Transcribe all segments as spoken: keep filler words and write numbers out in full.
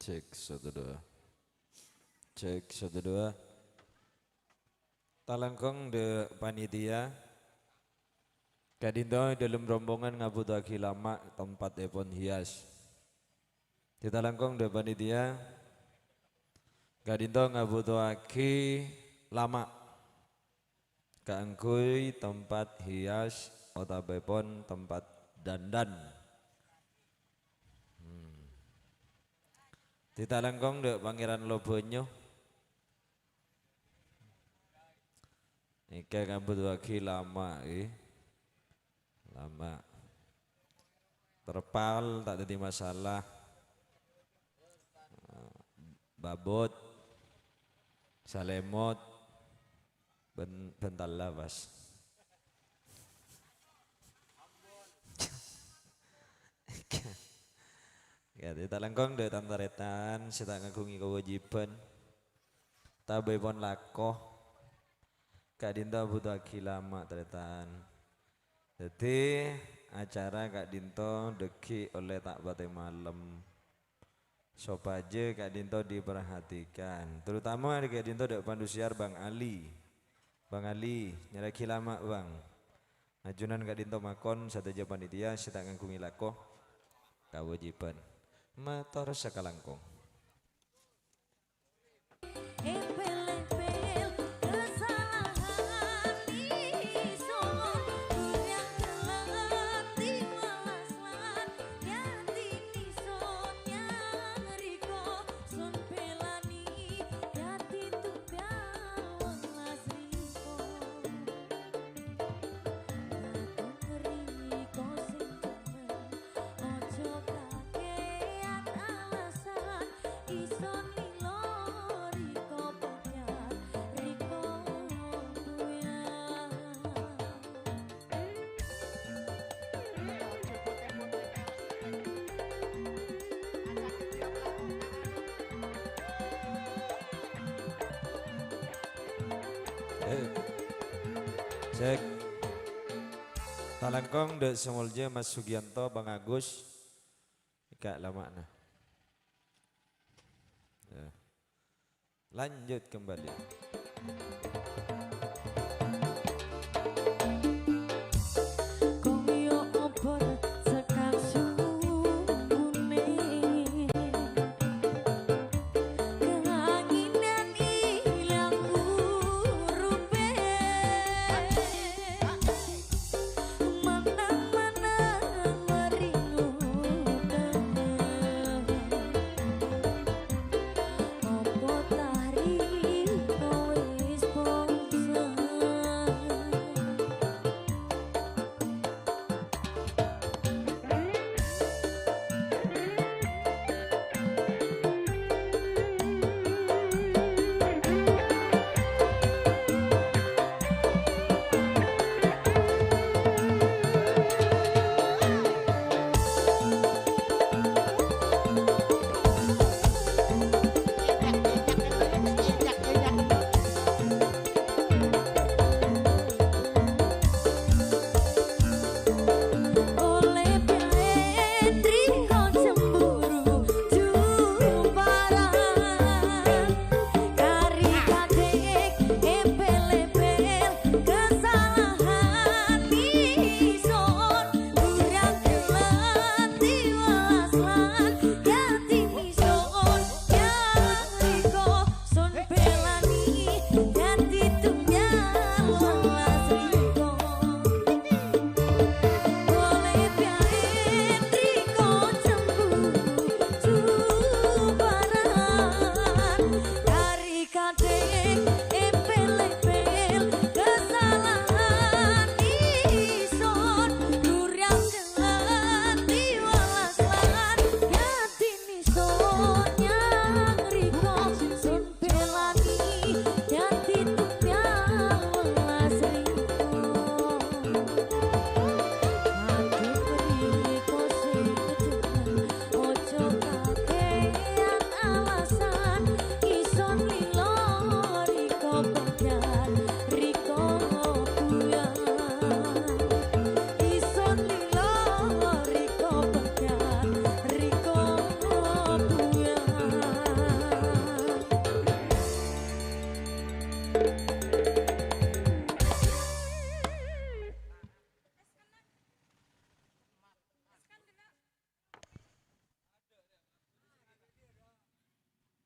Cek, satu, dua. Cek, satu, dua. Talangkong dâ' panitia. Ka'dinto dâlem rombongan ngabhutoaghi lama' tempattèpon hias. Ditalangkong dâ' panitia. Ka'dinto ngabhutoaghi lama' kaangghuy tempat hias otabâèpon tempat dandan. Hmm. Ditalangkong dâ' Pangèran Lobanyo. Ènggi ngabhutoaghi lama', è. Lama'. Terpal ta' dhâddhi masalah. Babut. Salèmot. Bân-, bhântalla pas. Yâ, ditalangkong dâ' tan-tarètan sè ta' ngaghungè kawâjibhân. Otabâèpon lako. Ka'dinto bhutoaghi lama', tarètan. Dhâddhi, acara ka'dinto dhâggi' ollè ta' patè malem. Sopajâ ka'dinto diperhatikan. Terutama ka'dinto dâ' pandu siar Bang Ali. Bang Ali, nyarèaghi lama', Bang. Ajunan ka'dinto makon sadhâjâ panitia sè ta' ngaghungè lako kawâjibhân. Mator sakalangkong. Eh, cek. Talangkong dâ' sè molja Mas Sugianto, Bang Agus. Ènggi lama'na. Yâ. Lanjut kembali.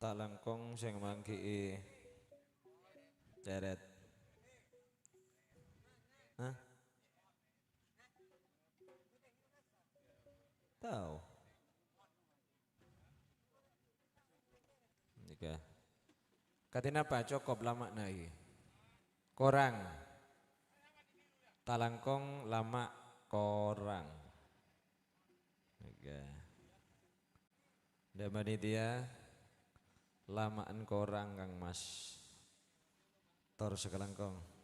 Talangkong sè manggi'i cèrèt. Hah? Tao. Nèka. Kadhi napa cokop lama'na, i? Korang. Talangkong lama' korang. Nèka. Dâ' panitia, lama'an korang, Kang Mas. Tor sakalangkong.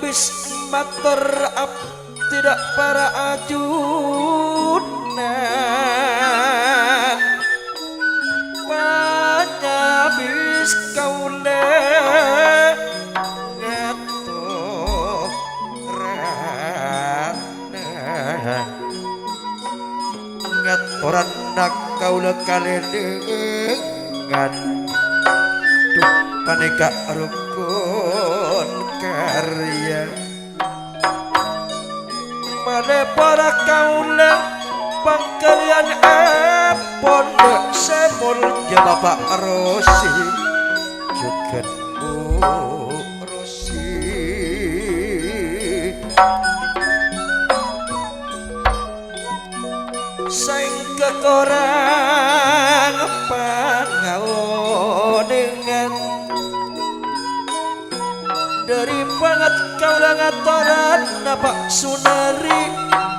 Bis mator abdhina para ajunan, panyabis kaulâ ngatoran. Ngatoranna kaulâ kalèlèngan. Dhu, panèka rokon karya. Malè para kaulâ pangkaliyan èpon sè molja Bapa' Rosi. Jhughân Bu Rosi. Saèngghâ korang pangaonèngan. Dhâri bângèt kaulâ ngatoran, Napa' Sunari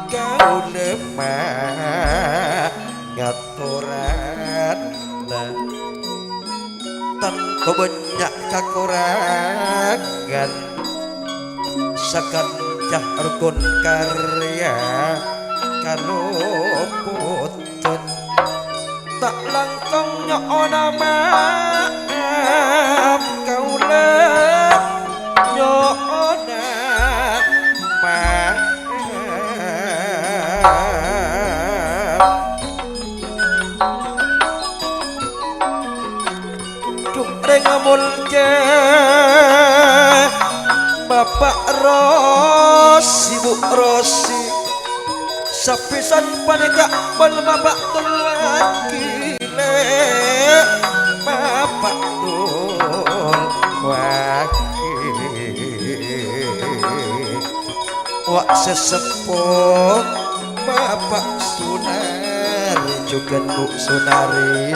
kaulâ ma-, ngatoran. Tanto bânnya' kakorangan, sakanca rokon karya kalopotan. Ta' langkong nyo'ona ma'ap, kaulâ nyo'ona ma'ap. Dhu, rèng molja Bapa' Rosi, Bu Rosi. Sapisan panèka bân Bapa' Tul Wakil, Bapa' Tul Wakil. Wa' sè seppo Bapa' Sunari jhughân Bu Sunari.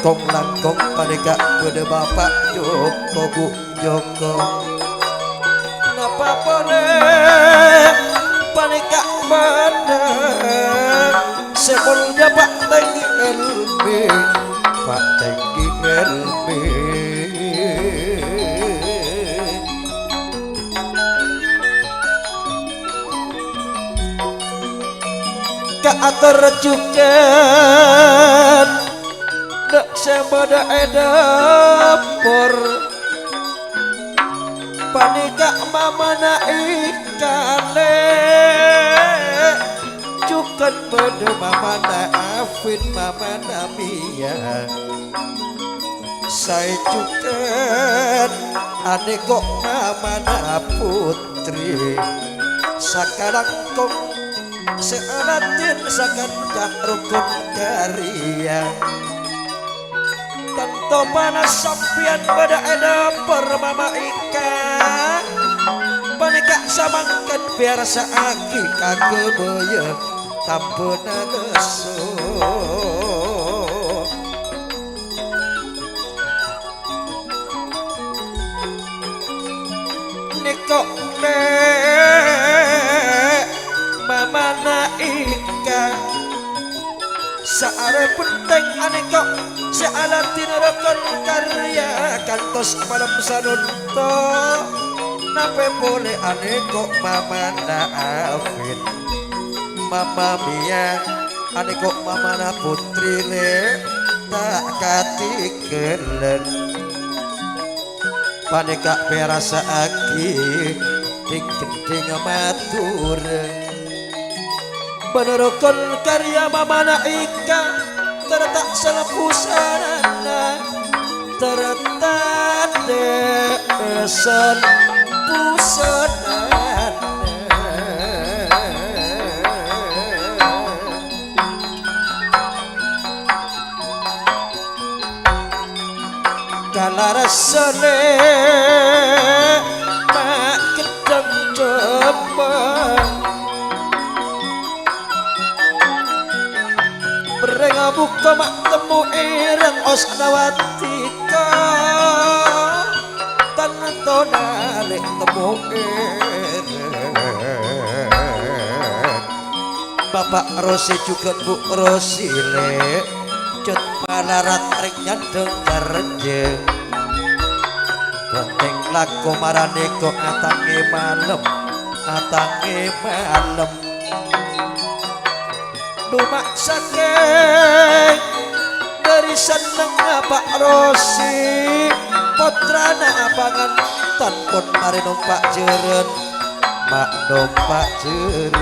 Kong-langkong panèka bâdâ Bapa' Joko, Bu Joko. Napa polè panèka bâdâ sè molja Pa' Tenggi Elmi, Pa' Tenggi Elmi. Kaator jhughân dâ' sè bâdâ è dâpor. Panèka mamana Ika Lè', jhughân bâdâ mamana Afin, mamana Mia. Saè jhughân anèko' mamana putri. Sakalangkong sè aladhin sakanca rokon karya. Tanto panas sampèyan bâdâ è dâpor Mama Ika. Panèka samangkèn pèyarsa'aghi ka ghâbâyâ tambhâna lesso. Nèko' Lè', mamana Ika. Saarè penting anèko' sè aladhin rokon karya kantos malem sanonto. Napè polè anèko' mamana Afin. Mama Mia, anèko' mamana putri Lè', ta' katèngghâlân. Panèka pèyarsa'aghi dhing-ghendhing Madhurâ. Bân rokon karya mamana Ika, terta' sel-puselna, terta' dâ' sel-puselna. Kalaressana ma' gheddhâng jhâmbhâng. Bherreng abuka ma' temmo èrèng osnawati ka. Tantona lè' temmo èrèng. Bapa' Rosi jhughân Bu Rosi, Lè'. Jhât malarat rèng nyandhâng karjâ. Ghântèng lako marani ko' atangè malem, atangè malem. Duma' sakèng dhâri sennengnga Pa' Rosi, pottrana apangantan pon marè nompa' jhârân, ma' nompa' jhârân.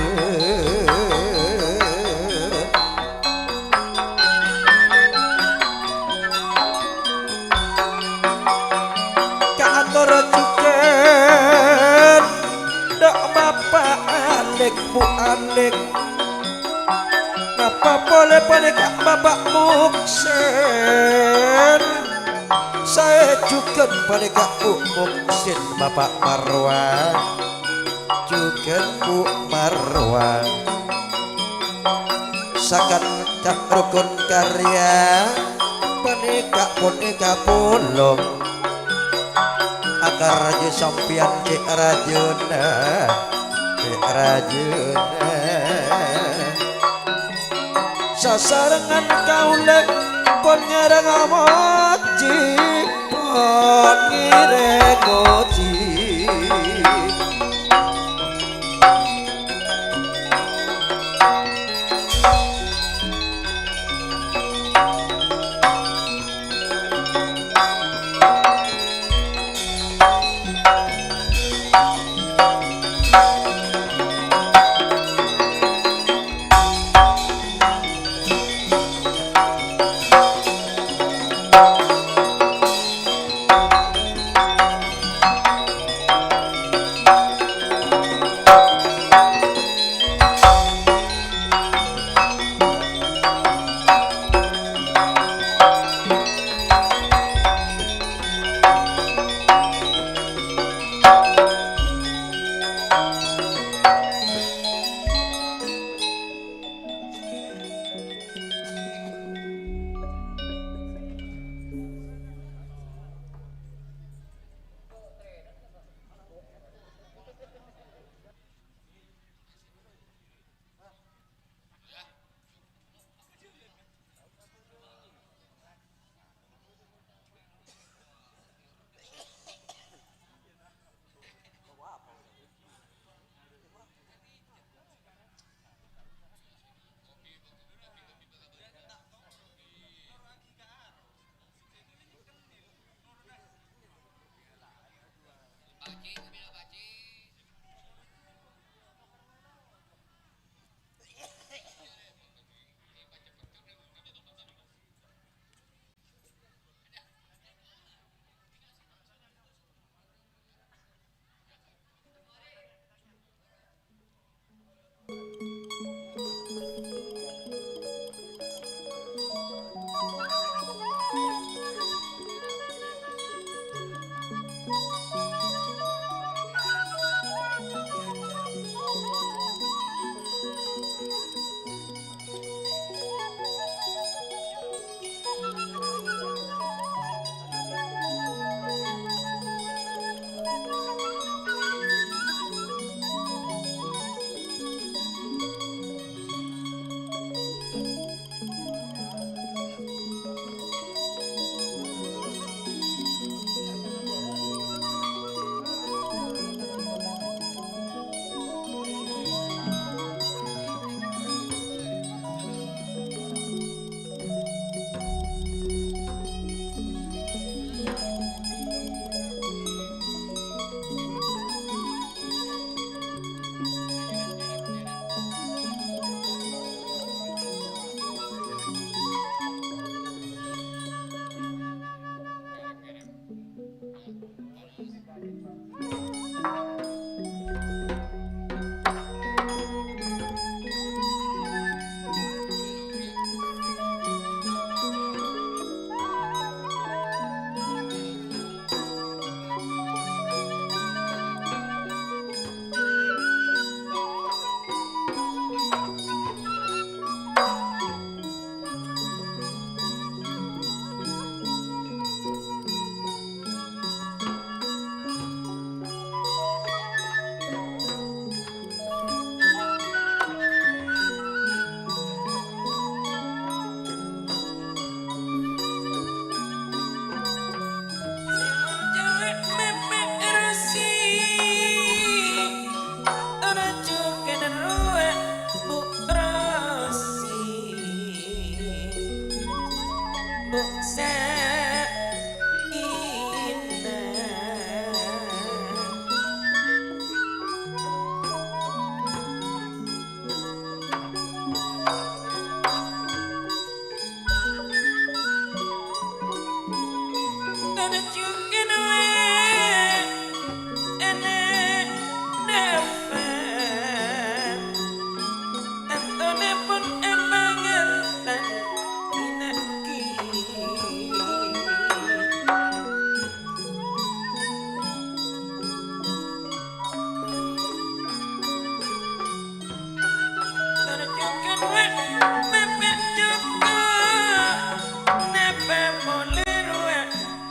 Kaator jhughân, dâ' Bapa' Alèk, Bu Alèk. Napa polè panèka Bapa' Muksin? Saè jhughân panèka Bu Muksin, Bapa' Marwan. Jhughân Bu Marwan. Sakanca rokon karya panèka pon èkapolong. Akarajâ sampèyan cè' rajâna, cè' rajâna. Sasarengngan kaulâ pon ngèrèng mojhi, pon ngèrèng mojhi. Bu' Sakinah. Tonjhukin we ene' dâpa', tantonèpon èpangantan ina'ki. Tor jhughân, wè', mèpè' jhughân, napa polè rowa,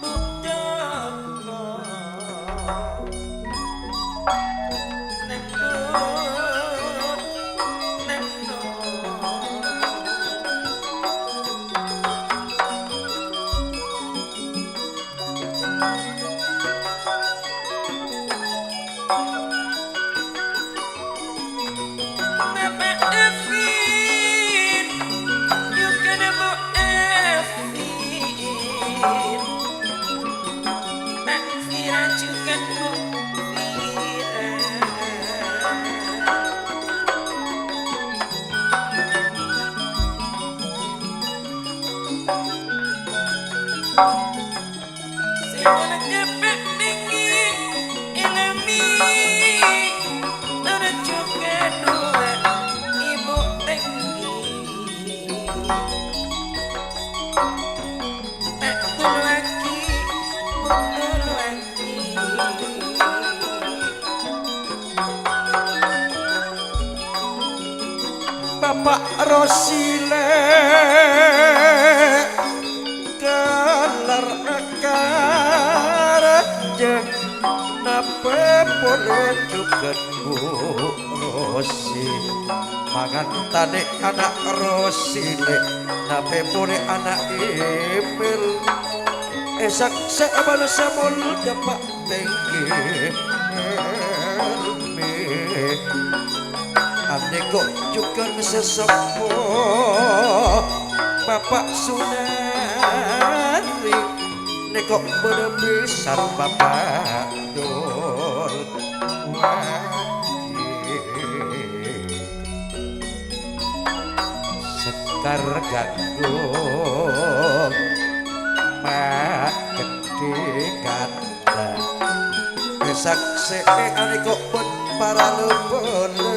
Bu' Joko? Nèng dhu, nèng dhu. Sè ngalangkè pènèngè èlami, tor jhughân rowa Ibu Tènggi. Ta' tolowaghi, Bu' tolowaghi. Bapa' Rosile, kalar akaraja, napa polè jhughân Bu' Rosi? Mangantanè ana' Rosile, napa polè ana' Emil? Èsaksè' bâlâssa molja, Pa'. Tènggi èlmè. Anèko jhughân sè seppo Bapa' Sunari, nèko bâdâ bhisan Bapa' Dul Wajib. Sekar Ganggung, Ma' Gendhi Kanda. Èsaksè'è anèko bân para lobâlâ.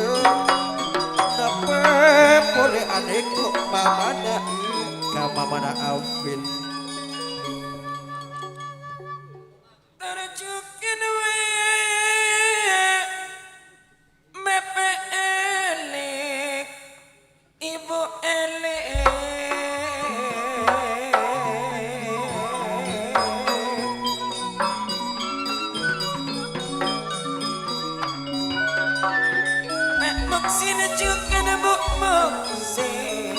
Napa polè anèko mamana, ka mamana Afin. Tor jhughân wè', mèpè' èlèk, Ibu èlèk. Mè' Muksin jhughân Bu' Muksin.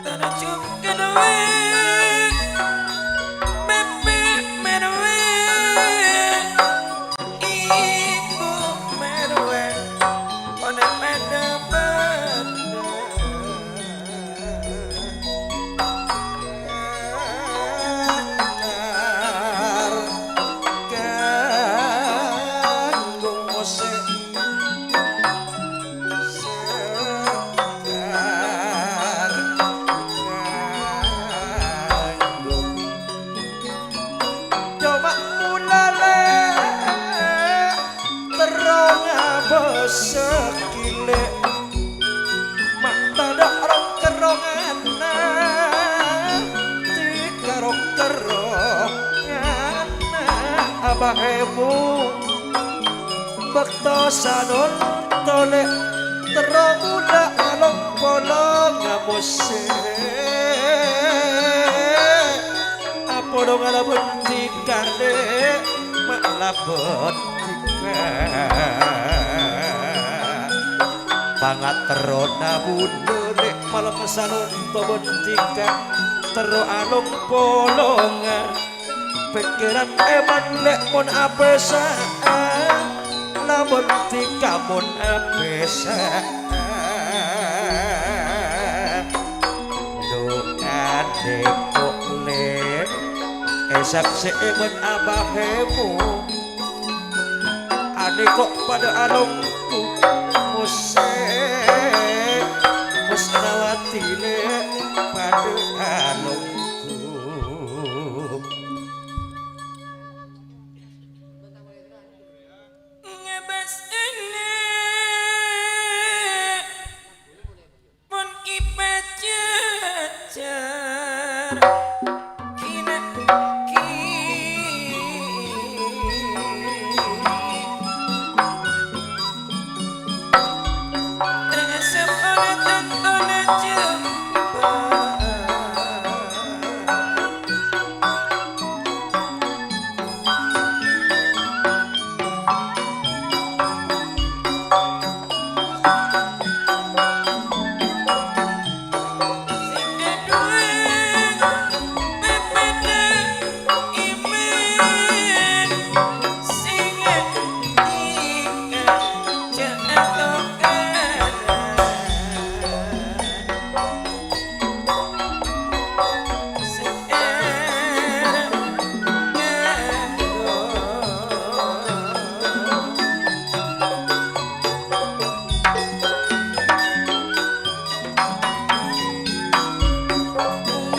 Tor jhughân wè', mèpè' mèrwè', Ibu mèrwè', ponapa dhâbuna? Sekar Ganggung Mose. Sekar Ganggung. Coma mulale terro ngabâs sakile. Ma' tadâ' rong-kerronganna, ti ka rong-kerronganna abahemu. Bâkto sanon tole terro ula along-polong mose. Apolong alabân dikale, ma' labân dika. Pangaterrona bulâ ne' malem salonto bân dika, terro along-polonga. Pèkkèran èman lè' mon apèsa, lamon dhika mon apèsa. Dhu, adhikku lè', èsaksè'è bân abahèmu. Anèko' padâ alonggu, Mosè, Mosnawati lè' padâ alonggu. Ngabâs enna' mon èpajhâjhâr, ghi-, ghi-, rèng sepona tantona jembhâ.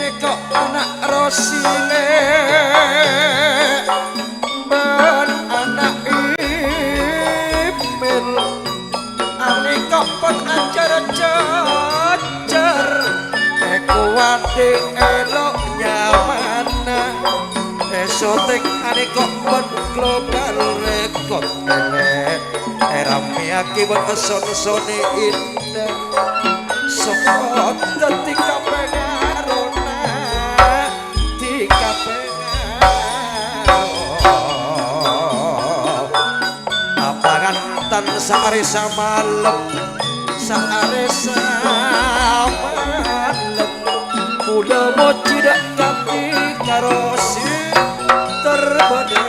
Nèko ana' Rosile bân ana' Imil. Anèko' pon ajar-jajar, èkowadhi èlo' nyamana. Èsoting anèko' pon global record, èramèyaghi bân son-sonè indah. Sokot dhâddhi kapèngarona, dhâddhi kapèngaro. Apangantan saarè samalem, saarè samalem. Kaulâ mojhi dâ' kanti karo sè terbâdâ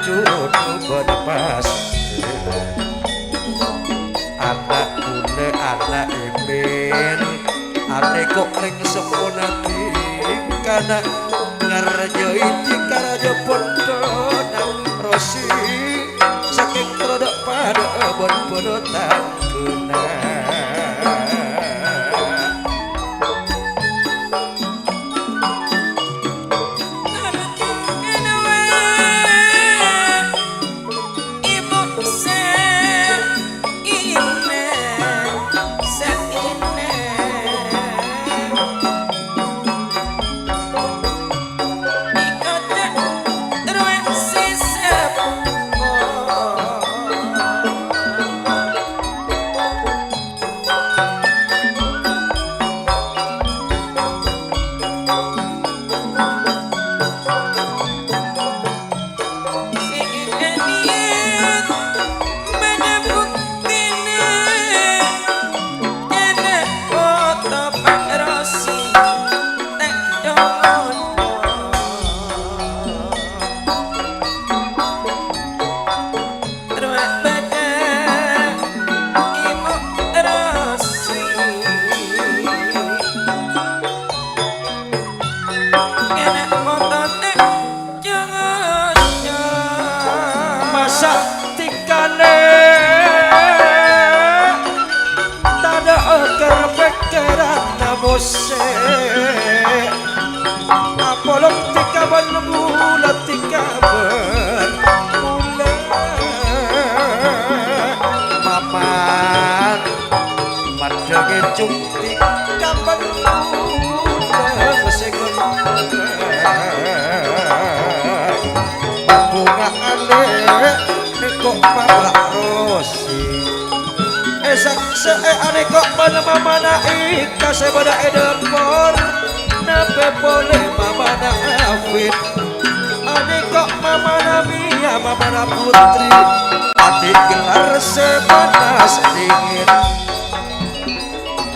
jhudhu bân pas. Ana' kaulâ, ana' Imil, anèko' rèng sepona dhikana, ngarjâi dhika rajâ bhândhâna Rosi, sakèng terro dâ'-padâ'â bân bhâlâ tangguna. Masa' dhikana tadâ' kèr pèkkèranna Mosè. Apolong dhika bân bulâ dhika bân bulâ. Mapan maddhâ ngècung dhika bân bulâ sè ghellâ'. Bhungana lè' nèko' pala' Rosi. Èsaksè'è anèko' bân mamana Ika sè bâdâ è dâpor. Napè polè mamana Afif. Anèko' mamana Mia, mamana Putri. Andi' gelar sè panas dingin.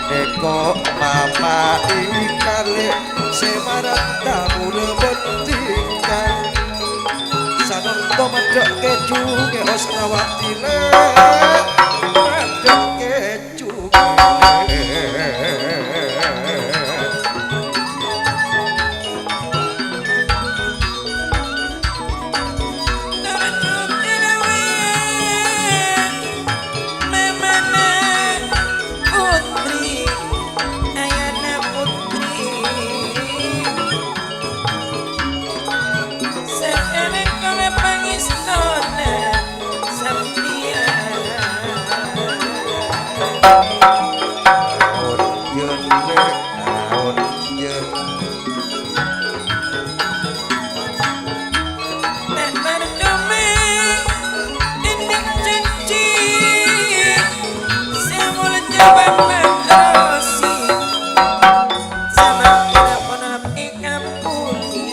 Nèko' mama Ika lè' sè marenta bulâ bân dhika. Maddhâ' kèju kè Osnawati, lè', maddhâ' kèju kè. Memana putri, ayana putri. Sakalangkong pangèstona sampèyan. Aon jenne, aon jenne. Tan parcoma endhek janji sè molja Bapa' Rosi. Samangkèna ponapa èkabbhuli?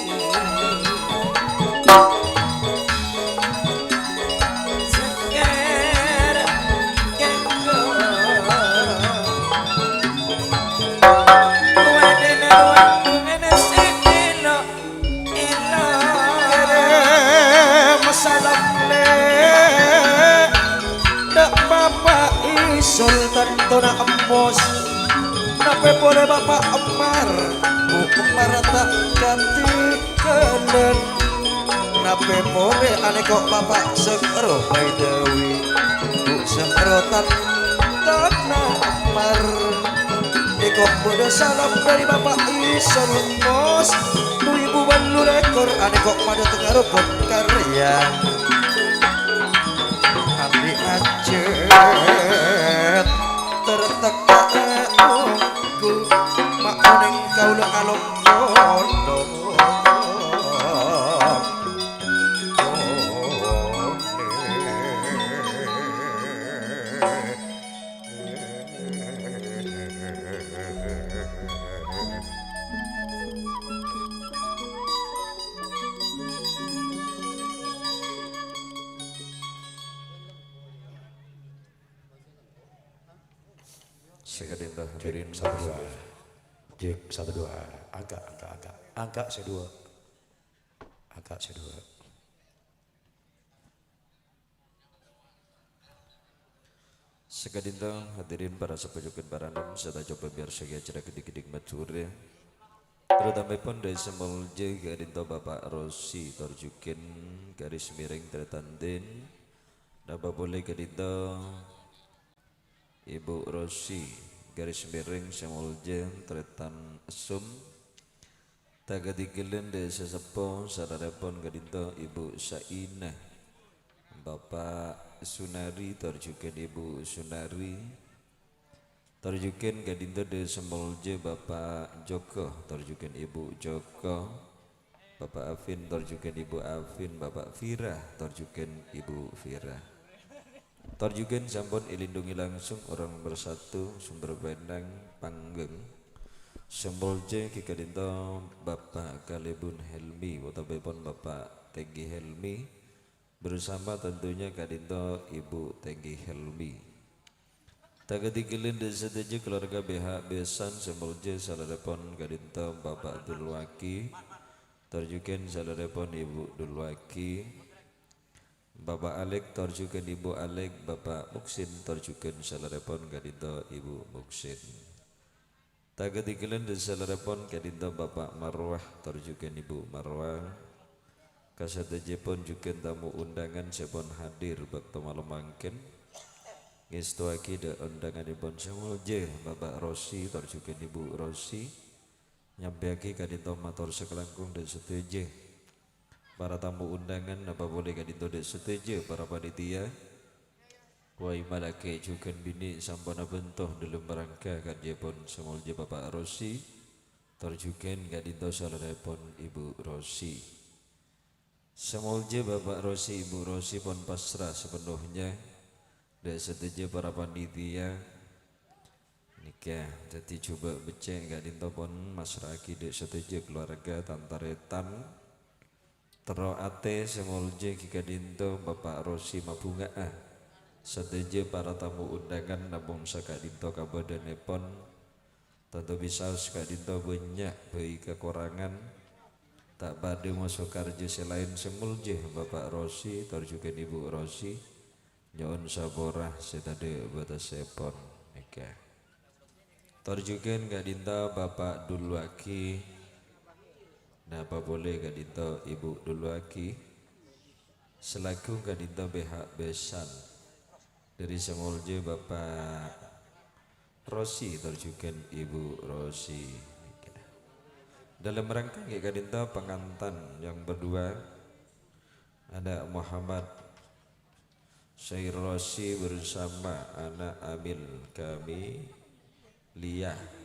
Seger kanggo kowadana rowa bungana sè elo-elo. Kèrèm salam, lè', dâ' Bapa' Isul, tantona Embos. Napè polè Bapa' Emmar, Bu Emmar ta' katinggalan. Napè polè anèko' Bapa' Sengro Baidawi, Bu Sengro tantona Emmar. Nèko bâdâ salam dâri Bapa' Isul, Embos. Bu ibu bâllu lèkor anèko' padâ tengnga rokon karya. Andi' ajât tertekka ongghu, ma' onèng kaulâ kalong-kolong. Sè kadinto hadirin sè dua. Cek, satu, dua. Angka, angka, angka. Angka sè dua. Angka sè dua. Sè kadinto hadirin para sepuh jhughân para nem, sè ta' coba mèyarsa'aghi acara ghedhing-ghedhing Madhurâ. Terutamaèpon dâri sè molja kadinto Bapa' Rosi, tor jhughân garis miring tarètan dhing. Napa polè kadinto Ibu Rosi, garis miring sè molja tarètan Essum. Ta' kadhingghâlân dâ' sè seppo, salarèpon kadinto Ibu Saina, Bapa' Sunari, tor jhughân Ibu Sunari, tor jhughân kadinto dâ' sè molja Bapa' Joko, tor jhughân Ibu Joko, Bapa' Afin, tor jhughân Ibu Afin, Bapa' Vira, tor jhughân Ibu Vira. Tor jhughân sampon èlindhungi langsung orang nomor satu, sumber penang, Panggung. Sè molja ghi' kadinto Bapa' Kalèbun Helmi, otabâèpon Bapa' Tenggi Helmi, bersama tentunya kadinto Ibu Tenggi Helmi. Ta' kadhingghâlân dâ' sadhâjâ keluarga pihak besan sè molja, salarèpon kadinto Bapa' Dulwaki, tor jhughân salarèpon Ibu Dulwaki. Bapa' Alek, tor jhughân Ibu Alek, Bapa' Muksin, tor jhughân salarèpon kadinto Ibu Muksin. Ta' kadhingghâlân dâ' salarèpon kadinto Bapa' Marwah, tor jhughân Ibu Marwah. Kasadhâjâèpon jhughân tamu undangan sè pon hadir bâkto malem mangkèn. Ngèstowaghi dâ' undanganèpon sè molja Bapa' Rosi, tor jhughân Ibu Rosi. Nyampèyaghi kadinto mator sakalangkong dâ' sadhâjâ para tamu undangan, napa polè kadinto dâ' sadhâjâ para panitia. Wai malakè jhughân binè' sampon abhânto dâlem rangka kanjèpon sè molja Bapa' Rosi, tor jhughân kadinto salarèpon Ibu Rosi. Sè molja Bapa' Rosi, Ibu Rosi pon pasra sapenuhnya dâ' sadhâjâ para panitia. Nèka, dhâddhi jhubâ' beccè' kadinto pon masra'aghi dâ' sadhâjâ keluarga tan-tarètan. Terro atè sè molja ghi' kadinto Bapa' Rosi mabhunga'a sadhâjâ para tamu undangan, namong saka'dinto kabâdâ'ânèpon tanto bisaos ka'dinto bânnya' bhâi kakorangan. Ta' padâ moso karjâ sè laèn sè molja Bapak Rosi, tor jhughân Ibu Rosi. Nyo'on sapora sè tadâ' bâtessèpon, nèka. Tor jhughân ka'dinto Bapak Dulwagi, napa polè ka'dinto Ibu Dulwagi, salaku ka'dinto pèhak besan. Dhâri sè molja Bapak Rosi, tor jhughân Ibu Rosi. Dalam rangka ghi' ka'dinto pangantan yang berdua, Ana' Muhammad Sair Rosi bersama ana' Amil Kamiliyah,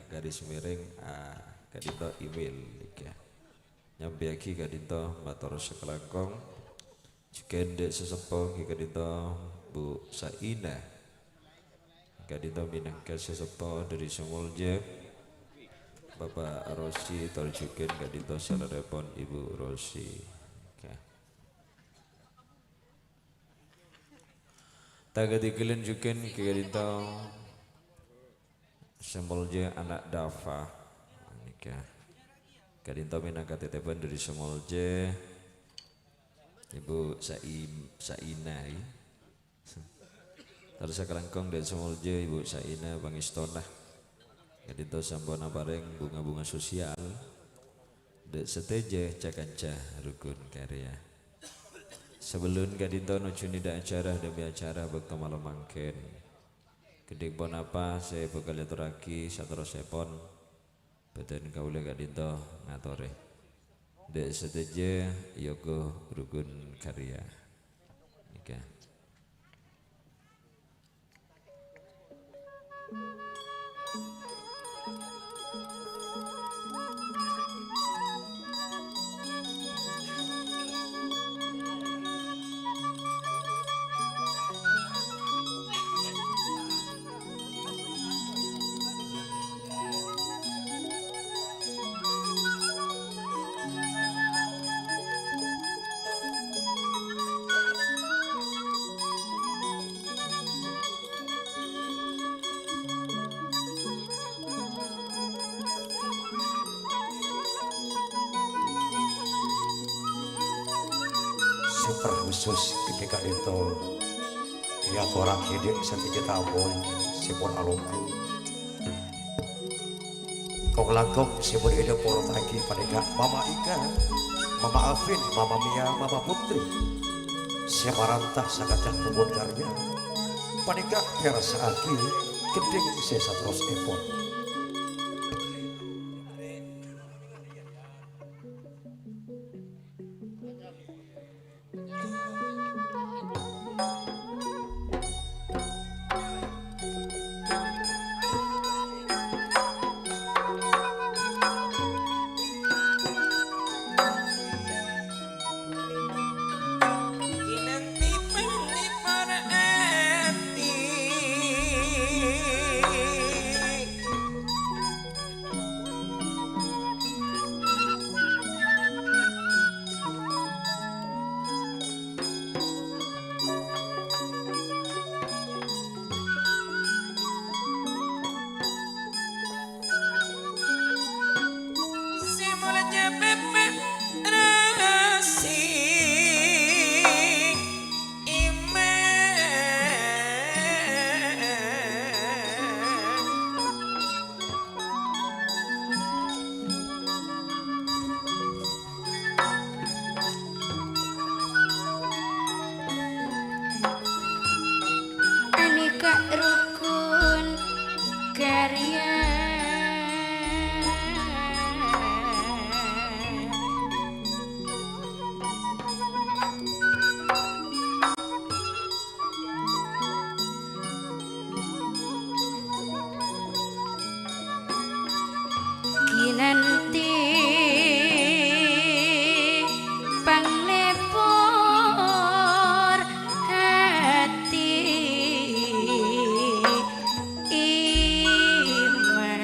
garis miring, a, ka'dinto Imil, nèka. Nyampèyaghi ka'dinto mator sakalangkong. Jhughân dâ' sè seppo ghi' ka'dinto Bu Saina. Ka'dinto mènangka sè seppo dhâri sè molja Bapak Rosi, tor jhughân ka'dinto salèrèpon Ibu Rosi. Oke. Ta' kadhingghâlân jhughân ka'dinto sè molja ana' Dafa. Nèka. Ka'dinto mènangka tètèbhân dhâri sè molja Ibu Saim-, Saina, ya. Tor sakalangkong dâ' sè molja Ibu Saina Pangèstona. Ka'dinto sampon aparèng bhunga-bhunga sosial. Dâ' sadhâjâ ca-kanca rukun karya. Sabellunna ka'dinto nojjhuni dâ' acara dhâmmi acara bâkto malem mangkèn. Ghâddhing ponapa sè bhâkal èyatorraghi saterrossèpon, bhâdhân kaulâ ka'dinto ngatorè. Dâ' sadhâjâ yoga rukun karya. Nèka. Sè terkhusus ketika itu, èyatorraghi dâ' sadhâjâ tamoy sè pon alongghu. Kong-langkong sè bâdâ è dâpor taghi panèka Mama Ika, Mama Afin, Mama Mia, Mama Putri. Sè maranta sakadhâng rukun karya. Panèka pèrassa'aghi ghâddhing sè saterrossèpon. Anèka rukun karya. Ghinanti panglebur hati iman.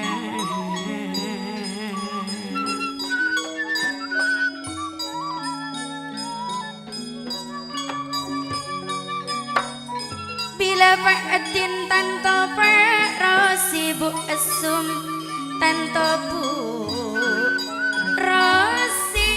Bilâ pa'din tanto pa'rosi Bu' Essum, tanto Bu' Rosi.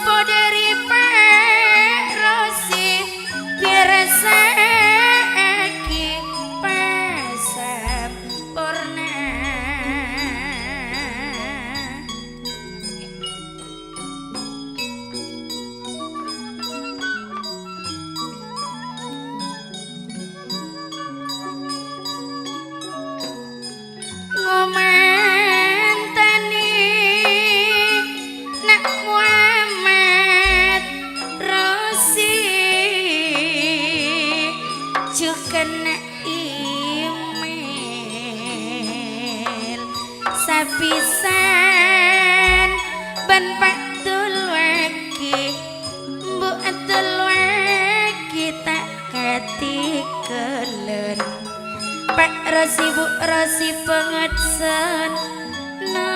Podari Pak Rosi, pirsa'aghi pasamporna. Ngomantane Na' Muhammad Rosi, jhughân Na' Imel. Sapisan bân Pa' Dulwagi, Bu' Dulwagi ta' katinggalan. Pa' Rosi, Bu' Rosi, pangaterrona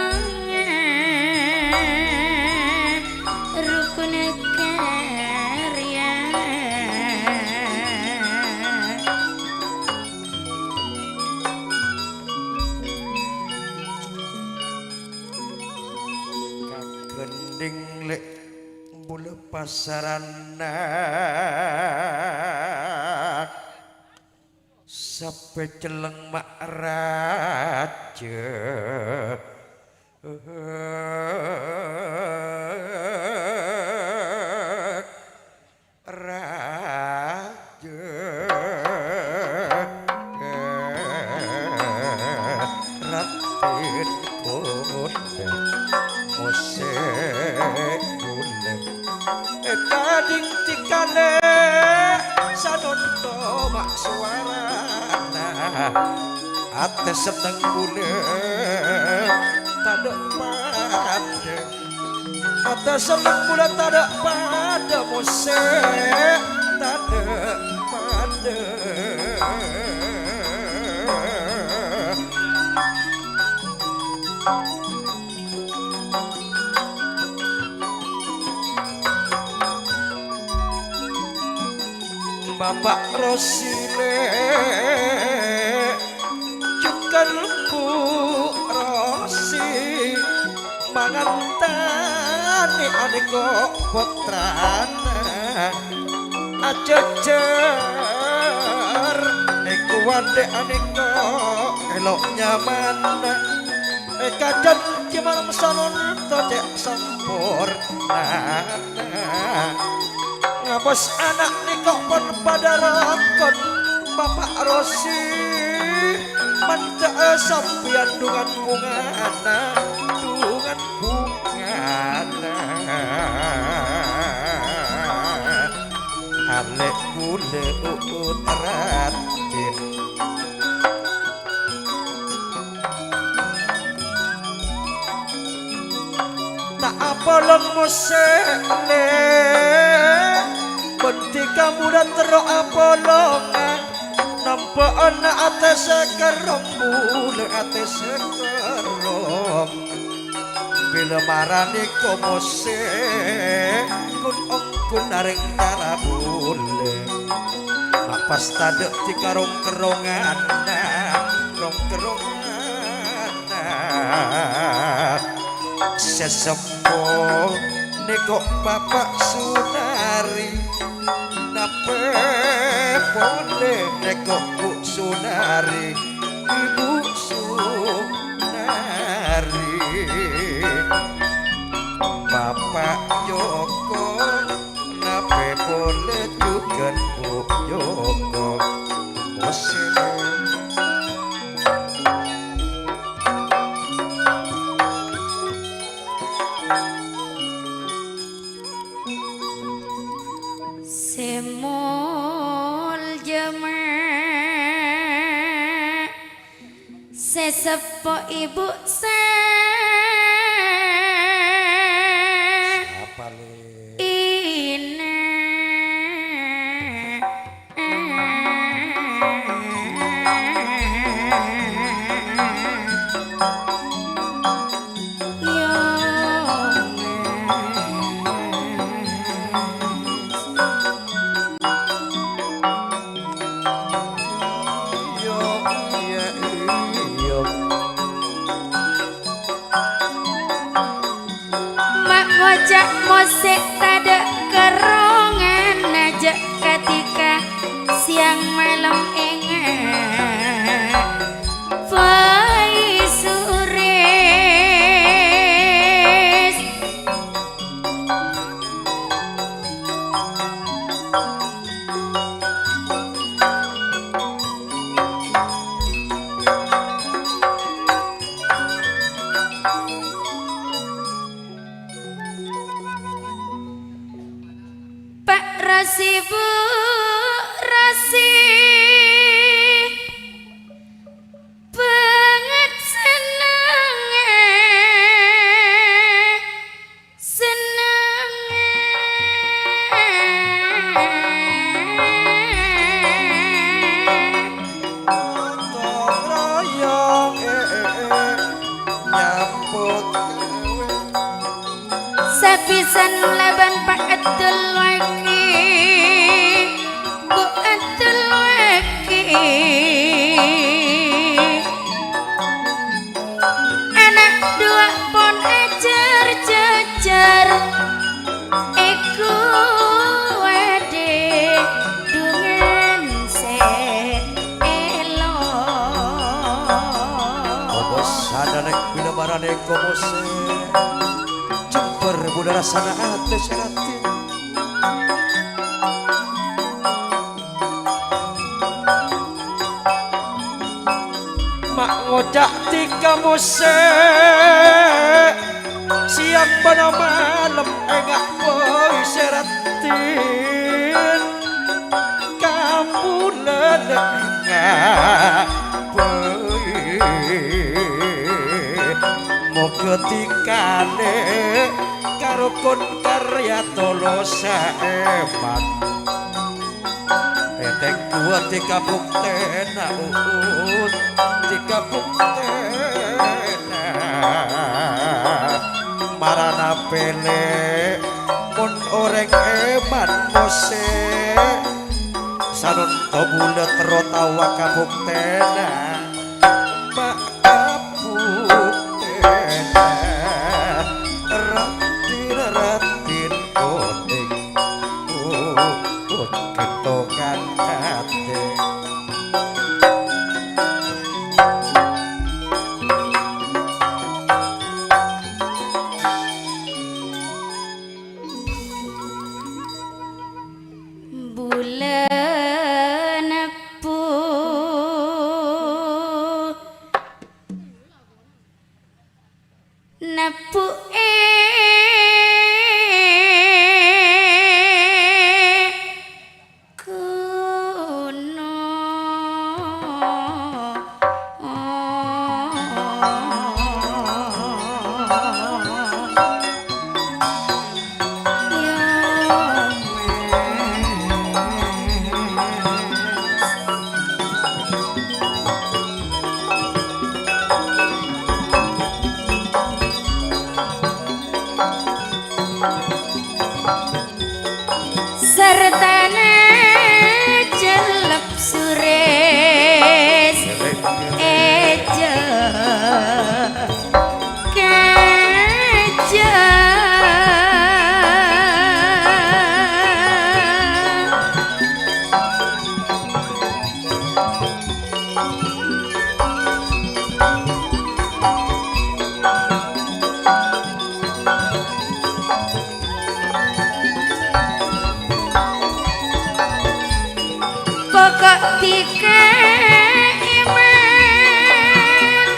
rukun karya. Kagendhing lè' bulâ pasarana. Sapè celleng ma' rajâ. Rajâ. Raddhin Kondè Mosè Bulâ. Èkadhing tikalè sanonto ma' sowarana. Atè senneng bulâ tadâ' padâ. Atè senneng bulâ tadâ' padâ, Mosè tadâ' padâ. Bapa' Rosi lè', jhughân Bu' Rosi, mangantanè anèko pottrana. Ajhâjhâr nèko wadhi anèko èlo' nyamana. Èkajhânjhi marèng sanonto cè' sampornana. Ngabâs ana' nèko pon padâ rokon, Bapa' Rosi, mandhâ'â sampèyan dhungan bhungana, dhungan bhungana. Alè' bulâ u'ut raddhin. Ta' apolong Mosè lè', bhâdhi ka bulâ terro apolonga, nambâ'âna atè sè kerrong bulâ, atè sè kerrong. Bilâ mara nèko Mosè, ghun-ongghun arèng cara bulâ. Ma' pas tadâ' dhika rong-kerrongana, rong-kerrongana. Sè seppo nèko Bapa' Sunari, napè polè nèko Bu' Sunari, Ibu Sunari. Bapa' Joko, napè polè jhughân Bu' Joko. Mosè. Sè moljâ ma' sè seppo ibu sè Sapa, Lè'? Ina. Yo, Mas. Yo, iya, iya. Ma' ngoca' Ca'na mosè' tadâ' kerrongan, ajâ' katèka sèyang malem ènga' bhâi sores. Pa' Rasi, Bu' Rasi, bângèt sennengngè, sennengngè. Gotong royong, eh, eh, eh, nyambut gawè. Sabisana labân Pa' Abdul Waki, Bu' Abdul Waki. Ana' duwâ' pon ajhâr-jhâjhâr, èkowadhi dhungan sè èlo. Kobâsana nèng bilâ marané kobâsa. Jembhâr bulâ rassana atè sè raddhin. Ma' ngoca' dhika mosè', sèyang bân malem ènga' bhâi sè raddhin. Kabulâna ènga' bhâi. Moghâ dhika lè karokon karya tolosa èman. Ètèng kuwat dhika buktèna, uut, dhika buktèna. Marana pèlè, mon orèng èman mosè', sanonto bulâ terro taowa kabuktèna. Ma' kabuktèna, raddhin, raddhin konèng, uut, kèntokan atè. Bulâ nebbhu, nebbhu è ghunong. Sartana cellep sures eja kaja. Pokok dhika èman,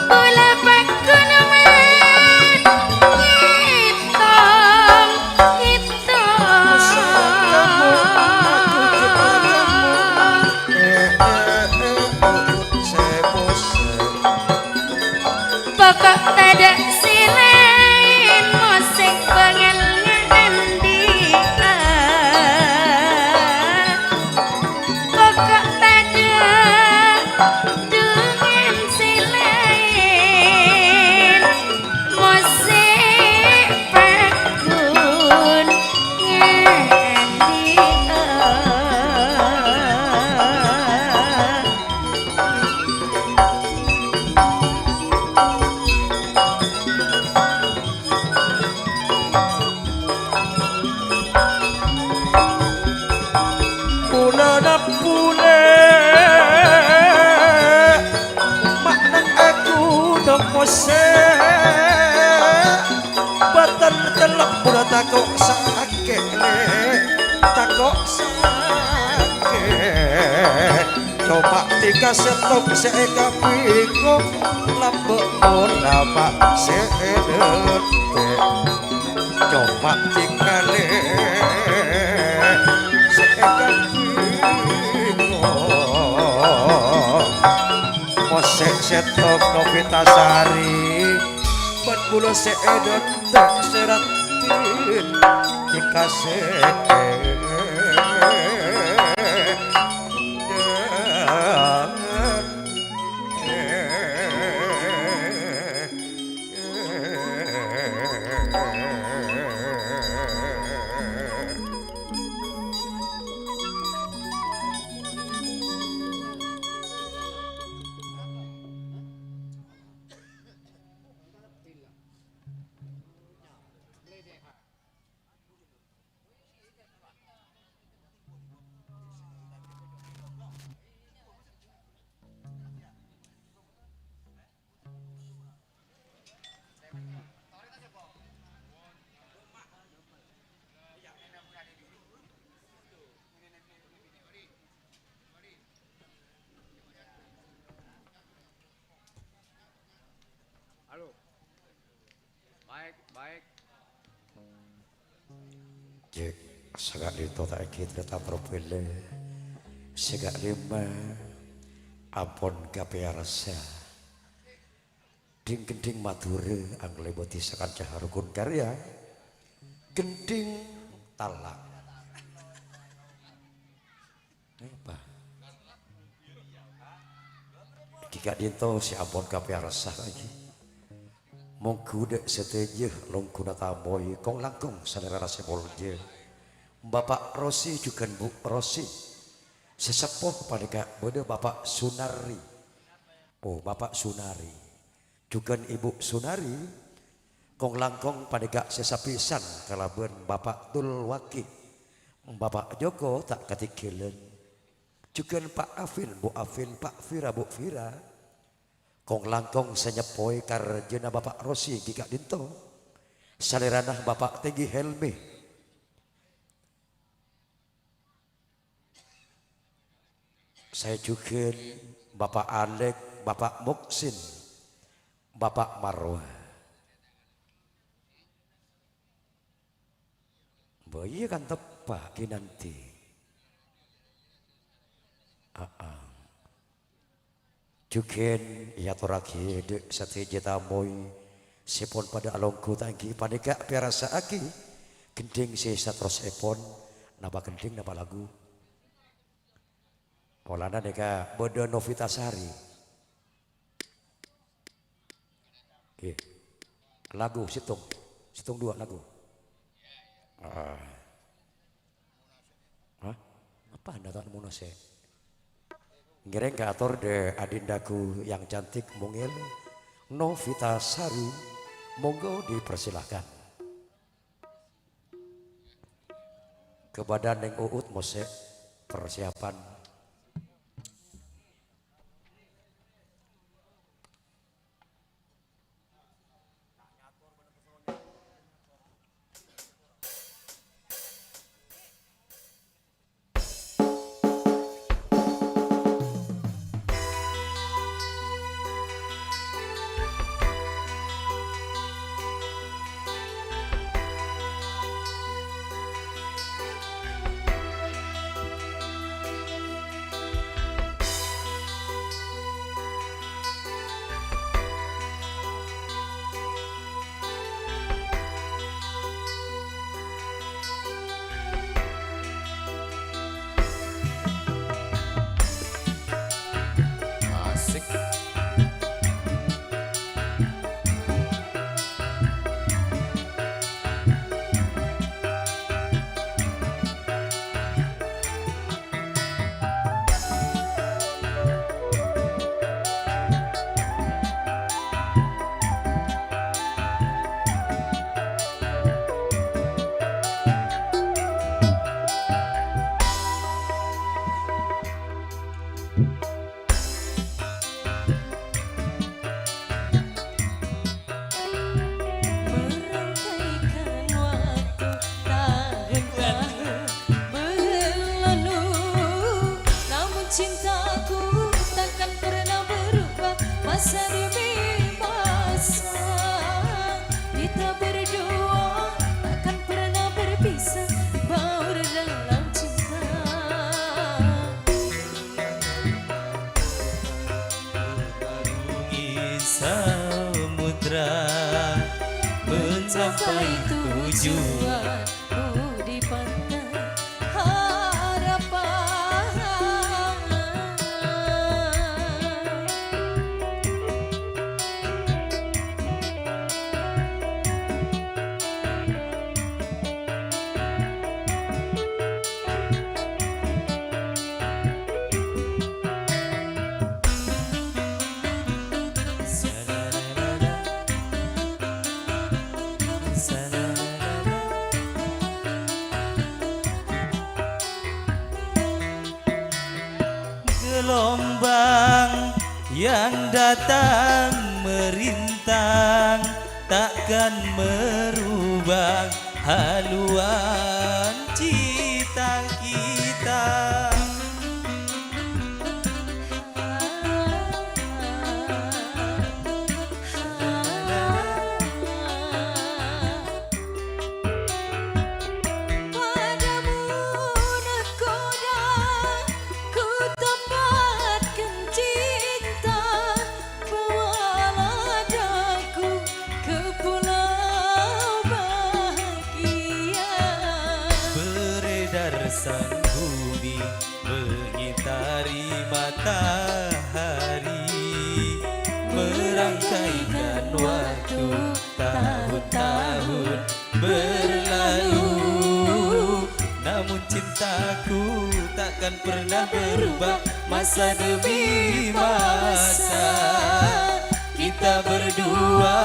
bulâ paggun èman, ngètong, ngètong. Pokok tadâ' sè laèn, mosè' bângal ngaandi'â. Pokok tadâ' dhungan sè laèn, mosè' paggun ngaandi'â. Tako' sakè', Lè', tako' sakè'. Coma tingka sèttong sè èkabingong, lambâ' ponapa sè èdhântè'. Coma tingka, Lè', sè èkabingong. Mosè sèttong Novitasari, bân bulâ sè èdhântè'. Sè raddhin dikasè'è. Halo. Baik, baik. Cek, saka'dinto ta' èkitèrè ta' propele. Sè ka'lima ampon kapèyarsa. Dhing-ghendhing Madhurâ anglèbâdhi sakanca rukun karya. Ghendhing tala'. Apa? Ghi ka'dinto sè ampon kapèyarsa ghi. Mongghu dâ' sadhâjâ longghuwânna tamoy kong-langkong salèrana sè molja. Bapa' Rosi jhughân Bu' Rosi. Sè seppo panèka bâdâ Bapa' Sunari. Oh, Bapa' Sunari. Jhughân Ibu Sunari, kong-langkong panèka sè sapisan kalabân Bapa' Dul Waki. Bapa' Joko ta' katènggâlân. Jhughân Pa' Afin, Bu' Afin, Pa' Fira, Bu' Fira. Kong-langkong sè nyeppowè karjâna Bapa' Rosi ghi ka'dinto. Salèrana Bapa' Tenggi Helmi. Saè jhughân Bapa' Alek, Bapa' Muksin, Bapa' Marwa. Bâ iyâ kan teppa' ghi nanti. Aa. Jhughân èyatorraghi dâ' sadhâjâ tamoy sè pon padâ alongghu ta' ènggi panèka pèyarsaaghi ghendhing sè saterrossèpon, napa ghendhing napa lagu. Polana nèka bâdâ Novita Sari. Oke. Lagu sèttong. Sèttong dua lagu. Ah. Hah? Apa anda tak nemu nase? Ngèrèng kaator dâ' adindaku yang cantik mungil, Novita Sari. Monggo dipersilakan. Kepada Neng Uut mosè persiapan. Ku takkan pernah berubah, masa demi masa. Kita berdua takkan pernah berpisah, baur dalam cinta. Mengarungi samudra, mencapai tujuanmu di pantai harapan. Gelombang yang datang merintang takkan merubah haluan cita kita. Padamu nahkoda ku tempatkan cinta, bawalah daku ke pulau bahagia. Beredar sang bumi mengitari matahari, merangkaikan waktu tahun-tahun berlalu. Namun cintaku takkan pernah berubah, masa demi masa. Kita berdua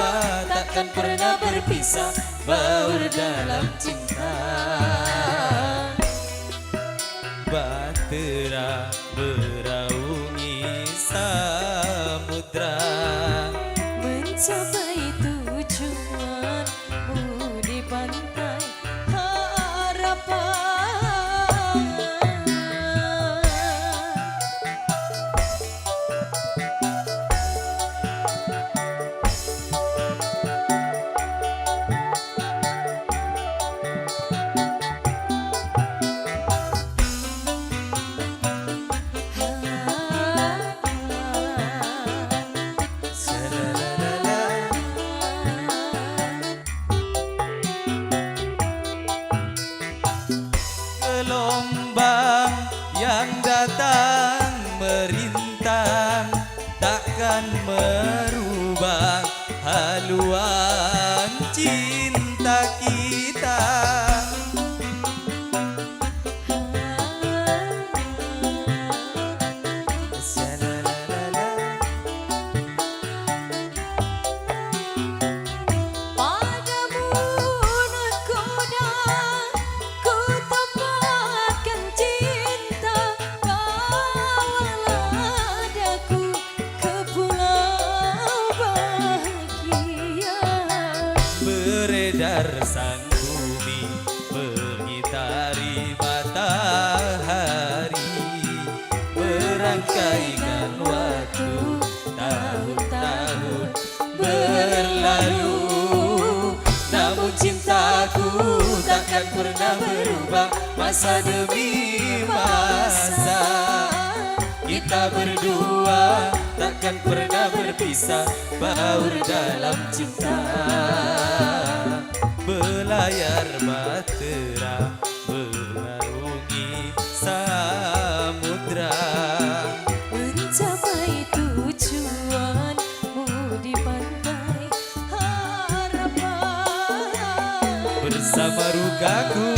takkan pernah berpisah, baur dalam cinta. Bahtera meraungi samudra, mencapai tujuanmu di pantai harapan. Gelombang yang datang merintang takkan merubah haluan cinta kita. Padamu nahkoda ku tempatkan cinta, bawalah daku ke pulau bahagia. Beredar sang bumi mengitari matahari, merangkaikan waktu tahun-tahun berlalu. Namun cintaku takkan pernah berubah, masa demi masa. Kita berdua takkan pernah berpisah, baur dalam cinta. Belayar bahtera mengarungi samudra, mencapai tujuanmu di pantai harapan. Bersama Rukaku.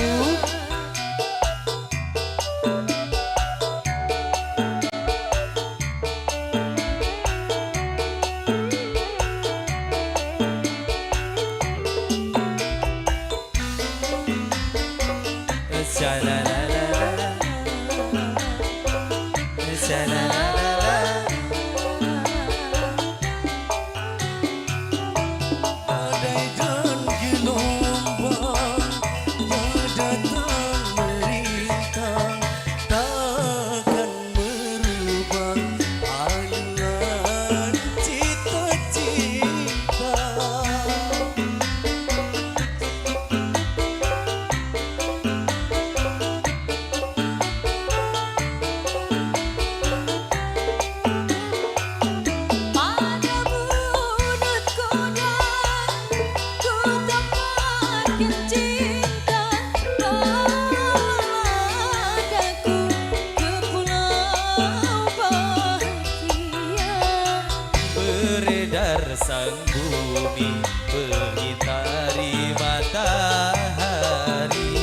Sang bumi mengitari matahari,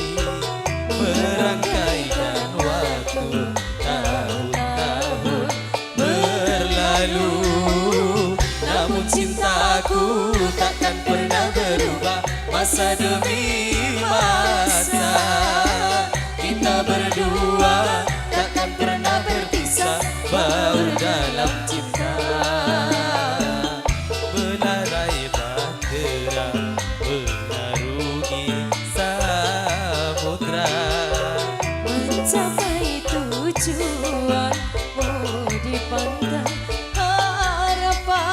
merangkaikan waktu tahun-tahun berlalu. Namun cintaku takkan pernah berubah, masa demi masa. Kita berdua takkan pernah berpisah, baur dalam cinta. Belarai bahtera, mengarungi samudra. Mencapai tujuan, oh, di pantai harapan.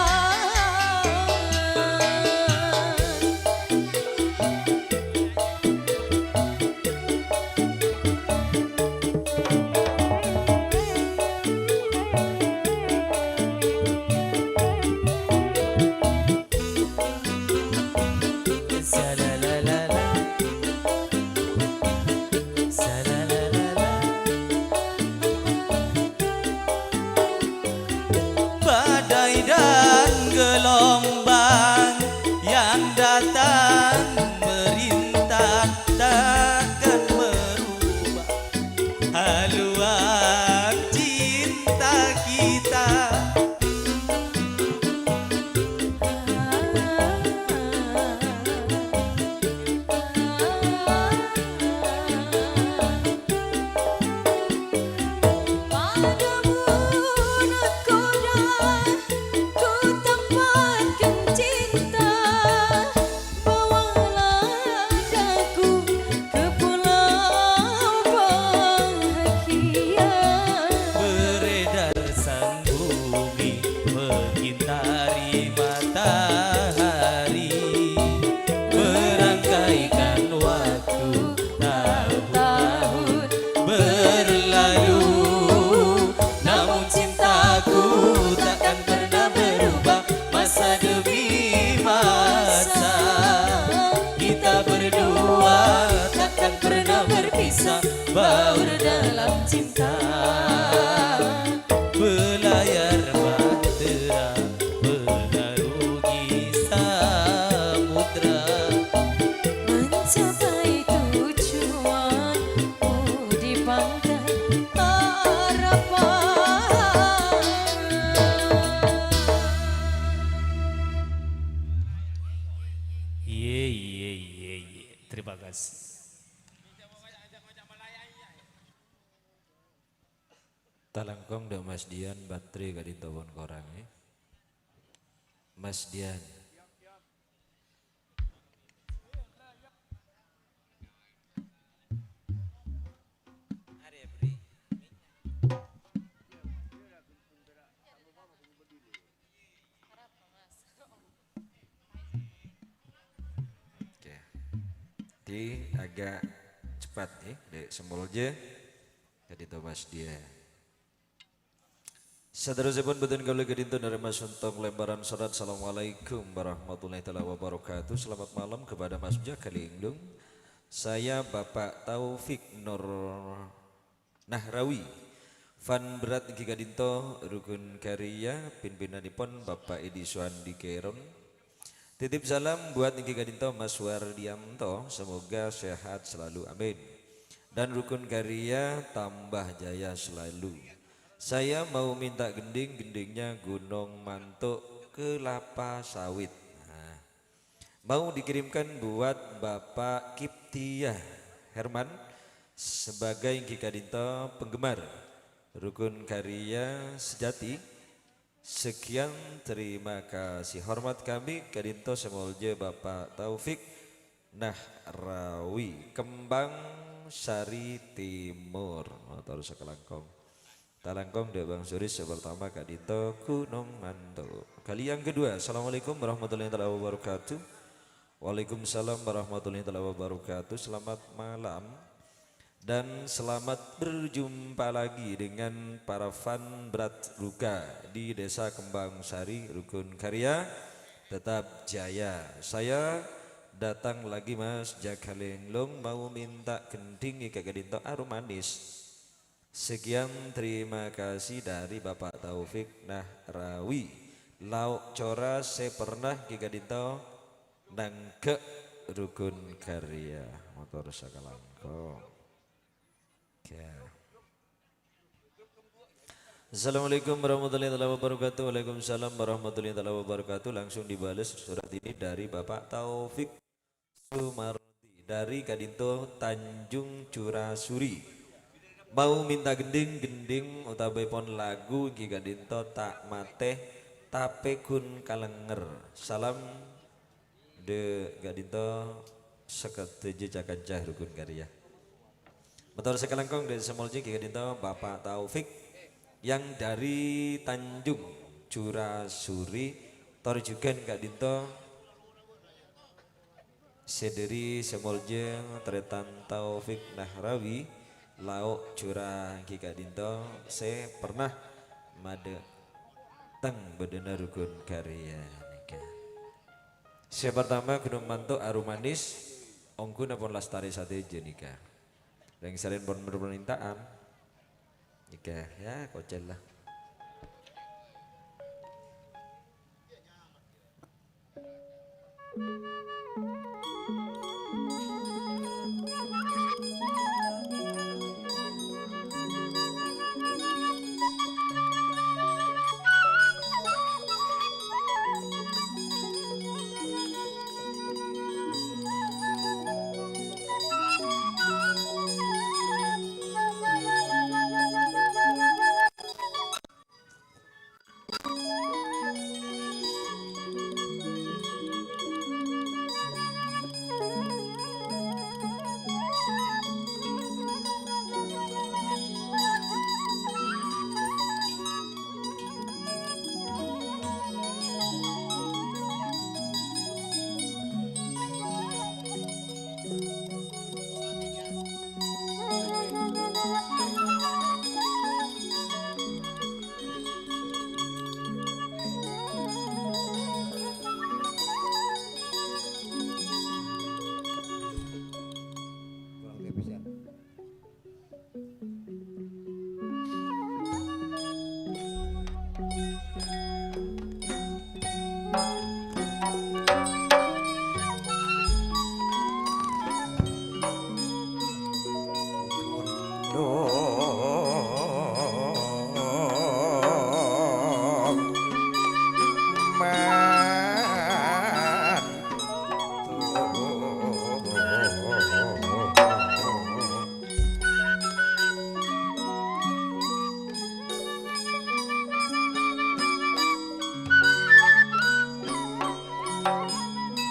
Badai dan gelombang yang datang merintang takkan merubah haluan cinta kita. Padamu nangkoda ku tempatkan cinta, bawalah daku ke pulau bahagia. Beredar sang bumi mengitari matahari, merangkaikan waktu tahun-tahun berlalu. Namun cintaku takkan pernah berubah, masa demi masa. Kita berdua takkan pernah berpisah, baur dalam cinta. Belayar bahtera, mengarungi samudra. Mencapai tujuan, oh, di pantai harapan. Iya, iya, iya, iya. Terima kasih. Talangkong dâ' Mas Dian, baterai ka'dinto pon korang, eh. Mas Dian. Oke. Di agak cepat, ya, Dek Semolje. Tadi Thomas dia. Saterrossèpon bhâdhân kaulâ ka'dinto narèma sontong lemparan sorat. Assalamualaikum warahmatullahi taala wabarakatuh. Selamat malam kepada Mas Jaka Linglung. Saya Bapak Taufik Nur Nahrawi, fan berat èngghi ka'dinto Rukun Karya, pimpinanèpon Bapak Edi Suwandi Keron. Titip salam buat èngghi ka'dinto Mas Wardianto, semoga sehat selalu, amin. Dan Rukun Karya tambah jaya selalu. Saya mau minta gending, gendingnya Gunung Mantuk Kelapa Sawit. Nah, mau dikirimkan buat Bapak Kiptiah Herman sebagai èngghi ka'dinto penggemar Rukun Karya sejati. Sekian, terima kasih. Hormat kami ka'dinto sè molja Bapak Taufik Nahrawi, Kembang Sari Timur. Mator sakalangkong. Talangkong dâ' Bang Suris sè pertama ka'dinto Gunung Mantuk. Kali yang kedua, Assalamualaikum warahmatullahi taala wabarakatuh. Waalaikumsalam warahmatullahi taala wabarakatuh. Selamat malam dan selamat berjumpa lagi dengan para fan Brat Ruka di Desa Kembang Sari, Rukun Karya. Tetap jaya. Saya datang lagi, Mas, jaga lenglung, mau minta gending èngghi ka'dinto Arum Manis. Sekian, terima kasih dari Bapak Taufik Nahrawi. Lao' Cora sè pernah ghi' ka'dinto nangghâ' rukun karya. Mator sakalangkong. Oke. Assalamualaikum warahmatullahi taala wabarakatuh. Waalaikumsalam warahmatullahi taala wabarakatuh. Langsung dibales surat ini dari Bapak Taufik Sumardi dari ka'dinto Tanjung Curasuri. Mau minta gending, gending otabâèpon lagu èngghi ka'dinto Ta' Matè Tapè Ghun Kalenger. Salam dâ' ka'dinto sakadhâjâ ca-kanca rukun karya. Mator sakalangkong dâ' sè molja ghi' ka'dinto Bapak Taufik yang dari Tanjung Curasuri, tor jhughân ka'dinto sè dâri sè molja Trètan Taufik Nahrawi, Lao' Cora ghi' ka'dinto sè pernah madâteng bâdâna rukun karya nèka. Sè partama, Gunung Manto Aru Manis, ongghuna pon lastarè sadhâjâ nèka. Rèng-sarèn pon berpermintaan. Nèka, ya, kocèl lah.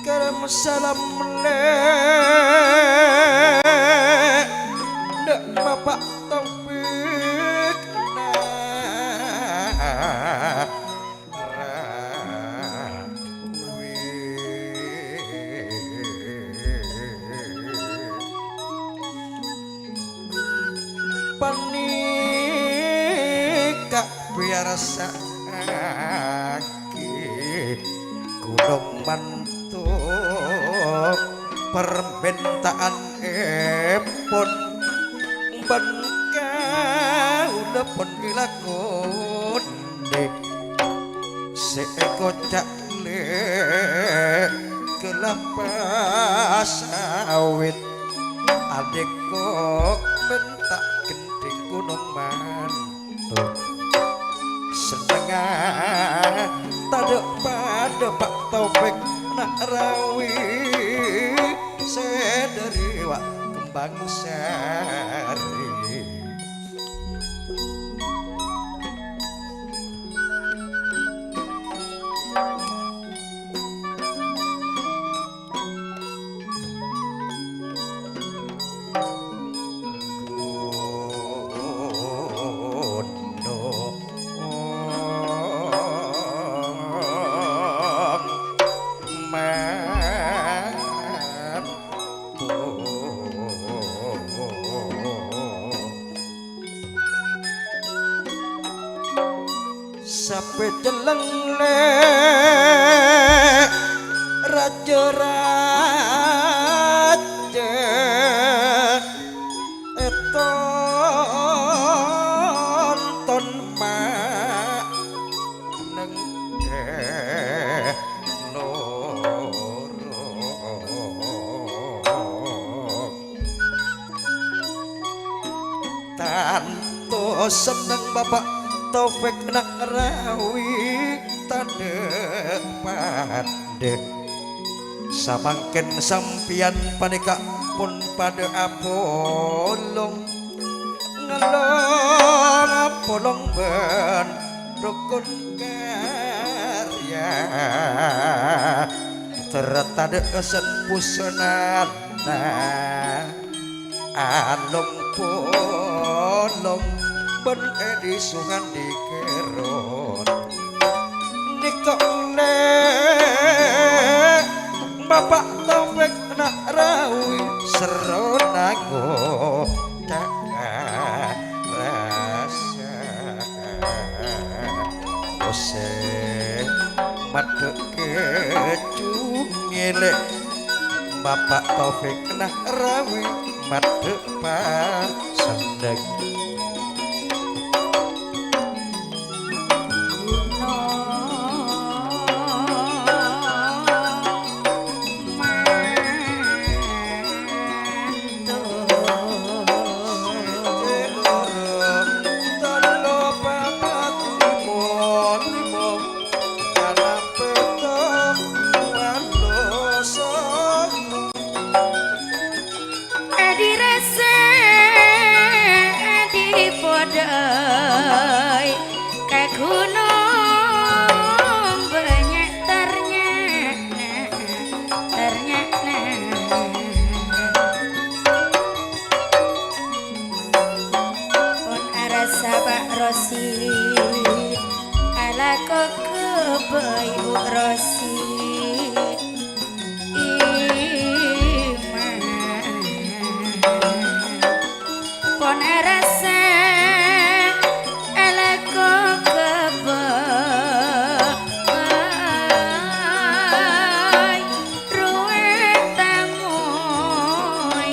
Kerem salam lè' dâ' Bapak Taufik Nahrawi. Panèka piarsa'aghi Gunung Manto, parmènta'annèpon bân kaulâ pon èlakonè. Sè èkoca' lè' kalapa sawit, adhikko mènta gendhing Gunung Manto. Sennengnga tadâ' padâ Pak Taufik Nahrawi sè dâri Wa' Kembang Sari. Sapè celleng lè' rajâ-rajâ ètonton ma' neng Senneng Bapa' Taufik Nanggrawi tadhâ' padhâ. Samangkèn sampèyan panèka pon padhâ apolong, ngelong apolong bân rokon karya. Ter tadhâ' sen-pusenana. Along-polong bân è disuhan dikèron. Nèko lè' Bapa' Taufik Nanggrawi serrona ngoca' rasa. Osè maddhâ' kèju ngèlè', Bapa' Taufik Nanggrawi maddhâ' pasenneng. Sèjhâ loro, tello, papat, limo, limo, ennem, pètto, wâllu, songo. Adirasa adipodai ka gunung banyak ternyana, ternyana. Pon arassa Pak Rosi, alako kebâ Ibu Rosi. Iman. Pon arassa alako kebâ. Rowa tamoy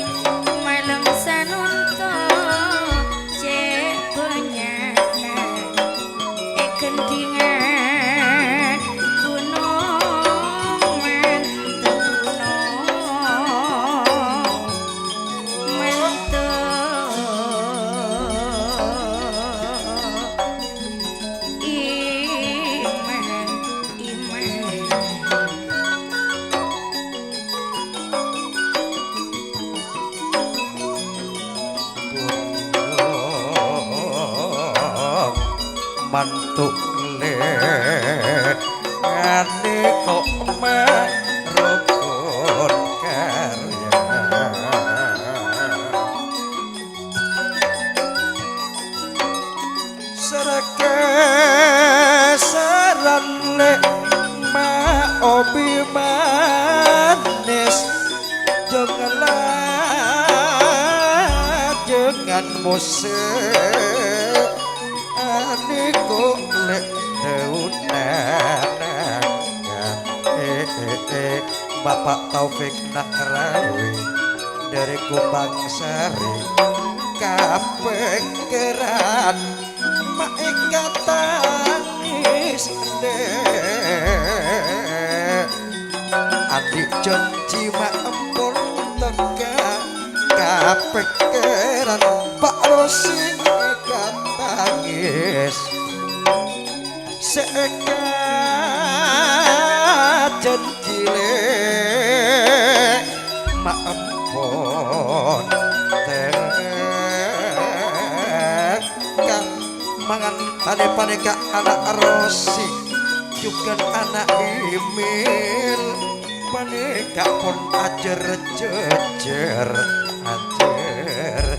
malem sanonto cè' bânnya'na è gendhingan gunong manto, gunong manto. Iman, iman. Mantu lè ane kok marokon karya. Serake saran le ma obi manis, janganlah jangan musik aniku le daunan. Eh, eh, eh, Bapak Taufik Nanggrawi dari Kumbang Sari kapekeran. Maèka tangis, Dek. Andi' janji ma' empon teka kapèkkèran, Pak Rosi èka tangis. Sè èka janji, Lè', ma' empon teka. Ka mangantane paneka ana' Rosi, jugan ana' Imil, paneka pon ajer-jejer, ajer-jejer.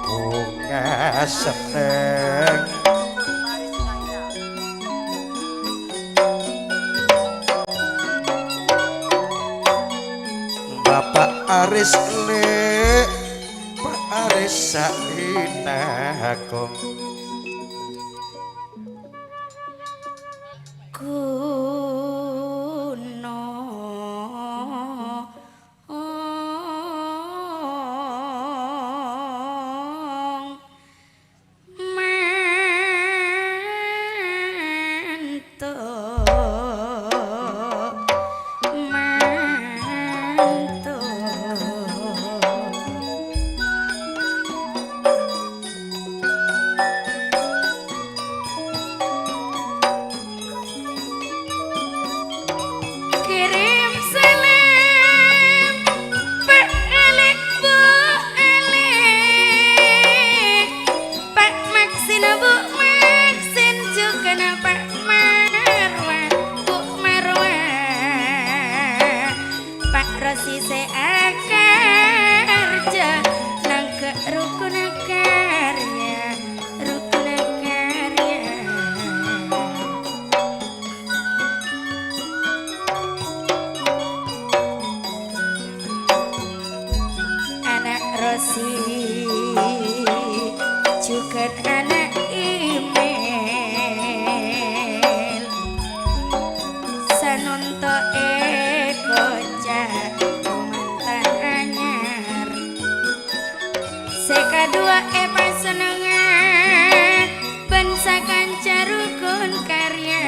Bunga senneng. Bapak Aris Lè', Pak Aris Sainako. Gunong Manto, manto. ana' Imel. Sanonto' èkoca' kamantan anyar. Sè kaduwâ' èpasennengnga bân sakanca rukun karya.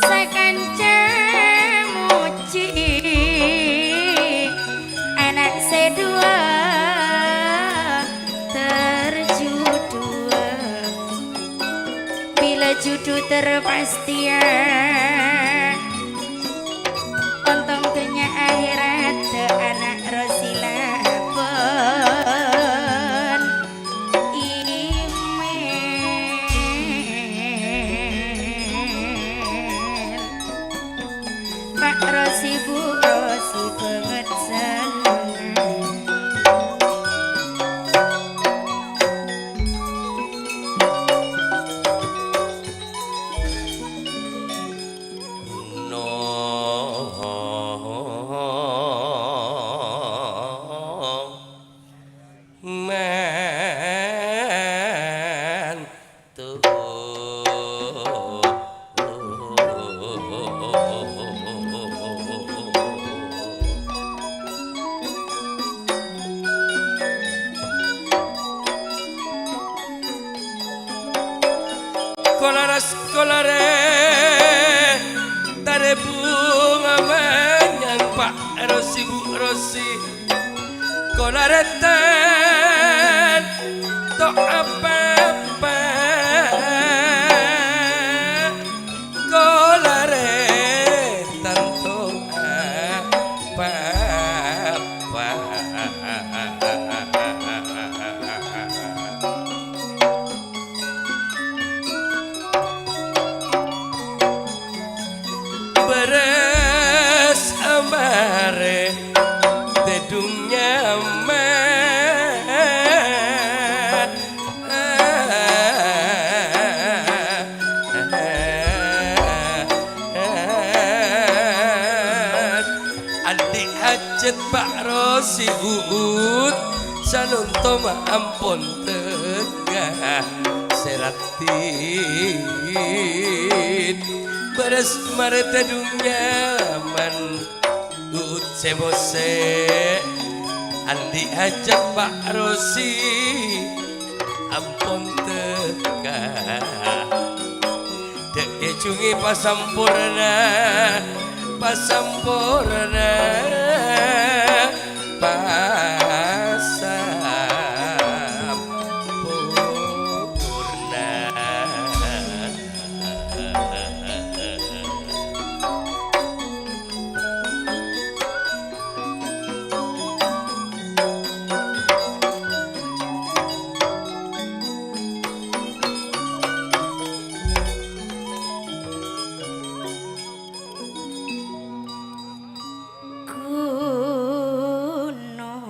Sakanca mojhi ana' sè duwâ' terjudhuwâ. Bilâ judhu terpastèya, ontong dhunnya akhèrat ana' Rosila bân Imel. Pa' Rosi, Bu Rosi, bângèt sennengnga. Kolaras, kolare, tare bunga manyang Pa' Rosi, Bu Rosi. Kolareten to' apa-apa. Kolare tanto apa-apa. Bârâs amare tedhung nyaman. Andi' hajat Pa' Rosi, Uut, sanonto ma' ampon teka. Sè raddhin bârâs marè tedhung nyaman. Uut sè mosè, andi' hajat Pa' Rosi, ampon teka. Dâ' kèjhungè pasamporna, pasamporna, pasamporna. Gunong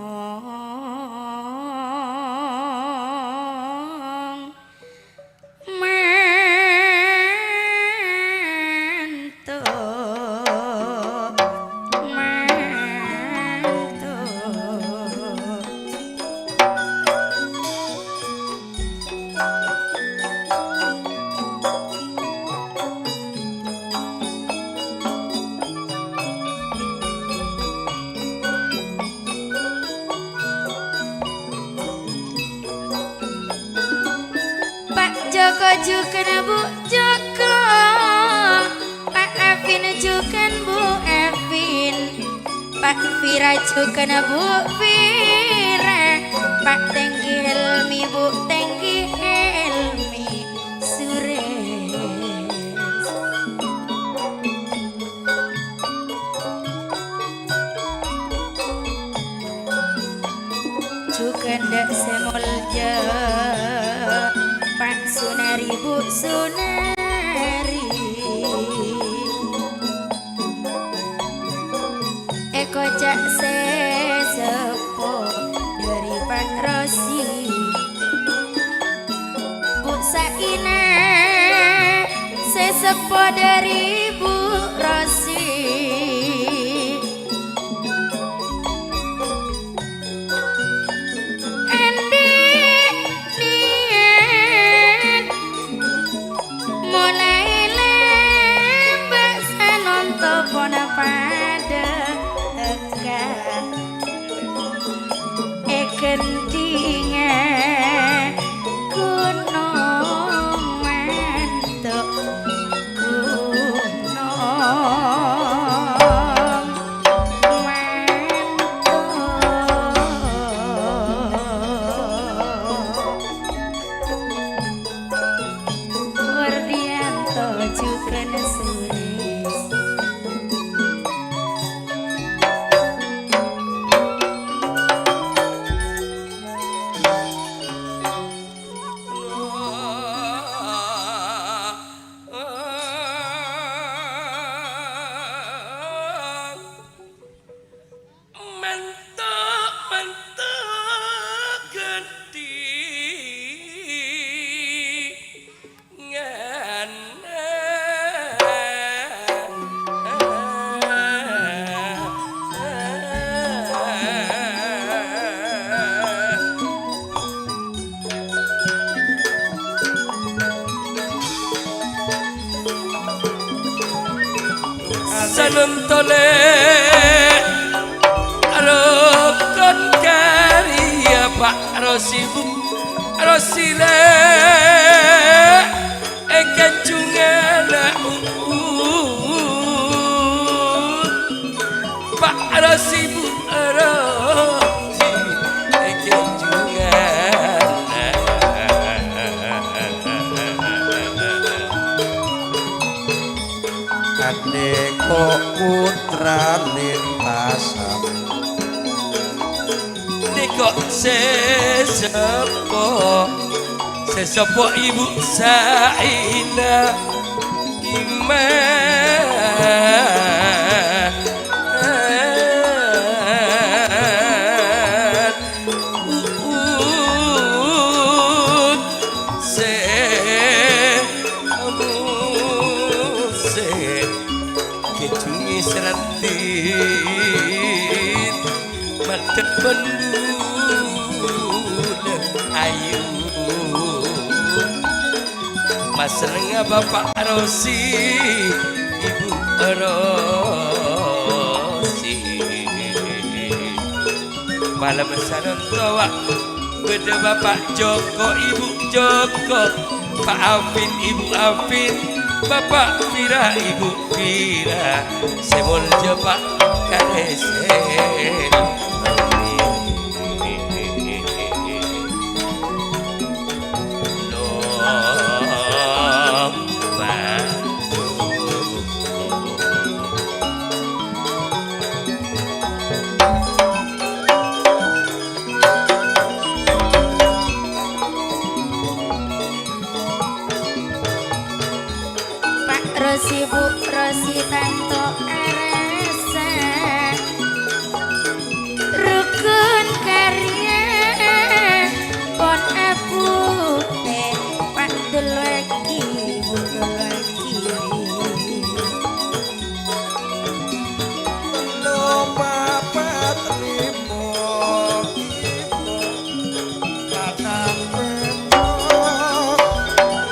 Manto, manto. Pa' Joko jhughân Bu' Joko, Pa' Afin jhughân Bu' Afin, Pa' Fira jhughân Bu' Fira, Pa' Tenggi Helmi Bu' Tenggi Helmi Sures. Jhughân dâ' sè molja, Pa' Sunari, Bu' Sunari. Èkoca' sè seppo dâri Pa' Rosi. Bu' Saina sè seppo dâri Bu' Rosi. Gendhingan gunong manto, gunong manto. Wardiyanto jhughân Suris. Manto, manto gendhingan. Sanonto lè' rokon karya, Pa' Rosibu, Rosile, è kanjunganna u'u. Pa' Rosibu, Rosi, è kanjunganna. Andhika putra lintasan. Nèko sè seppo, sè seppo Ibu Saina, Iman U'ut sè, U'ut sè. Kèjhungè sè raddhin, madhep bân bulâ ayu. Masarengnga Bapa' Rosi, Ibu Rosi. Malem sanonto, wa', bâdâ Bapa' Joko, Ibu Joko, Pa' Afin, Ibu Afin, Bapa' Pira, Ibu Pira, sè molja Pa' Karesen. Amin. Pa' Rosi, Bu Rosi tanto arassa. Rukun karya pon abute, Pa' Dulwagi, Bu Dulwagi. Tendho papat limo kilo, kadang pento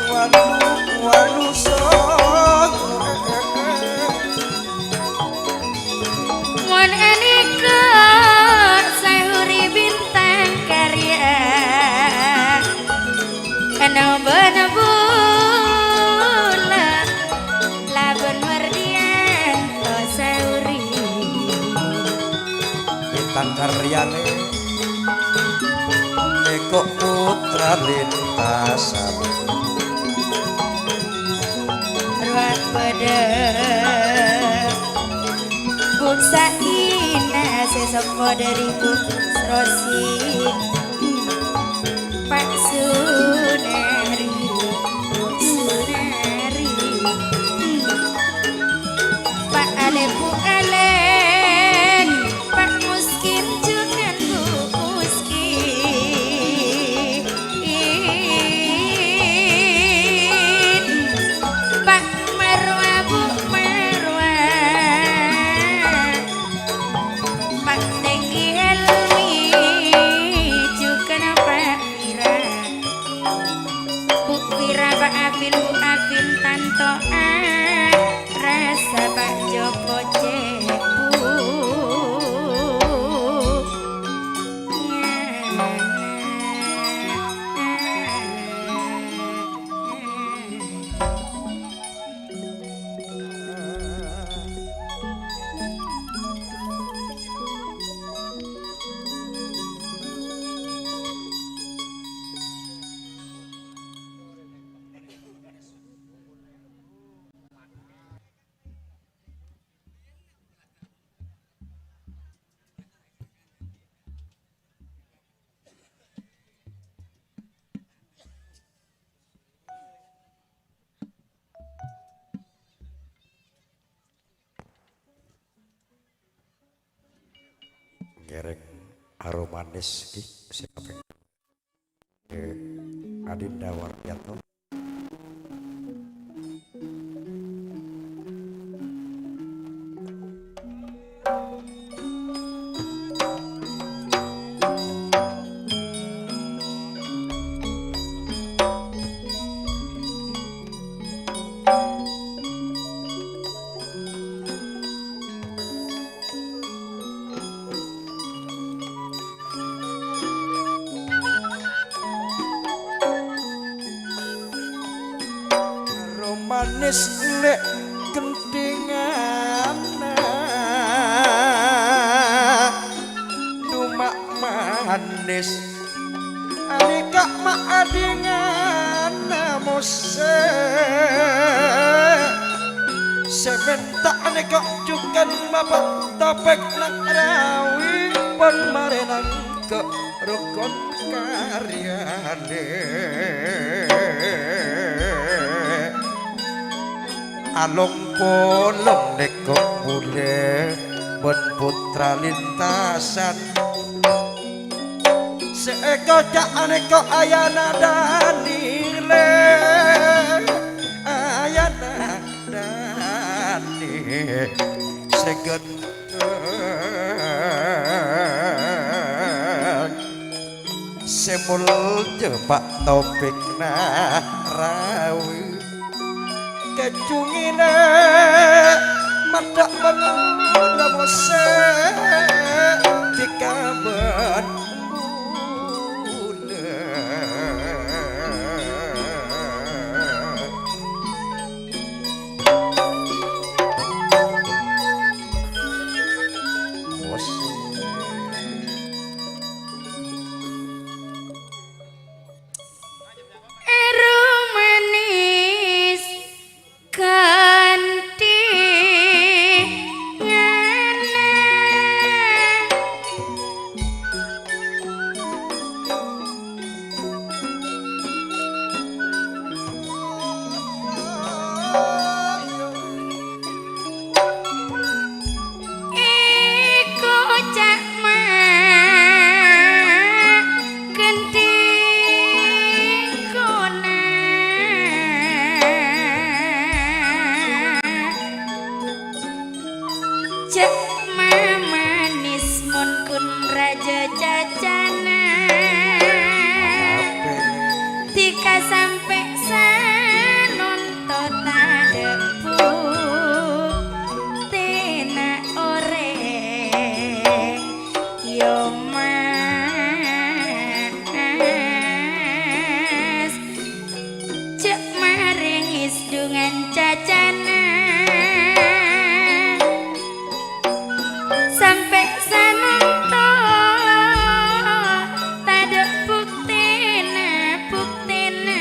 walu, walu songo. Mon anika Sahuri Bintang Karya, ana bân bulâ, labân Mardiyanto Sahuri. Bintang Karyane. Eko putra lintasan. Rowa padâ Bu Saina sè seppo dhâri Bu Rosi. Pa' Sunari, Sunari. Pa' Alè, Bu Alè. Pa' Muskin jhughân Bu Muskin. Pa' Marwa, Bu Marwa. Pa' Tenggi Helmi Kèrèng aromanis ki sè kapèng. Eh, Adinda Wardiyanto. Romanis lè' ghenthinganna, duma' manis. Anèka maadhingan mosè. Sè mènta anèka jhughân mapa topèk nang rawi pon marènang ka rokon karyana. Along-polong nèko bulâ bân pottra lintasan. Sè èkoca' anèko ayana Dani lè, ayana Dani sè ghânteng. Sè molja pa' topèkna rawi. Kacungèna maddhâ' bângola mosè dikabân bulâ. Mosè. Aromanis ghenthinganna. Èkoca' ma' ghenthinganna. Jhâ' mamanis mon ghun rajâ cacana. Dhika sampè' sanonto tadhâ' buktèna orèng Yomas. Jhâ' marèngis dhungan cacana. Sampè' sanonto tadhâ' buktèna, buktèna.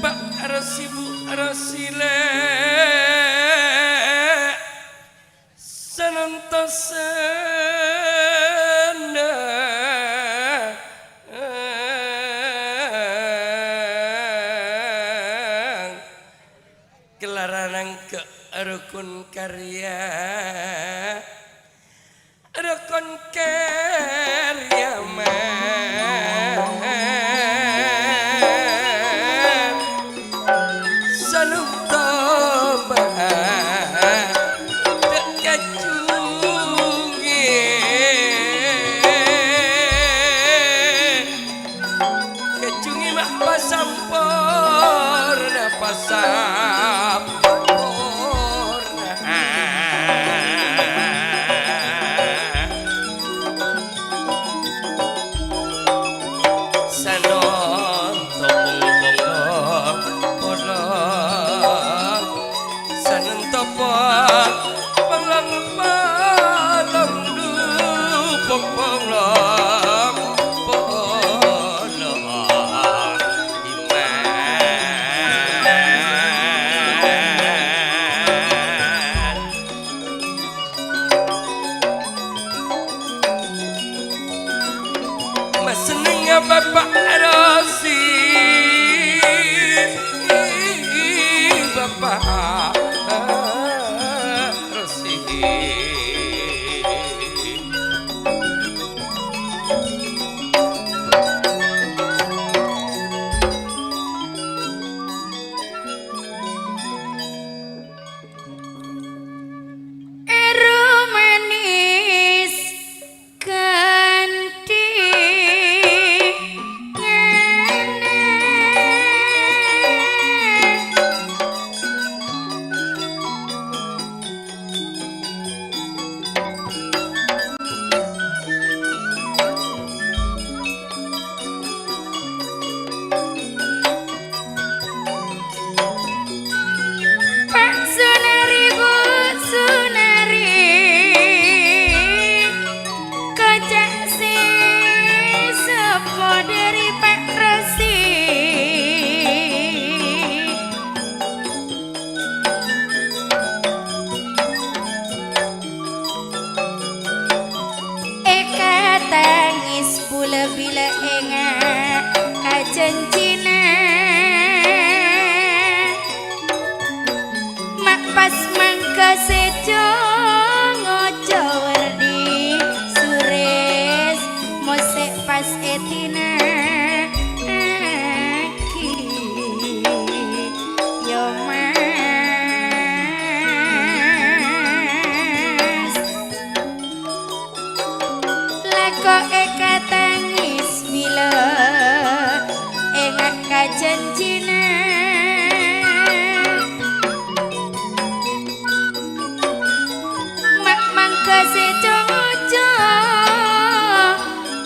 Pak Resi, Bu Resi, lè', sanonto sandhâng. Kalaran angghâ' rokon karya, rokon karya man. Sanonto bâdâ kacungè. Kacungè ma' pasamporna, pasamporna. Sanonto pong-pong polong. Sanonto pong-pong polong, du pong-pong polong. janjina. Ma' mangka sè cocok,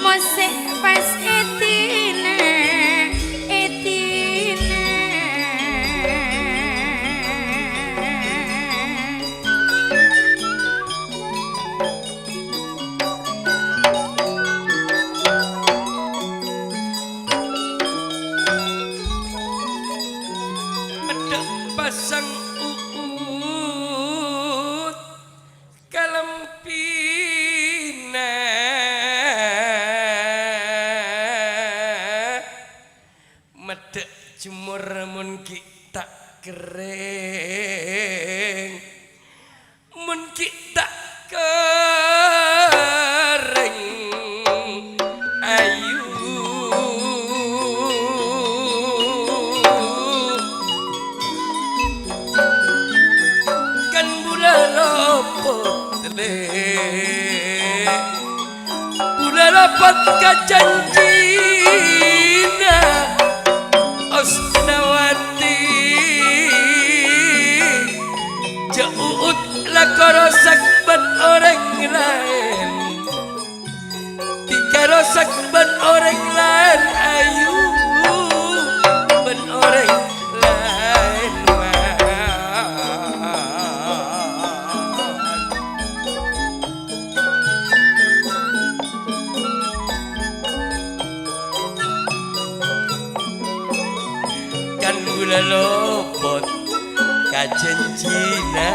mosè pas èdina, èdina. Meddhâ' pasang u'ut kalambhina. Meddhâ' jemor mon ghi' ta' kerrèng, mon ghi' ta' kerrèng, ayu. Kan bulâ lopot, lè'. Bulâ lopot ka janjina Asnawati. Jhâ' u'ut la karosak bân orèng laèn. Dikarosak bân orèng laèn, ayu, bân orèng laèn, man. Kan bulâ lopot ka janjina.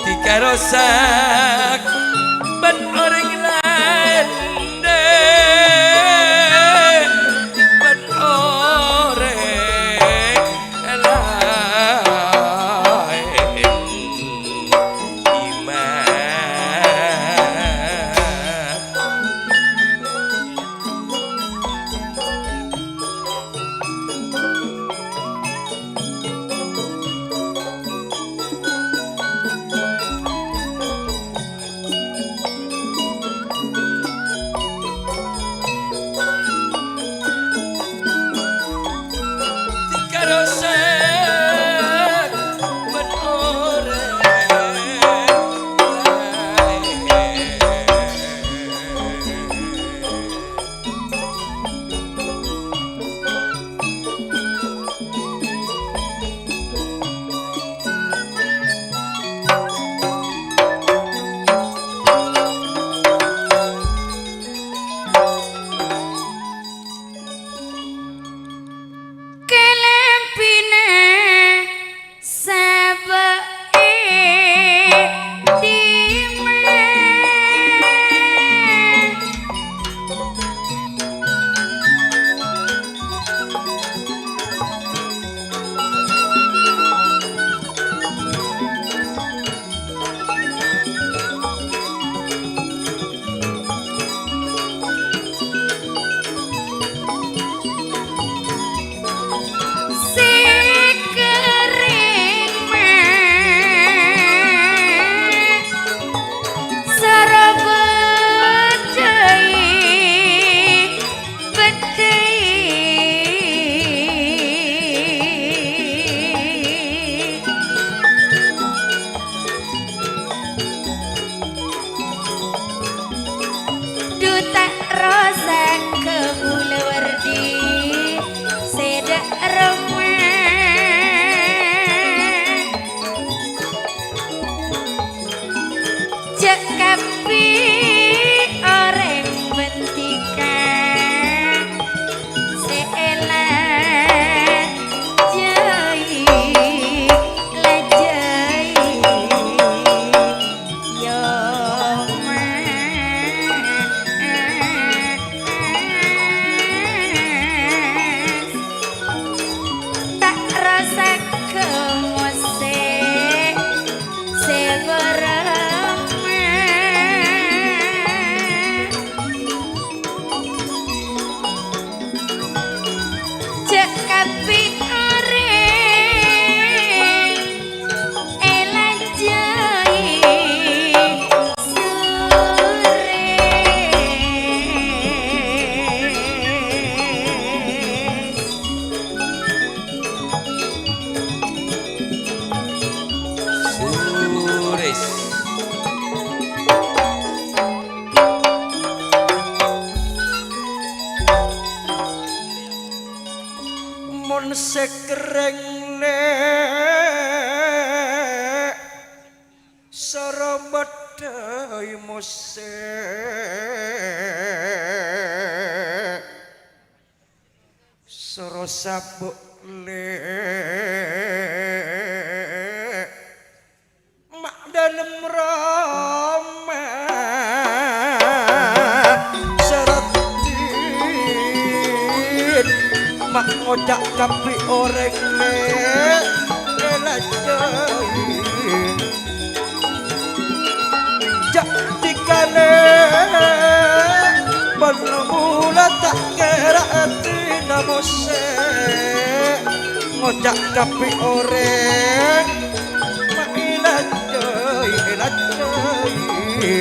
Dikarosak bân orèng laèn, bân orèng laèn, Iman. sè kerrèng lè', soro bâddhâi mosè', soro sabâ' lè'. Ma' dâlem roma saraddhin, ma' ngoca' kabbhi orèng lè', èlajâi. Ja' dikalè bân bulâ ta' kèra atèna mosè', ngoca' kabbhi orèng, ma' èlajâi, èlajâi.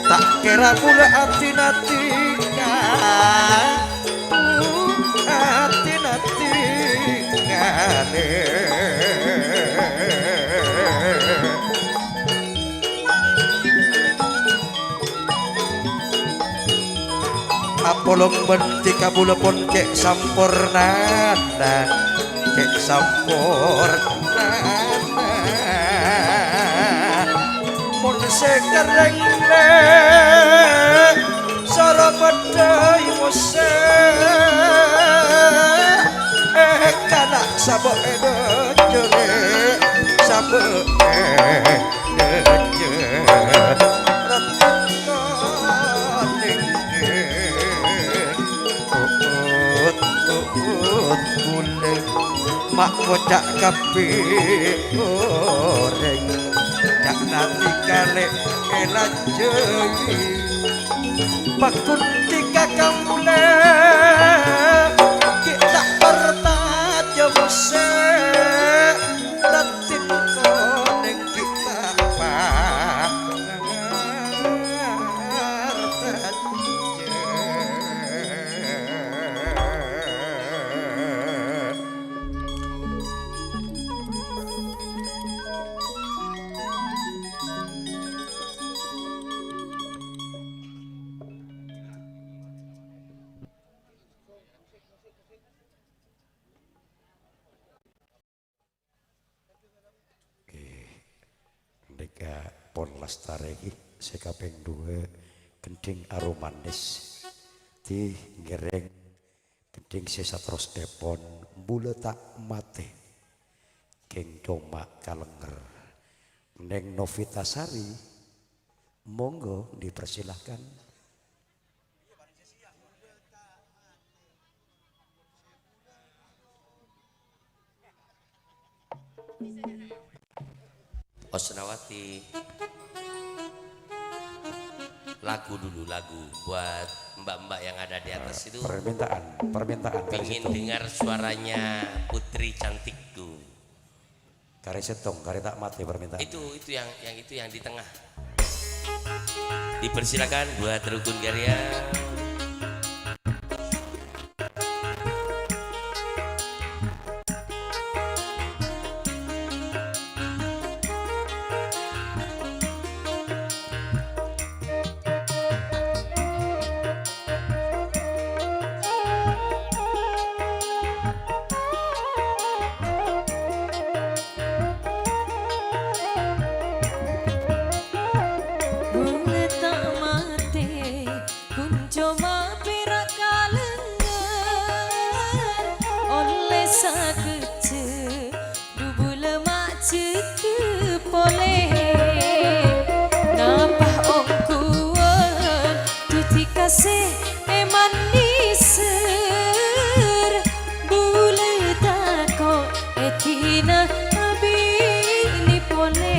Ta' kèra bulâ atèna dhika, atèna dhika lè'. Apolong bân dhika bulâ pon cè' sampornana, cè' sampornana. Mon sè kerrèng lè', soro bâddhâi mosè', èkala' sabâ' è dâjâ lè', sabâ' è dâjâ. Uut, uut, bulâ, ma' ngoca' kabbhi orèng, ca'na dhika lè' èlajâi. Paggun dhika kaulâ ghi' ta' parcajâ mosè', raddhin konèng ghi' ta' parcajâ. Ngghi, nèka pon lastarè ghi sè kapèng duwâ', gendhing aromanes. Dhi ngèrèng gendhing sè saterrossèpon, Bulâ Ta' Matè. Kèng coma kalènger. Neng Novita Sari, monggo dipersilakan. Osnawati. Lagu dulu, lagu buat mbak-mbak yang ada di atas itu. Permintaan, permintaan dari Pingin situ. Dengar suaranya putri cantikku. Karè sèttong, karè ta' matè permintaan. Itu, itu yang, yang itu yang di tengah. Dipersilakan buat Rukun Karya. Bulâ ta' matè, kun coma pèra' kalènger, ollè sakejjhâ', dhu bulâ ma' jâgâ polè. Napa ongghuwân dhâddhi kasè è manèsèr, bulâ tako' èdina abinè polè.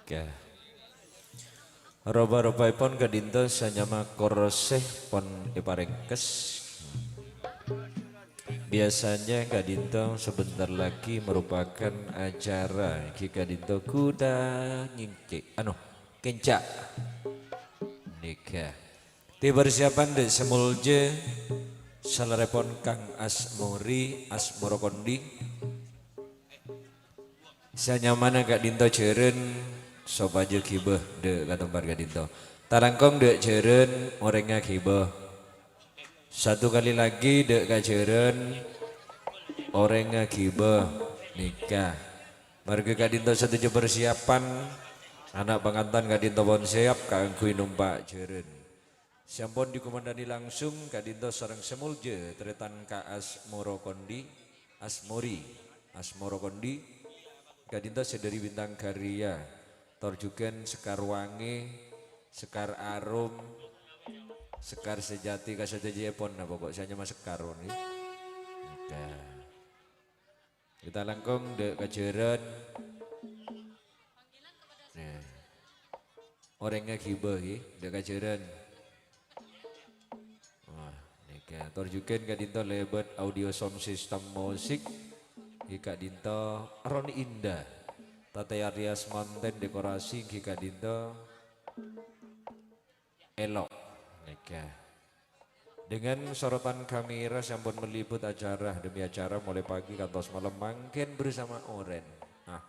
Oke. Ropa-ropaèpon ka'dinto sanyama korsè pon èparèngkes. Biasanya ka'dinto sebentar lagi merupakan acara ghi ka'dinto kuda ngèncè', anu, kènca'. Nèka. Dipersiapan dâ' sè molja salarèpon Kang Asmori, Asmoro Kondi. Sanyamana ka'dinto jhârân sopajâ ghibâ dâ' ka tempat ka'dinto. Talangkong dâ' jhârân orèngnga ghibâ. Satu kali lagi dâ' ka jhârân orèngnga ghibâ. Nèka. Marghâ ka'dinto sadhâjâ persiapan, ana' pangantan ka'dinto pon siap kaangghuy nompa' jhârân. Sè ampon dikomandhâni langsung ka'dinto sareng sè molja tarètan Ka Asmoro Kondi, Asmori, Asmoro Kondi, ka'dinto sè dâri Bintang Karya, tor jhughân Sekar Wangi, Sekar Arum, Sekar Sejati kasadhâjâèpon, nah, pokok sanyama Sekar, ngghi. Nèka. Kita langkong dâ' ka jhârân. Nah. Orèngnga ghibâ, ghi, dâ' ka jhârân. Wah, nèka. Tor jhughân ka'dinto lèbât audio sound system musik. Ghi ka'dinto Roni Indah. Tata rias manten dekorasi ghi ka'dinto. Elok. Nèka. Dengan sorotan kamera sè ampon meliput acara demi acara mulai pagi kantos malem mangkèn bersama Oren. Ah.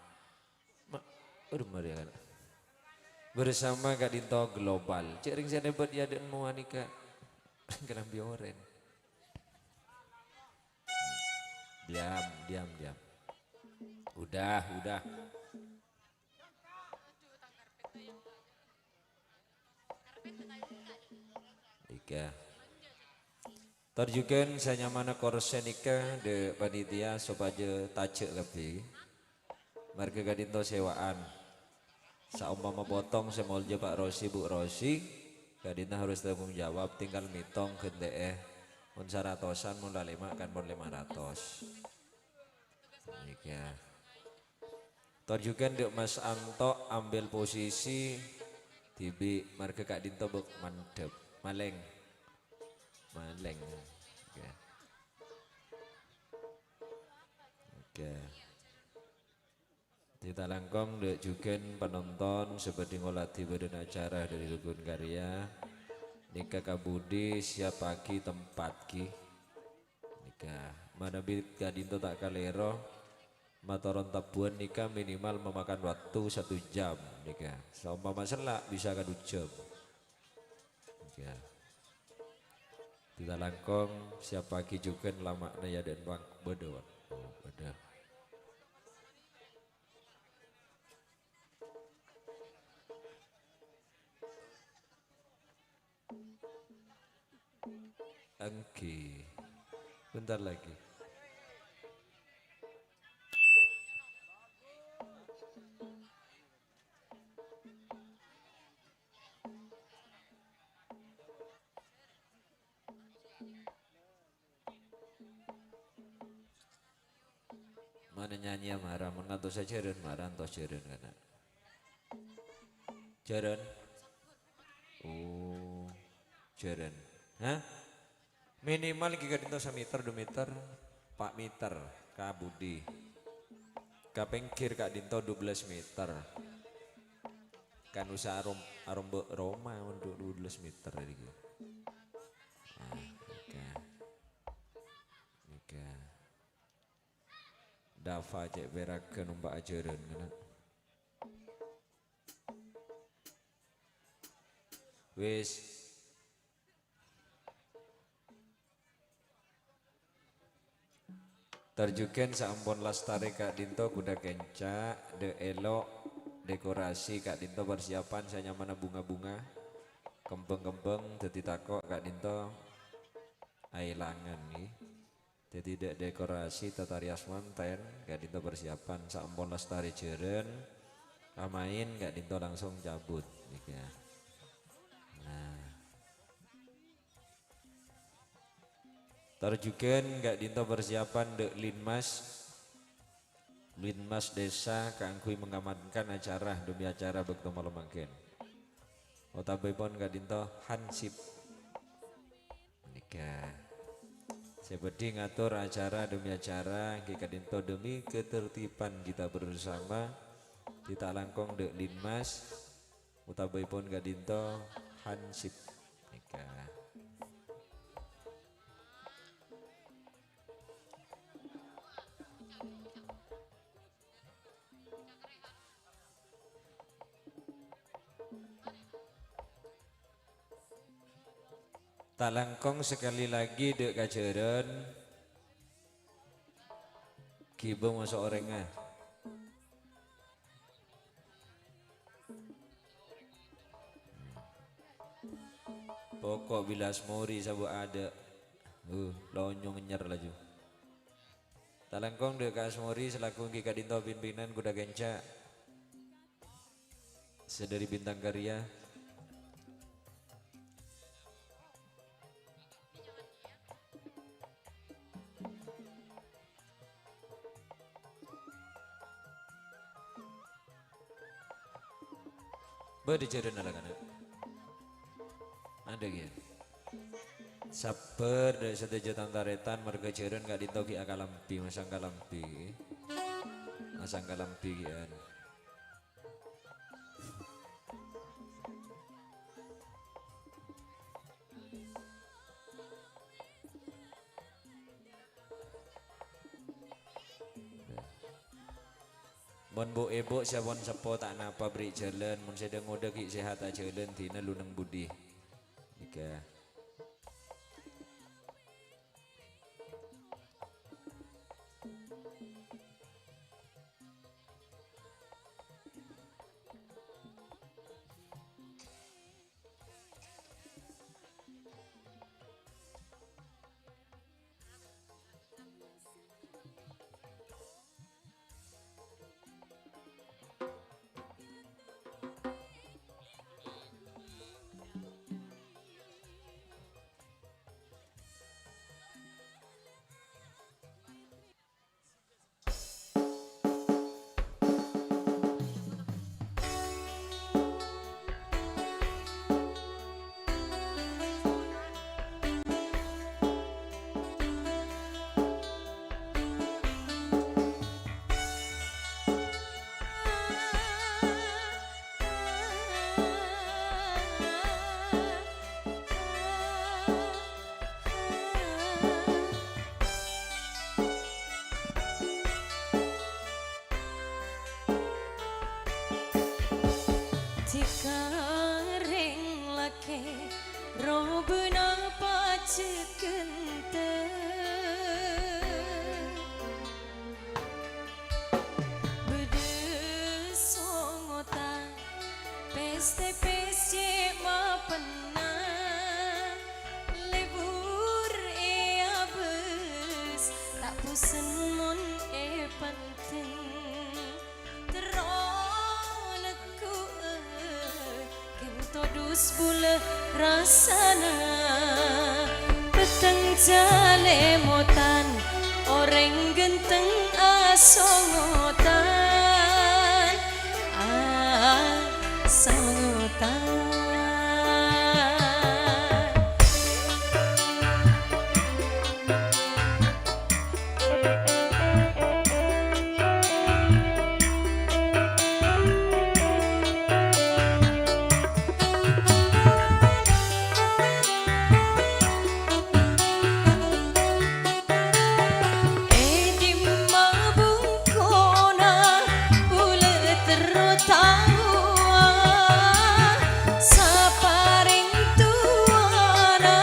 Ma-, aduh, mari, kan. Bersama ka'dinto global. Cè' rèng sè lèbât è adâ'na mowa nèka. Kalambhi Oren. Diam, diam, diam. Udah, udah. Nèka. Tor jhughân sanyamana korsè nèka dâ' panitia sopajâ tajhâ' kabbhi. Marghâ ka'dinto sewaan. Saompama potong sè molja Pak Rosi, Bu Rosi, ka'dinto harus tanggung jawab, tinggal mètong ghântè'è. Mon saratosan, mon lalèma' kan pon lèma ratos. Nèka. Tor jhughân dâ' Mas Anto ambel posisi dhibi' marghâ ka'dinto bâk mandhâp. Malèng. Malèng. Oke. Oke. Ditalangkong dâ' jhughân panonton sè bhâdhi ngoladhi bâdân acara dâri Rukun Karya. Nèka ka budi siapaghi tempat ghi. Nèka, manabi ka'dinto ta' kalèro, matoron tabbhuwân nèka minimal memakan waktu satu jam nèka. Saompama sella' bisa ka du jam. Nèka. Ditalangkong, siapaghi jhughân lama'na è adâ'na bang-, bâdâ, Pak. Oh, bâdâ. Èngghi. Bentar lagi. Mana nyanyi mara, mon ngantos jhârân mara, ngantos jhârân kana. Jhârân? Oh, jhârân. Hah? Minimal ghi' ka'dinto sameter, du meter, pa' meter, ka budi. Ka pèngghir ka'dinto du bellâs meter. Kan usa arom-, arombâ' roma mon du-, du bellâs meter dâri ghi'. Ah, oke. Oke. Dafa cè' pèraghân ompa' ajhârân, kana. Wis. Tor jhughân saampon lastarè ka'dinto ghuna kènca', dâ' èlo', dekorasi ka'dinto persiapan sè nyamana bunga-bunga, kembang-kembang dhâddhi tako' ka'dinto aèlangan, ngghi. Dhâddhi dâ', dekorasi tata rias manten, ka'dinto persiapan saampon lastarè jhârân, amaèn ka'dinto langsung cabut, nèka. Nah. Tor jhughân ka'dinto persiapan dâ' Linmas. Linmas Desa kaangghuy mengamankan acara demi acara bâkto malem mangkèn. Otabâèpon ka'dinto hansip. Nèka. Sè bhâdhi ngator acara demi acara, èngghi ka'dinto demi ketertiban kita bersama, dita' langkong dâ' Linmas, otabâèpon ka'dinto hansip. Nèka. Ta' langkong sekali lagi dâ' kajhârân ghibâ moso orèngnga. Poko' bilâ Asmori sabâ' adâ', uh, lonyo ngènyèr laju. Ta' langkong dâ' ka Asmori selaku èngghi ka'dinto pimpinan Kuda Kencak. Sè dâri Bintang Karya. Bâdâ jhârânna la kana'. Adâ' kèya. Sabbhâr dâ' sadhâjâ tan-tarètan, marghâ jhârân ka'dinto ghi' akalambhi, masang kalambhi. Masang kalambhi ghi'ân. Mon bu'-ibu' sè pon seppo ta' napa bri' jhâlân, mon sè dâ-ngodâ ghi' sehat ajhâlân, dina lu neng budi. Nèka. Dhika rèng lakè' robâna pajhât ghântèng. Bâdâ songotan pèstè pèssè mapenna. Lebur è abâs, ta' bosen mon èpendheng. Terro negghu'â, ghento dus bulâ rassana. Petteng jalèmotan, orèng ghenteng asongotan. Asongotan. È dimma bungkona bulâ terro taowa, sapa rèng towana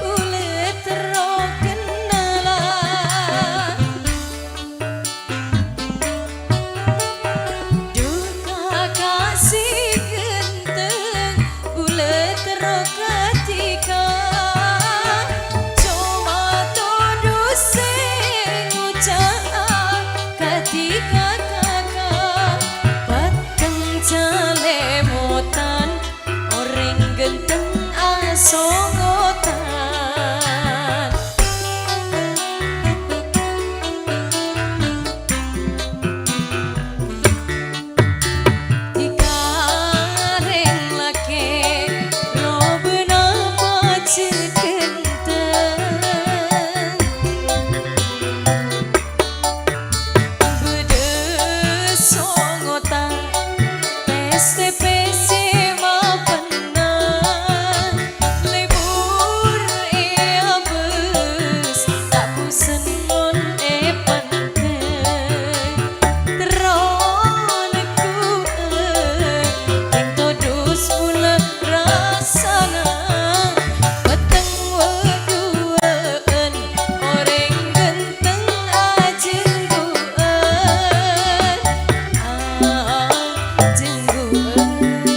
bulâ terro kennala. Dhu kaka sè ghenteng, bulâ terro ghântèka. Coma todus sè ngoca'a ghântèka kaka. Petteng jalèmotan, orèng ghenteng asongotan. Stepesi mapenna, lebur e abes, ta' bosen mon e pante. Terro neggu'en, ghing todus pula rassana, peteng weduwa'en, oreng ghenteng ajenggu'en. Ajenggu'en.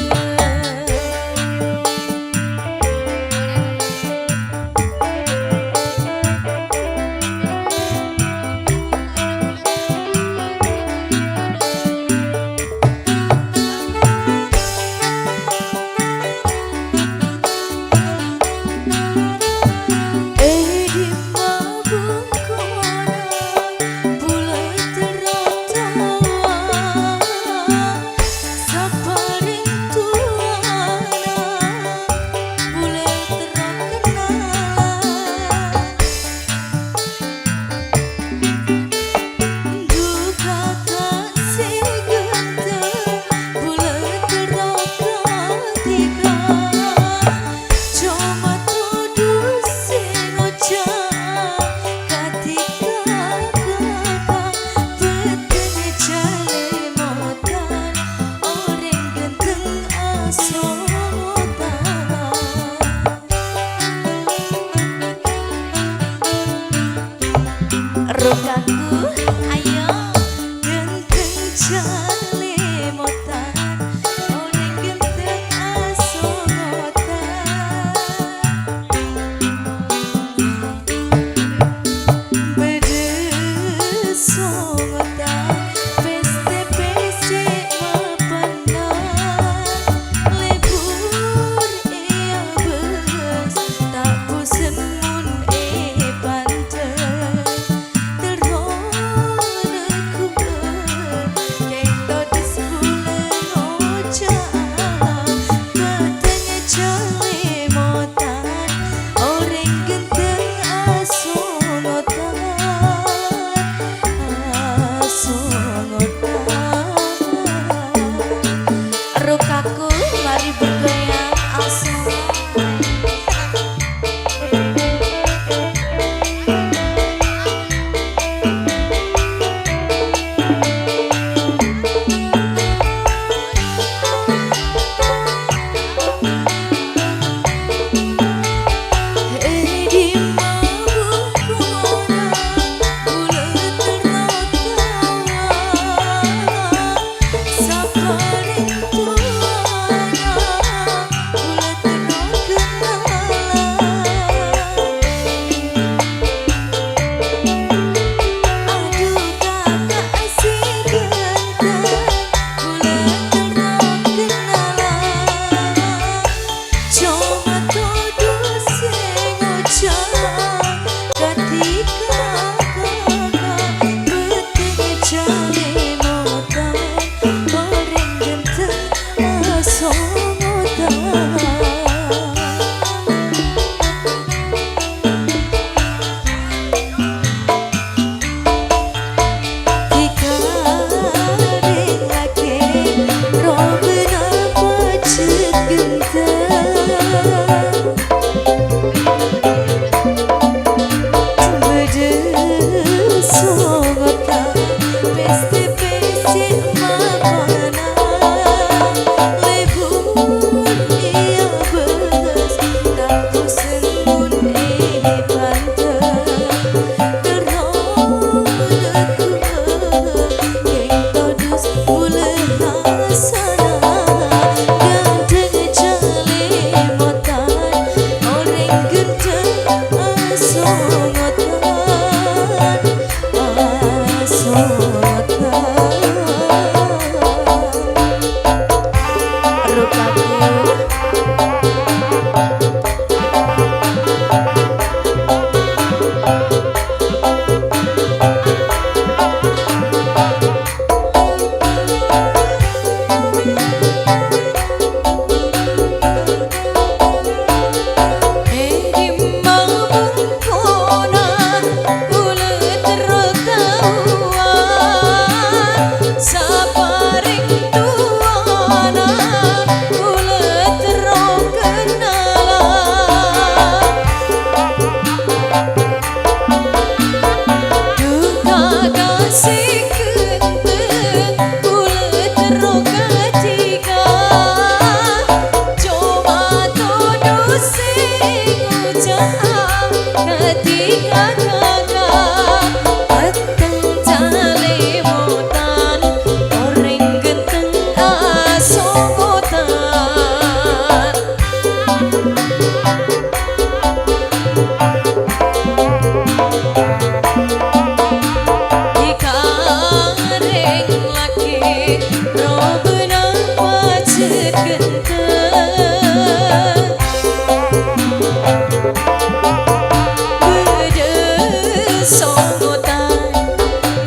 Bâdâ songotan,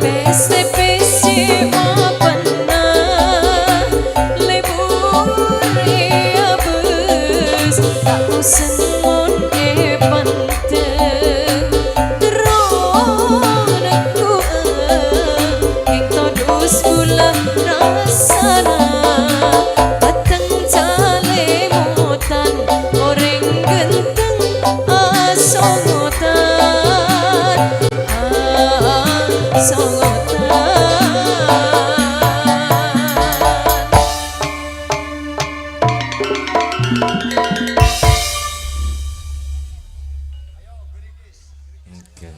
pèssè-pèssè mapenna, lebur è abâs, ta' kosèng mon èpendem. Terro nenggu'a, kèng todus bulâ rassana. Bâteng calèmotan, orèng ghânteng asongotan. Asongotan. Oke.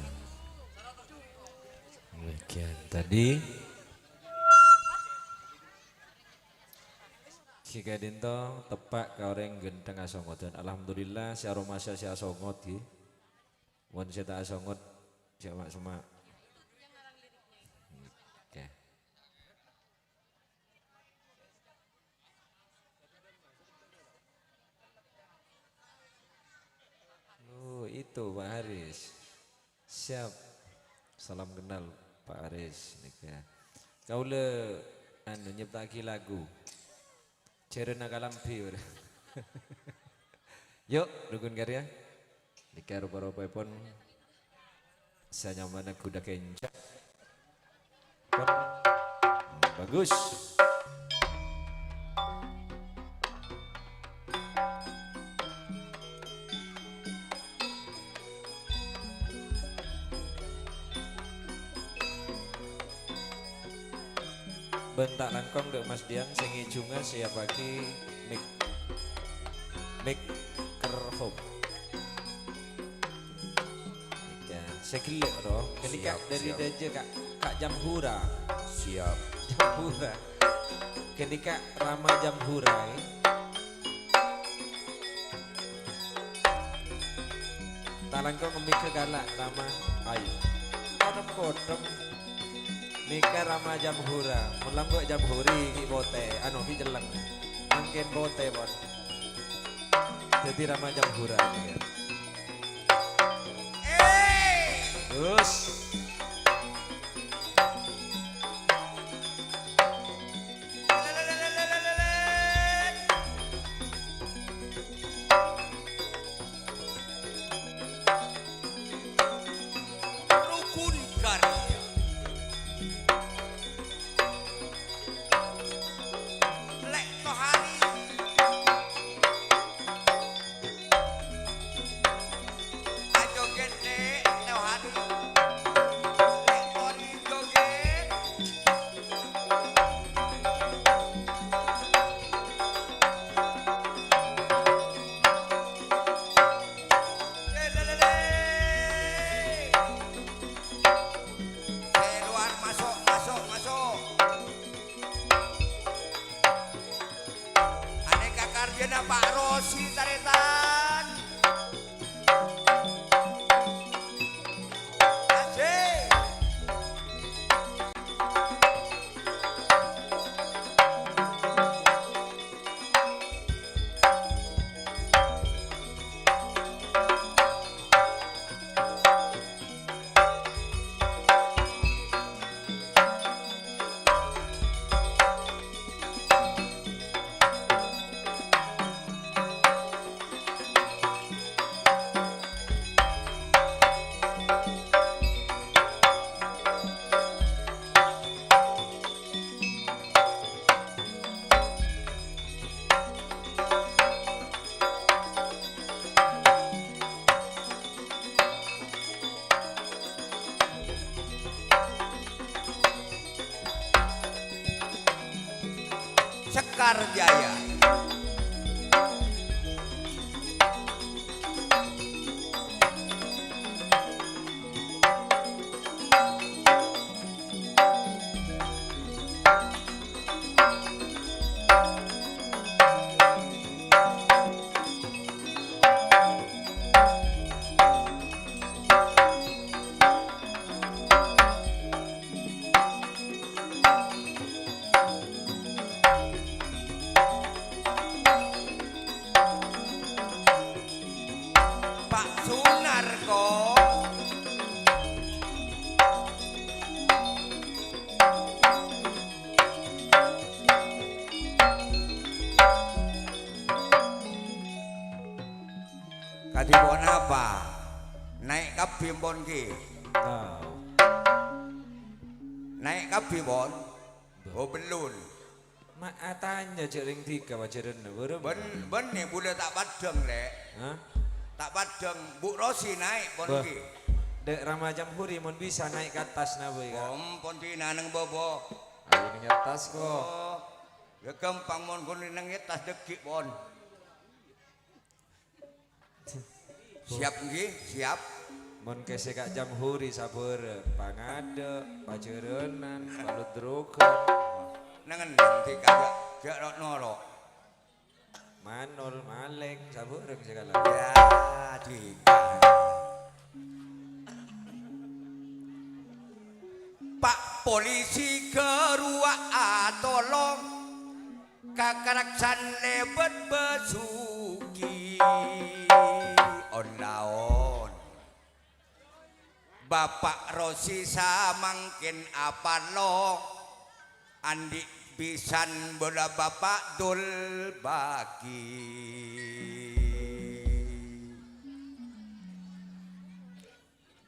Demikian tadi. Ghi ka'dinto teppa' ka orèng ghânteng asongotan. Alhamdulillah, sè aromasa sè asongot, ghi. Mon sè ta' asongot, sè ma'-semma'. Oke. Oh, itu Pak Haris. Siap. Salam kenal, Pak Haris, nèka. Kaulâ, anu, nyèpta'aghi lagu. Jhârâna kalambhi, bro. Yuk, dukun karya. Nèka rupa-rupaèpon sè nyamana Ghudâ Kènca'. Pon. Bagus. Bân ta' langkong dâ' Mas Dian sè ngèjhungnga, siapaghi mik-, mikrofon. Iyâ, sè ghellâ', ro. Ghânèka siap, dâri siap. Dâjâ, Ka', Ka' Jamhura. Siap. Jamhura. Ghânèka Rama Jamhura, è. Talangkong ngemmègghâ ghellâ', Rama. Ayo. Kodem-kodem. Nèka Rama Jamhura. Mon lambâ' Jamhuri, ghi' potè. Anu, ghi' celleng. Mangkèn potè, pon. Dâddhi Rama Jamhura, ya. Terus. Rukun Karya. Lè' Tohari. Ajogèt, Lè', Tohari. Lè' Tohari jogèt. Lelelele. Sè lowar, maso', maso', maso'. Anèka karjana Pa' Rosi, tarètan. Asik. Kadhi ponapa? Naè' kabbhi pon, Ki? Tao. Naè' kabbhi pon? Oh, bellun. Ma' atanya jhâ' rèng dhika pajhârânna, bârâmma? Bân-, bânnè bulâ ta' paddhâng, Lè'. Hah? Ta' paddhâng, Bu' Rosi naè' pon, Bâh. Ki. Dâ' Rama Jamhuri mon bisa naè' ka attas napa, Ka'? Om, pon dinah neng bâbâ. Ayo neng attas, ko. Oh. Ya ghâmpang mon ghun neng attas dhâggi' pon. Siap, ngghi, siap. Mon kèsè Ka' Jamhuri sabârâng, pangadâ', pajhârânan, palodrogan. Nengneng dhika, jhâ', jhâ' ro'-noro'. Manol, malèng, sabârâng sakalè. Ya, dhika. Pa' polisi ghâruwa atolong. Kakaraksan lèbât Basuki. On-laon. Bapa' Rosi samangkèn apalo, andi' bhisan bâlâ Bapa' Dul Baki.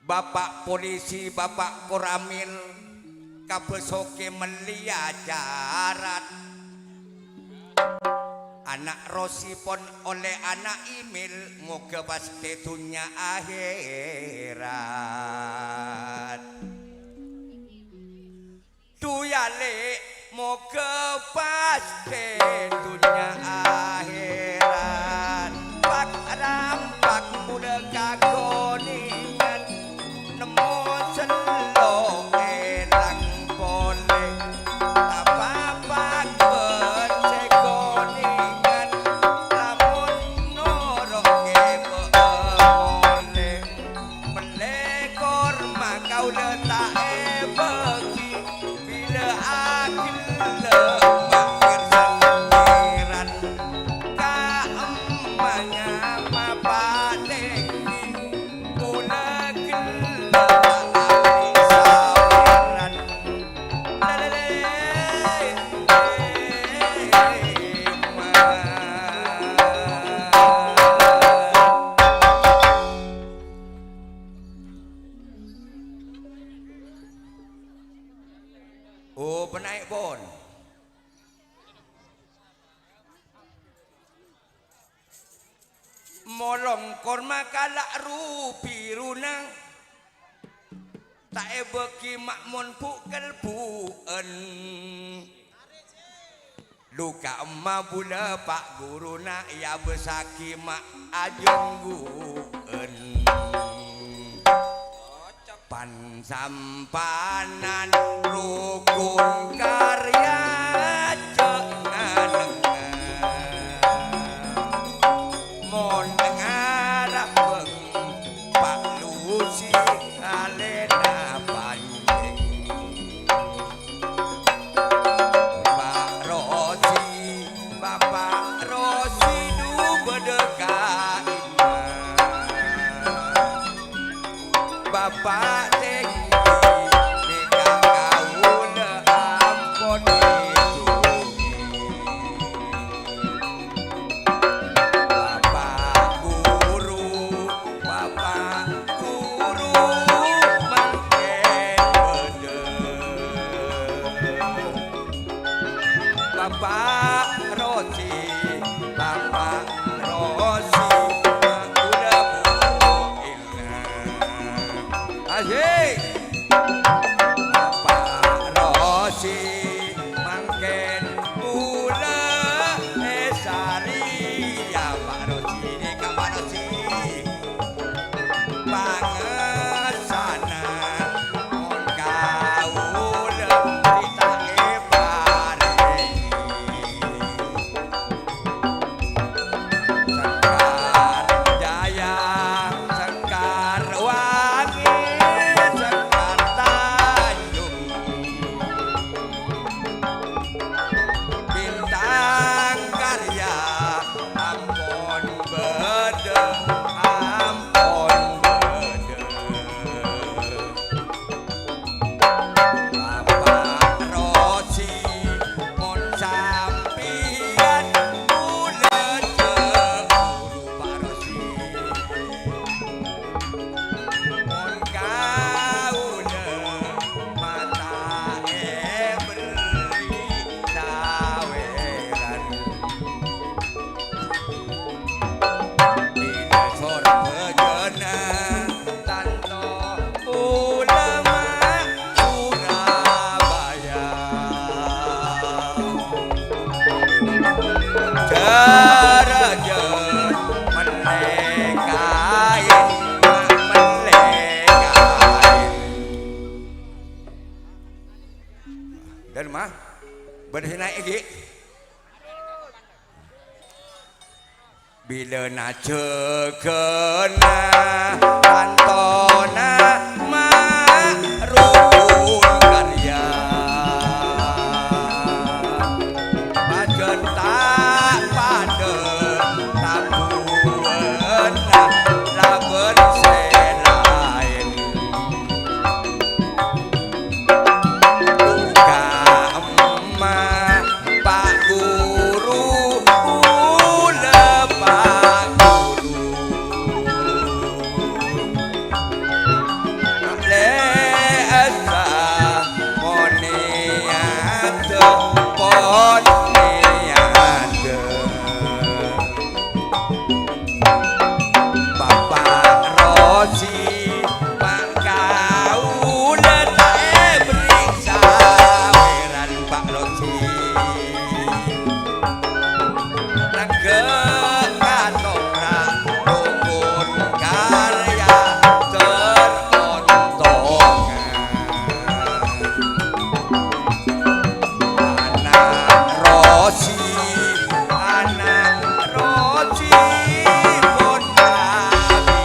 Bapa' polisi, Bapa' Koramil, kabâsoke mellèya carat. Ana' Rosi pon olle ana' imil, moga pastè dunnya aherat. Duyale, moga pastè dunnya aherat. Pak rampak mula kakoningan, nemmo sello elang pole. Tapapak ben se koningan, lamun noro' kebek mole. Pelle korma kaula ta' ebagi, bila agella mager samperan. Ka emmanya mapatenggi, pula gella saperan. Lalele, ma. Oh, penae pon. Molong korma kala' ru-biruna, ta' ebagi ma' mon bu-kelbu'en. Luka emma bula pa' guruna eabessagi ma' ajenggu'en. Pan-sampanan rukun karya ja' nganengnga. Mon ngarabeng palusi alena panjeng. Pak Rosi, Bapak Rosi du bâdâ ka'imma. Bapak Tenggi, nèka kaula ampon ngèdhungi. Bapak Guru, Bapak Guru, mangkèn bâdâ. Bapak Rosi, Bapak Rosi, kaula bu ila. Asik. Bilâna jâgâna tantona ma'run karya. Pajhât ta' padâ tabuwâna labân sè laèn. Duka emma Pa' Guru, kaulâ Pa' Guru. Lè' essa monèyadâ, pon nèyadâ. Bapa' Rosi, Pa' kaulâ ta' èberri' sawèran, Pa' Rosi. Nangghâ' katoprak, dukun karya, ter-ontongan. Ana' Rosi, ana' Rosi pon abidi.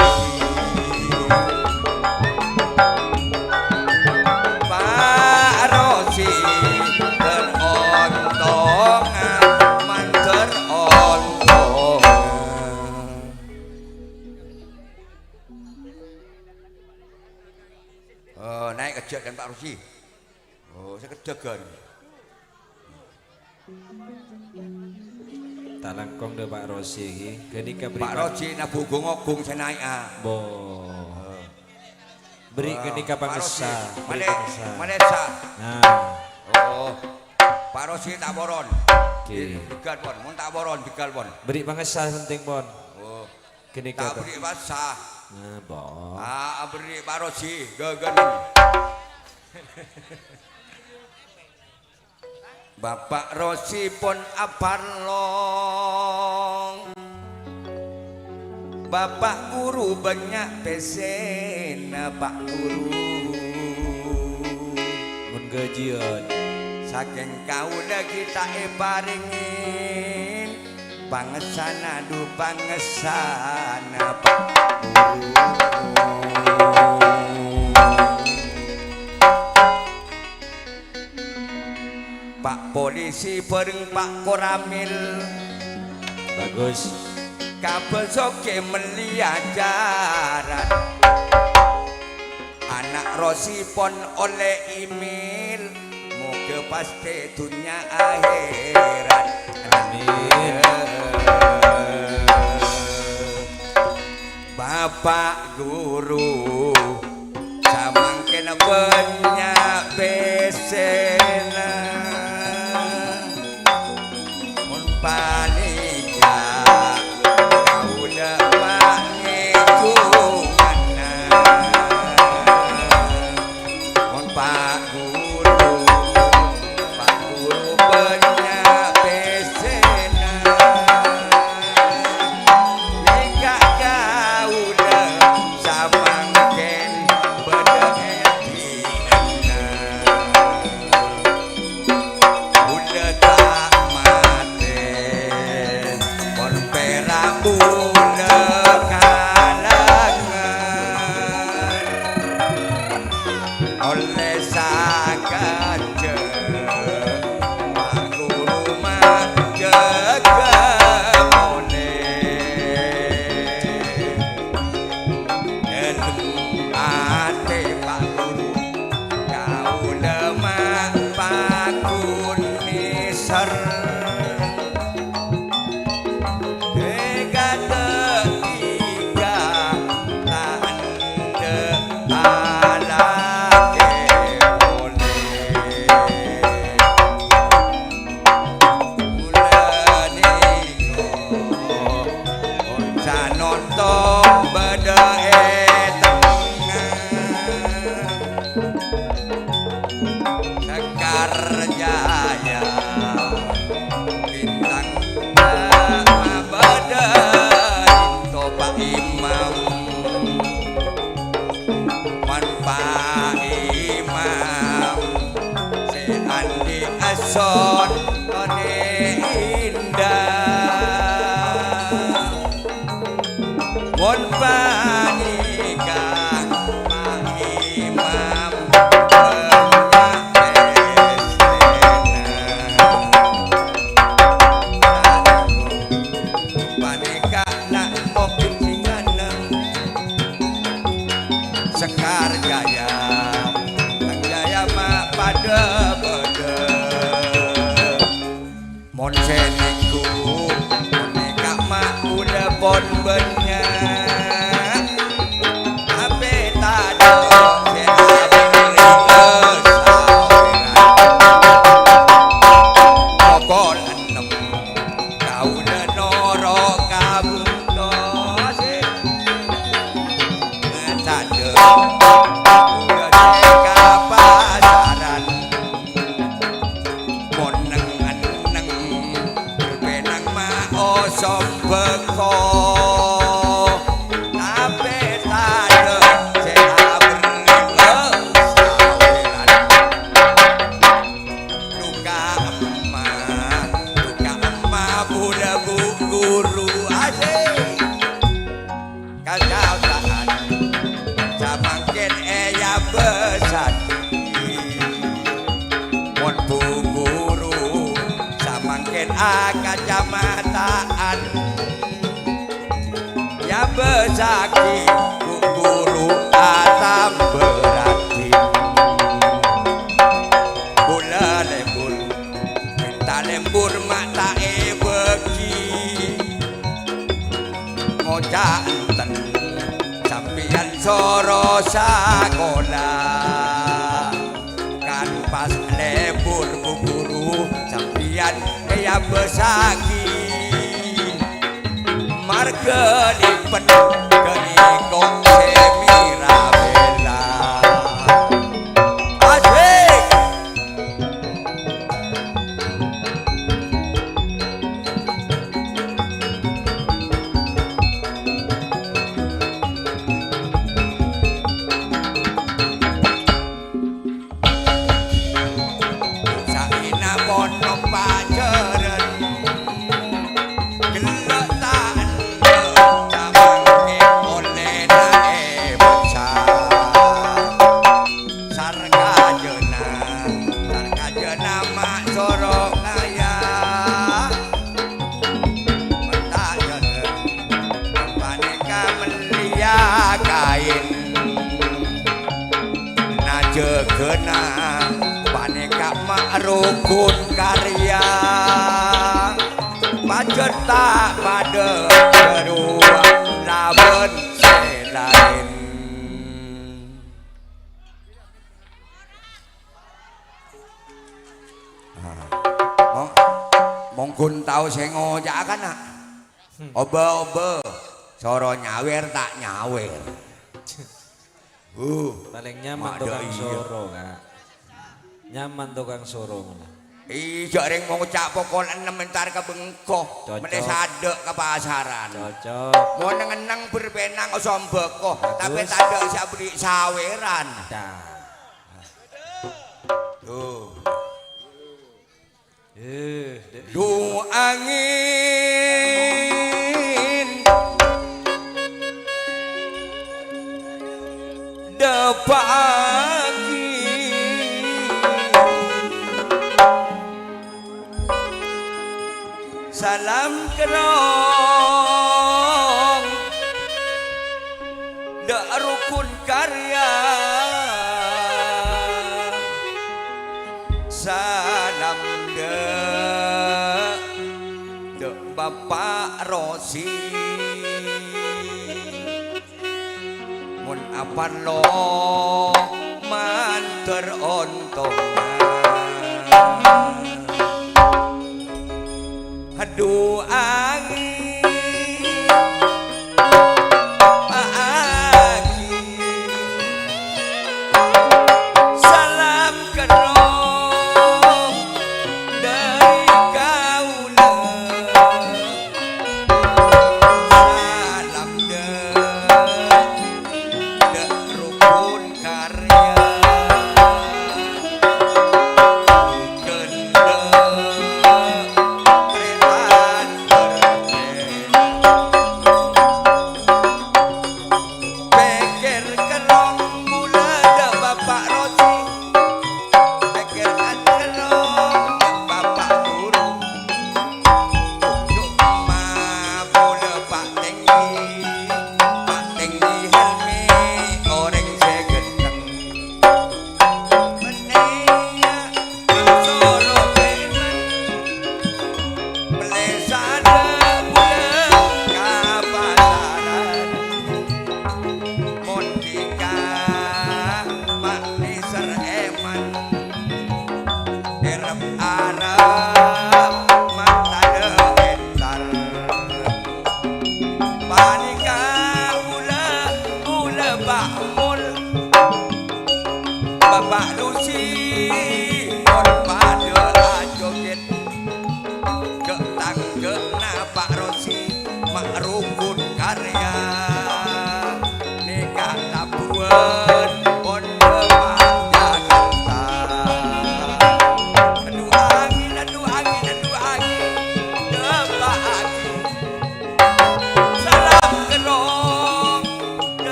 Pa' Rosi ter-ontongan, mandhâr ontongan. Oh, naè' kejjhâ' kan Pa' Rosi. Oh, sakeddhâ ghân. Ta' langkong dâ' Pa' Rosi ghi. Ghânèka bherri' Pa' Rosi nabu gung-ogung sè naè'a. Bo. Bherri' ghânèka pangassa. Bherri' pangassa. Malè, malè essa. Nah. Oh. Pa' Rosi ta' poron. Oke. Bhighâl pon. Mon ta' poron, bhighâl pon. Bherri' pangassa sè penting pon. Oh. Ghânèka ta' bherri' pangassa. Nah, bo. Ah, bherri' Pa' Rosi, ghâghânen. Bapa' Rosi pon aparlo. Bapa' Guru bânnya' pèssèna, Pa' Guru. Mon ghâjiyân. Sakèng kaulâ ghi' ta' èparèngè. Pangessana du pangessana, Pa' Guru. Pa' polisi bhâreng Pa' Koramil. Bagus. Kabâ soghi mellè ajaran. Ana' Rosi pon ollè imil, moghâ pastè dhunnya akhèrat. Amin. Bapa' Guru, samangkèn bânnya' pèssèna. Mon panèka kaulâ mangèjunganna. Mon Pa' Guru, Pa' Guru bânnya' pèssèna. Nèka kaulâ samangkèn bâdâ è dinna. pon bânnya', tapè tadâ' sè abâli sawerana. Pokol ennem kaulâ noro' ka bengko sè tadâ', kaulâ sè ka pasaran. Mon neng-enneng, bhârpènang ma' osom bengko, tapè tadâ' sè abherri' sawerana. Duka emma, duka emma bulâ bu guru asik. Kacaosa'an samangkèn èabâsaghi. Mon bu guru samangkèn akacamataan, èabâsaghi bu guru atambârâghi. Bulâ lèbur, mènta lèbur ma' ta' èbâghi. Ngoca' enten sampèyan soro sakola. Kan pas lèbur bu guru sampèyan èabâsaghi. Marghâ lipet ghânèka sè mèra-mèra. Asik! Saèna pon pajhârân, gellâ' ta' endâ', samangkèn ollèna èbâsa. Sarkajâna, sarkajâna ma' soro ngaya. Menta jâdâ panèka mellèya kaèn. Najâgâna panèka ma' rokon karya. Pajhât ta' padâ bârâmma labân sè laèn. Ah. Mo-, mongghun tao sè ngoca'a kana'. Hmm. Obâ-obâ, soro nyawèr ta' nyawèr. Uh, Paling nyaman ma' dâ' tokang iyâ. Soro, Kak. Nyaman tokang soro, malah. Iyâ, jhâ' rèng ngoca' pokol ennem entar ka bengko. Cocok. Mènè sadâ' ka pasaran. Cocok. Mon neng-enneng bhârpènang osombâko, tapè Bagus. Tadâ' sè abâli sawèran. Dah. Tuh. Eh, Dek. Dhu angèn dâpa'aghi. Salam kerrong dâ' rokon karya. Salam dâ', dâ' Bapa' Rosi. Mon aparlo mandhâr ontongan. Adhu angèn paaghi salam kerrong dâri kaulâ. Salam dâ', dâ' rokon karya. Gendhek rètan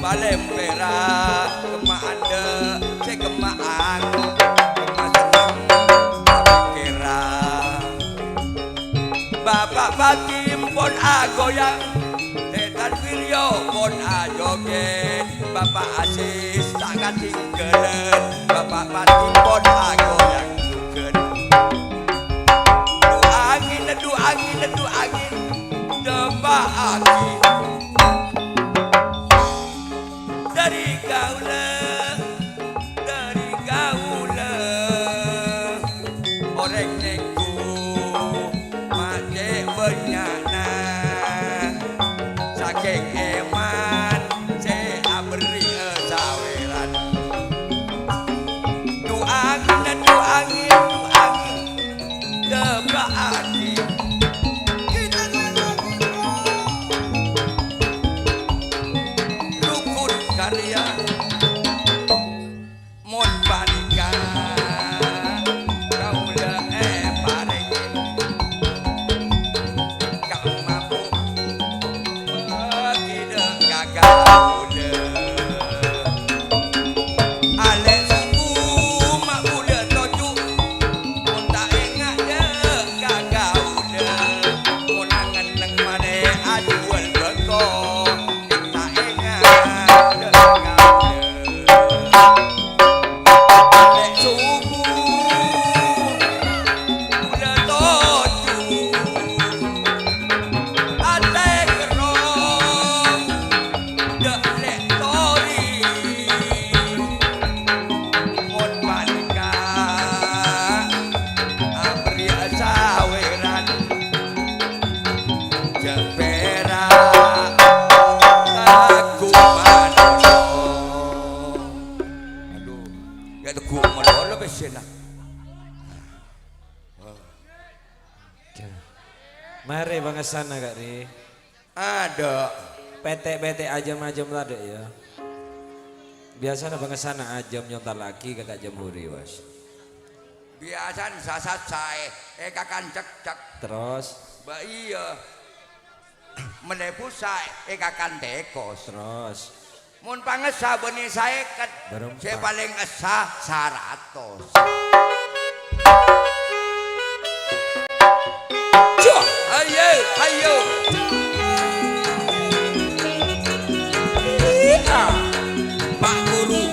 Palèmpèra, kemma andhâ', sè kemma ango', kemma senneng, tapèkkèra. Bapa' Pati pon agoyang, Sètan Wirya pon ajogèd, Bapa' Asis ta' katinggalan, Bapa' Pati pon agoyang jhughân. Dhu angèn, dhu angèn, dhu angèn, dâpa'aghi. Dâri kaulâ, dâri kaulâ, orèng nèko ma' cè' bânnya'na, sakèng èman sè aberri'â sawèran. Dhu angèn, dhu angèn, dhu angèn, dâpa'aghi. Rukun karya. Mon panèka kaulâ èparèngè ka'mma pon bâghi dâ' ka kaulâ. Alè' suku ma' bulâ toju', mon ta' enga' dâ' ka kaulâ. Mon angèn neng marè ajhuwâl bâko, ta' enga' dâ' ka kaulâ. Lè' subuh bulâ toju', atè kerrong dâ' lè' tori. Mon panèka aberri'â sawèran, jhâ' pèra' lagu malolo. Adhu, ya teggu' malolo pèssèna. Marè bângèsana, Ka' Ri. Adâ'. Pètè'-pètè' ajâm-ajâm tadâ', ya. Biyasana bângèsana ajâm nyontallaghi ka Ka' Jamhuri, Was. Biyasana sasat saè èkakan cekcek. Terros? Bâ iyâ. Mellè busa èkakan tèkos. Terros? Mon pangessa bânnè saèket, bârâmpa. Sè palèng essa saratos. Cok, ayo, ayo. Iya, Pak Guru.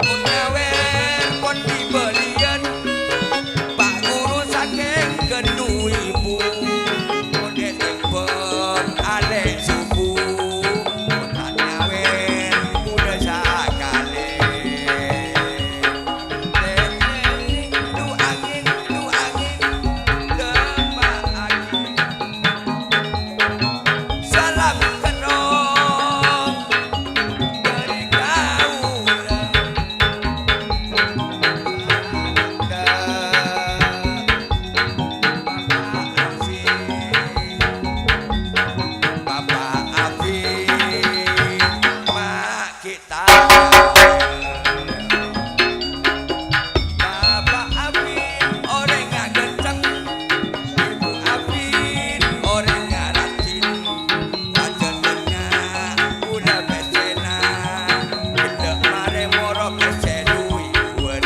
Mon nyawèr pon dibâliyân, Pak Guru sakèng ghândhu ibu. Mon ètèmbhâng alè' subuh, mon ta' nyawèr bulâ sakalè. Dhu angèn, dhu angèn, dâpa'aghi. Salam kenrong dâri kaulâ. Bapak Aziz, Bapak Abi, ma' kita. Bapak Abi, orèng ngagenceng. Ibu Abi, orèng ngarajin. Pajhât bânnya' bulâ pèssèna, ghellâ' marè moro pèssè duwân.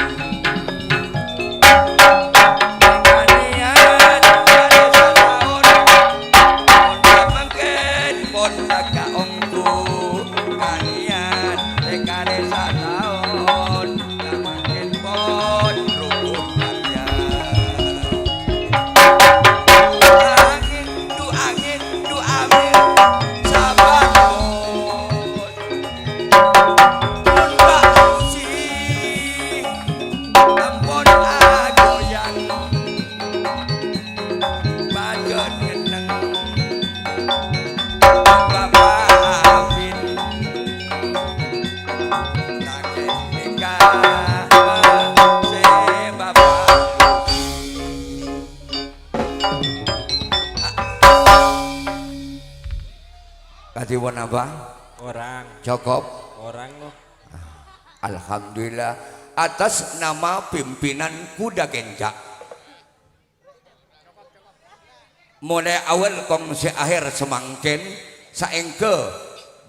Kaniyan karè sataon, mon samangkèn pon la kaongghu. Kaniyan karè sataon, samangkèn pon rukun karya. Angèn, dhu angèn, dhu angèn, sabar, pon. Pon Pak Musi, ampon agoyang. Pajhât ngenneng. Bapak Amin. Sakèng nèka sè Bapak. Kadhi pon apa? Korang. Cokop? Korang, loh. Alhamdulillah. Atas nama pimpinan Kuda Kencak. Molaè awwal kong sè ahèr samangkèn, saèngghâ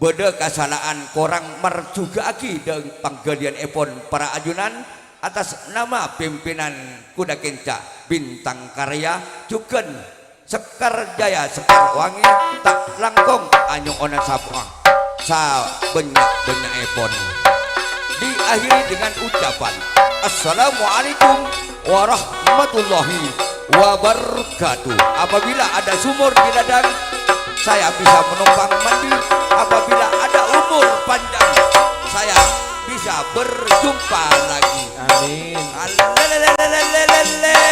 bâdâ kasala'an korang marjhughâ'aghi dhâng pangghâliyânèpon para ajunan, atas nama pimpinan Kuda Kencak Bintang Karya, jhughân Sekar Jaya, Sekar Wangi, ta' langkong anyo'ona sapo'a sabânnya'-bânnya'èpon. Diakhiri dengan ucapan, "Assalamualaikum warahmatullahi wabarakatuh." Apabila ada sumur di ladang, saya bisa menumpang mandi. Apabila ada umur panjang, saya bisa berjumpa lagi. Amin. Alelelelelelele.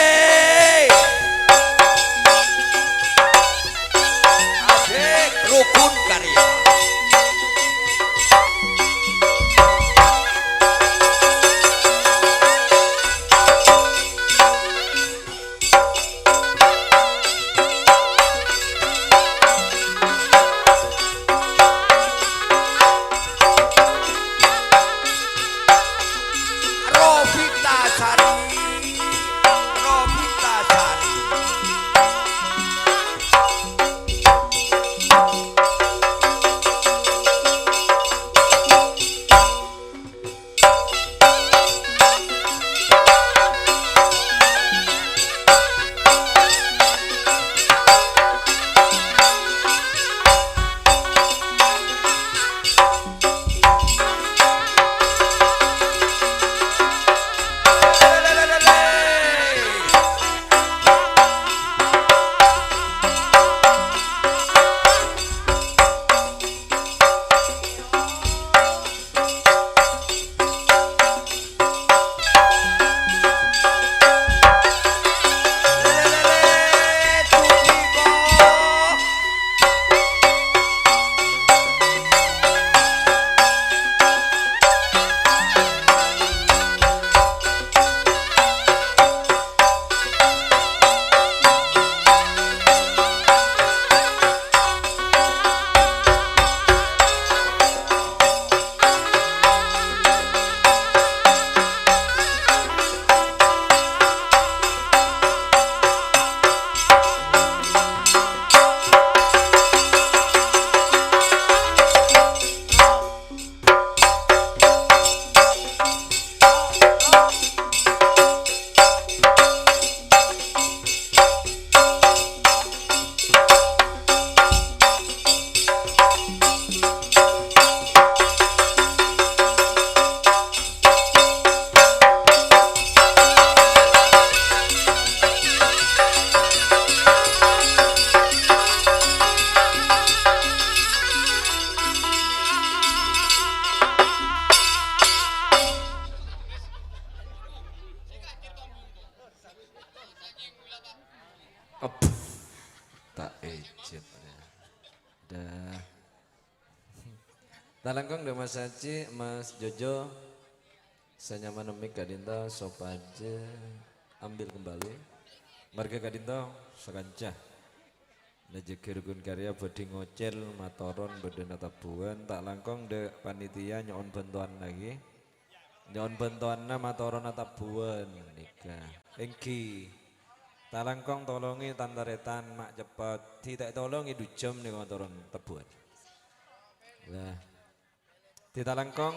Asik, Rukun Karya. Rofita Sari. Rofita Sari. Ep. Ta' ejjhep, ya. Dah. Talangkong dâ' Mas Haji, Mas Jojo, sè nyamana mik ka'dinto sopajâ ambil kembali. Marghâ ka'dinto sakanca. Nah, jâgâ Rukun Karya bhâdhi ngocèl matoron bâdâna tabbhuwân, ta' langkong dâ' panitia nyo'on bhântowan lagi. Nyo'on bhântowanna matoronna tabbhuwân nèka. Èngghi. Talangkong tolongè tan-tarètan ma' ceppet. Dhi ta' ètolongè du jhâm nèka matoron tabbhuwân. Lah. Dhi talangkong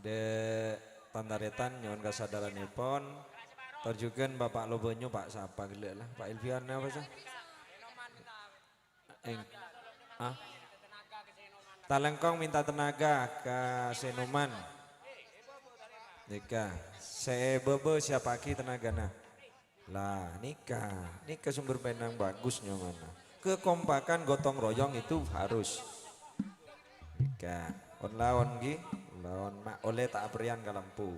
dâ' tan-tarètan nyo'on kasadârânnèpon. Tor jhughân Bapak Lobânyo, Pak sapa ghellâ' lah? Pak Ilfian apa sah? Eng-, ah? Talangkong minta tenaga ka Senoman. Nèka, sè bâbâ siapaghi tenagana. Lah, nèka, nèka sumber penang bagus nyamana. Kekompakan gotong royong itu harus. Nèka, on-laon ghi, on-laon ma' ollè ta' aperrèyan ka lampu.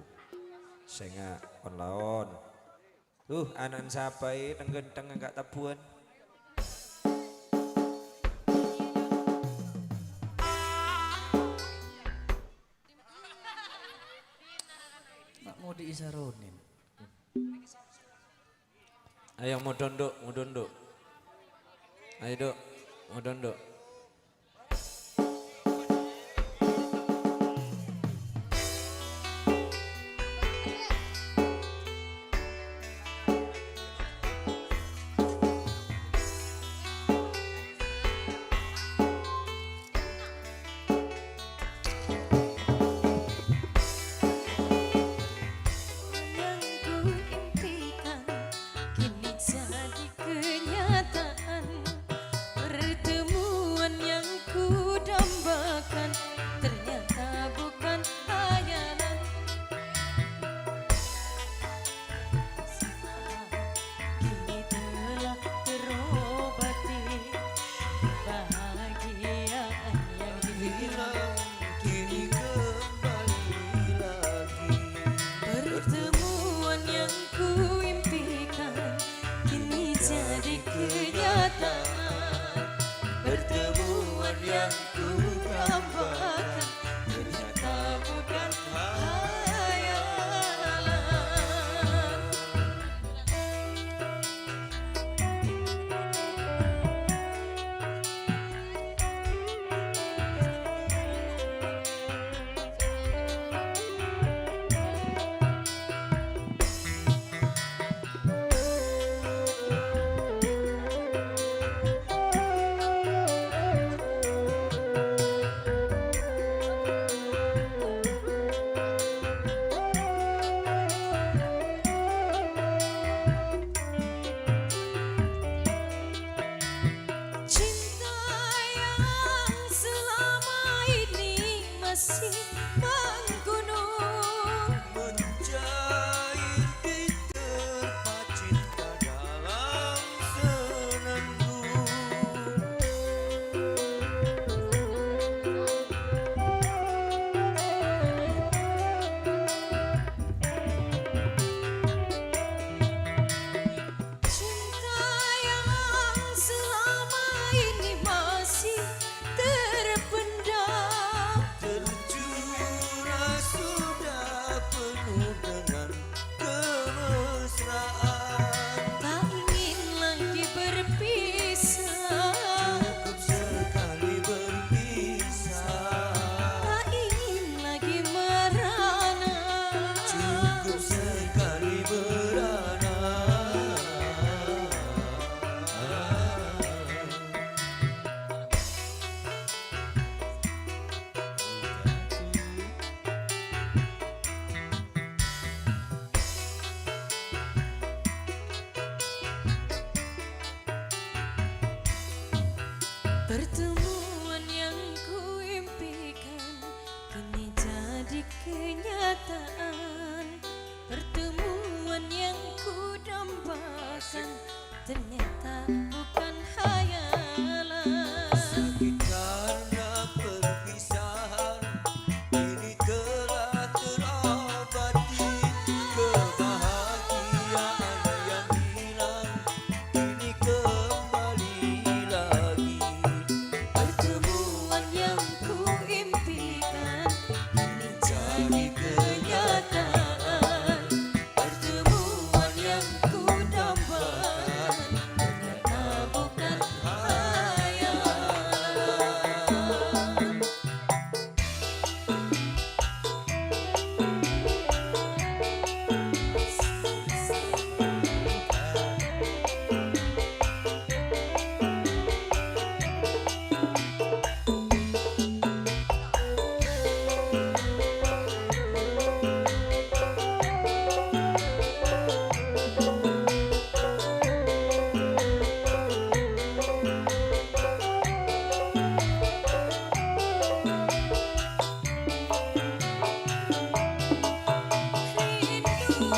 Sènga', on-laon. Uh, ana'na sapa è, thèng-ghânthèng angka' tabbhuwân. Ma' modi'i saronèn. Ayo, modon, Duk, modon, Duk. Ayo, Duk, modon, Duk. Pertemuan yang kuimpikan kini jadi kenyataan. Pertemuan yang kudambakan ternyata bukan hayalan. Sakit karena perpisahan, ini telah terobati. Kebahagiaan yang hilang ini kembali lagi. Pertemuan yang kuimpikan kini jadi kenyataan. Pertemuan yang kudambakan ternyata bukan hayalan. Rindu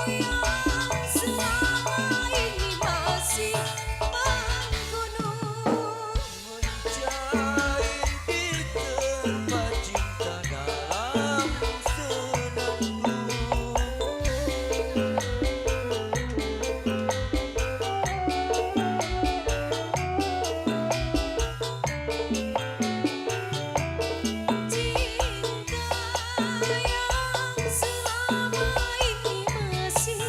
yang selama ini masih menggunung, mencair di tempat cinta dalam senandung. Cinta yang selama ini masih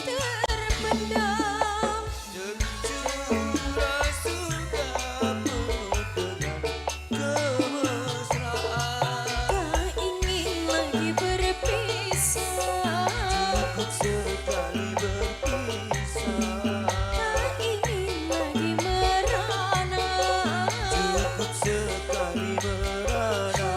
terpendam, tercurah sudah penuh dengan kemesraan. Tak ingin lagi berpisah. Cukup sekali berpisah. Tak ingin lagi merana. Cukup sekali merana.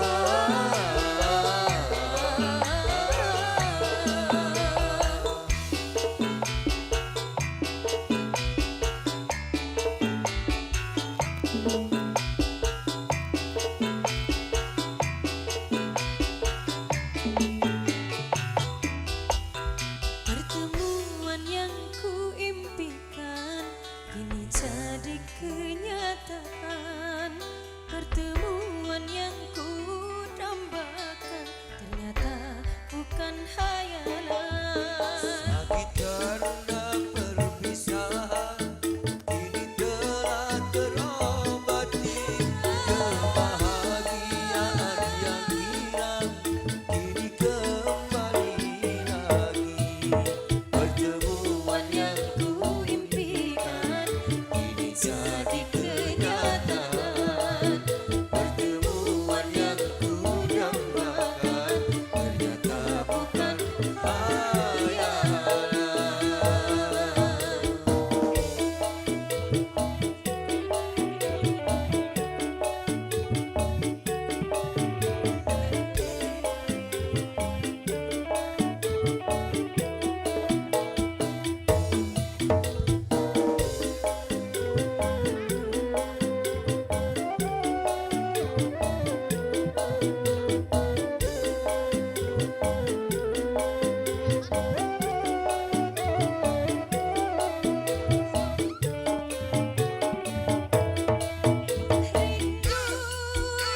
Pertemuan yang kuimpikan kini jadi kenyataan. Pertemuan yang kudambakan ternyata bukan hayalan. Sakit karena perpisahan, kini telah terobati. Kebahagiaan yang hilang, kini kembali lagi. Pertemuan yang kuimpikan kini jadi kenyataan. Pertemuan yang kudambakan ternyata bukan hayalan. Rindu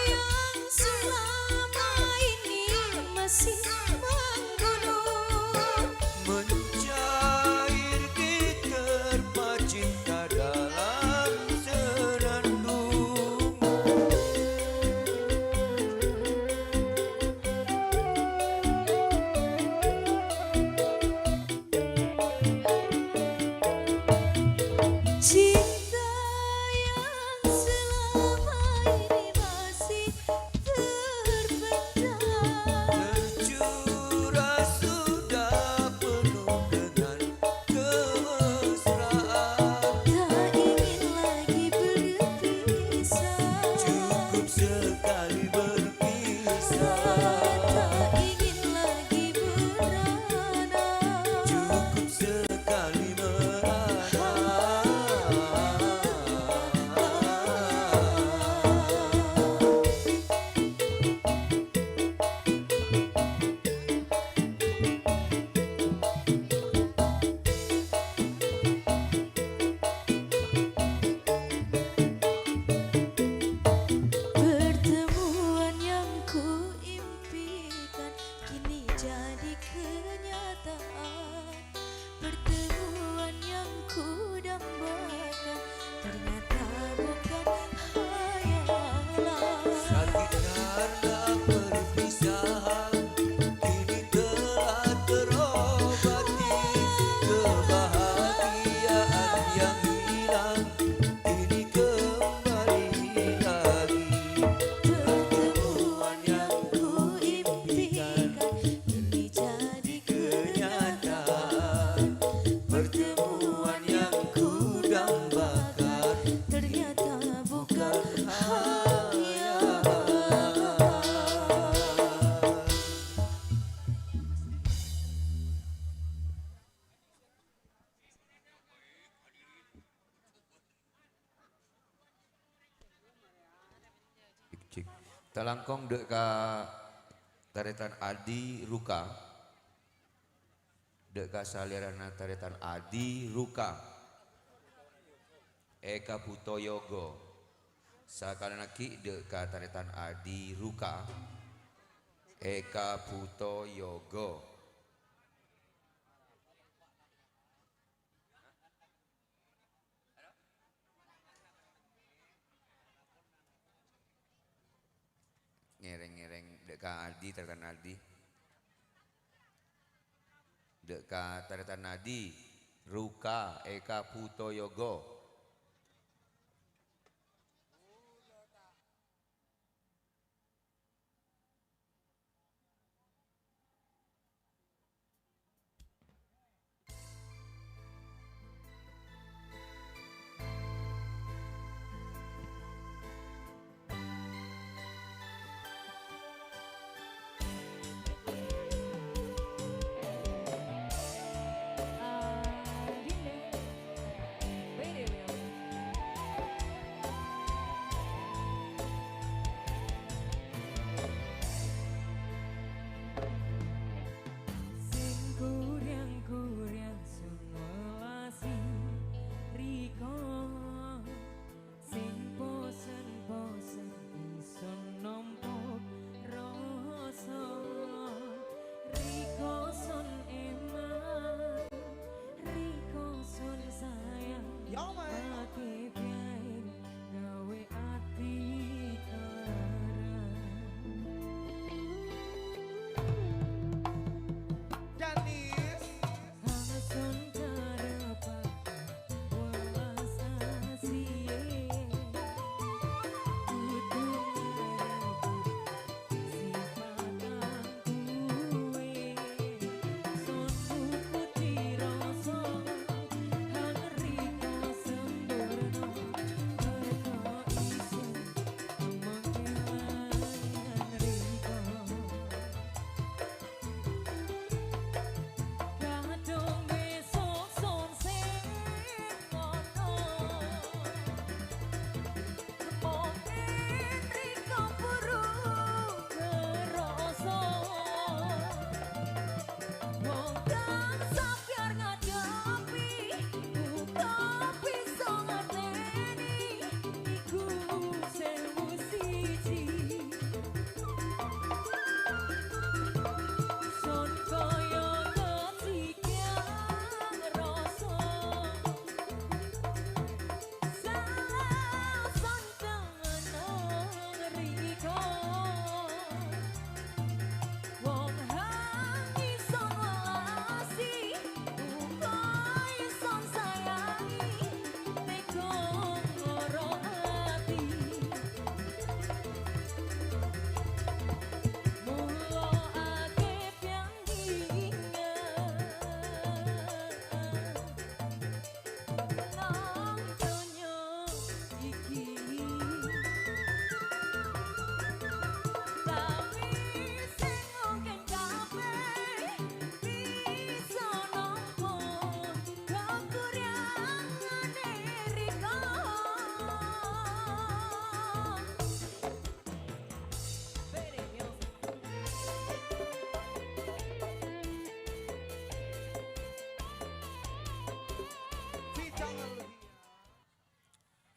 yang selama ini masih menggunung, mencair di tempat cinta dalam senandung. Cinta yang selama ini masih terpendam, tercurah sudah penuh dengan kemesraan. Tak ingin lagi berpisah. Cukup sekali berpisah. Tak ingin lagi merana. Cukup sekali merana. kenyataan. Pertemuan yang kudambakan ternyata bukan hayalan. Sakit karena perpisahan kini telah terobati. Kebahagiaan yang hilang ini kembali lagi. Pertemuan yang kuimpikan ini jadi kenyataan. Pertemuan yang kudambakan ternyata bukan hayalan. Cek, cek. Talangkong dek ka taretan Adi Ruka. Dek ka salirana taretan Adi Ruka. Eka Buto Yogo. Sakalana ki dek ka taretan Adi Ruka. Eka Buto Yogo. Ngereng-ngereng dek ka Adi, taretan Adi. Dek ka taretan Adi, Ruka Eka Buto Yogo. Sing kurang-kurang songolasi riko, sing posen-posen iso nompo rasa. Riko son eman, riko son sayang. Yo, man. Ake biaen gawe ati arang. Danis. Hang son karepa welas asiye. Kudu ngarep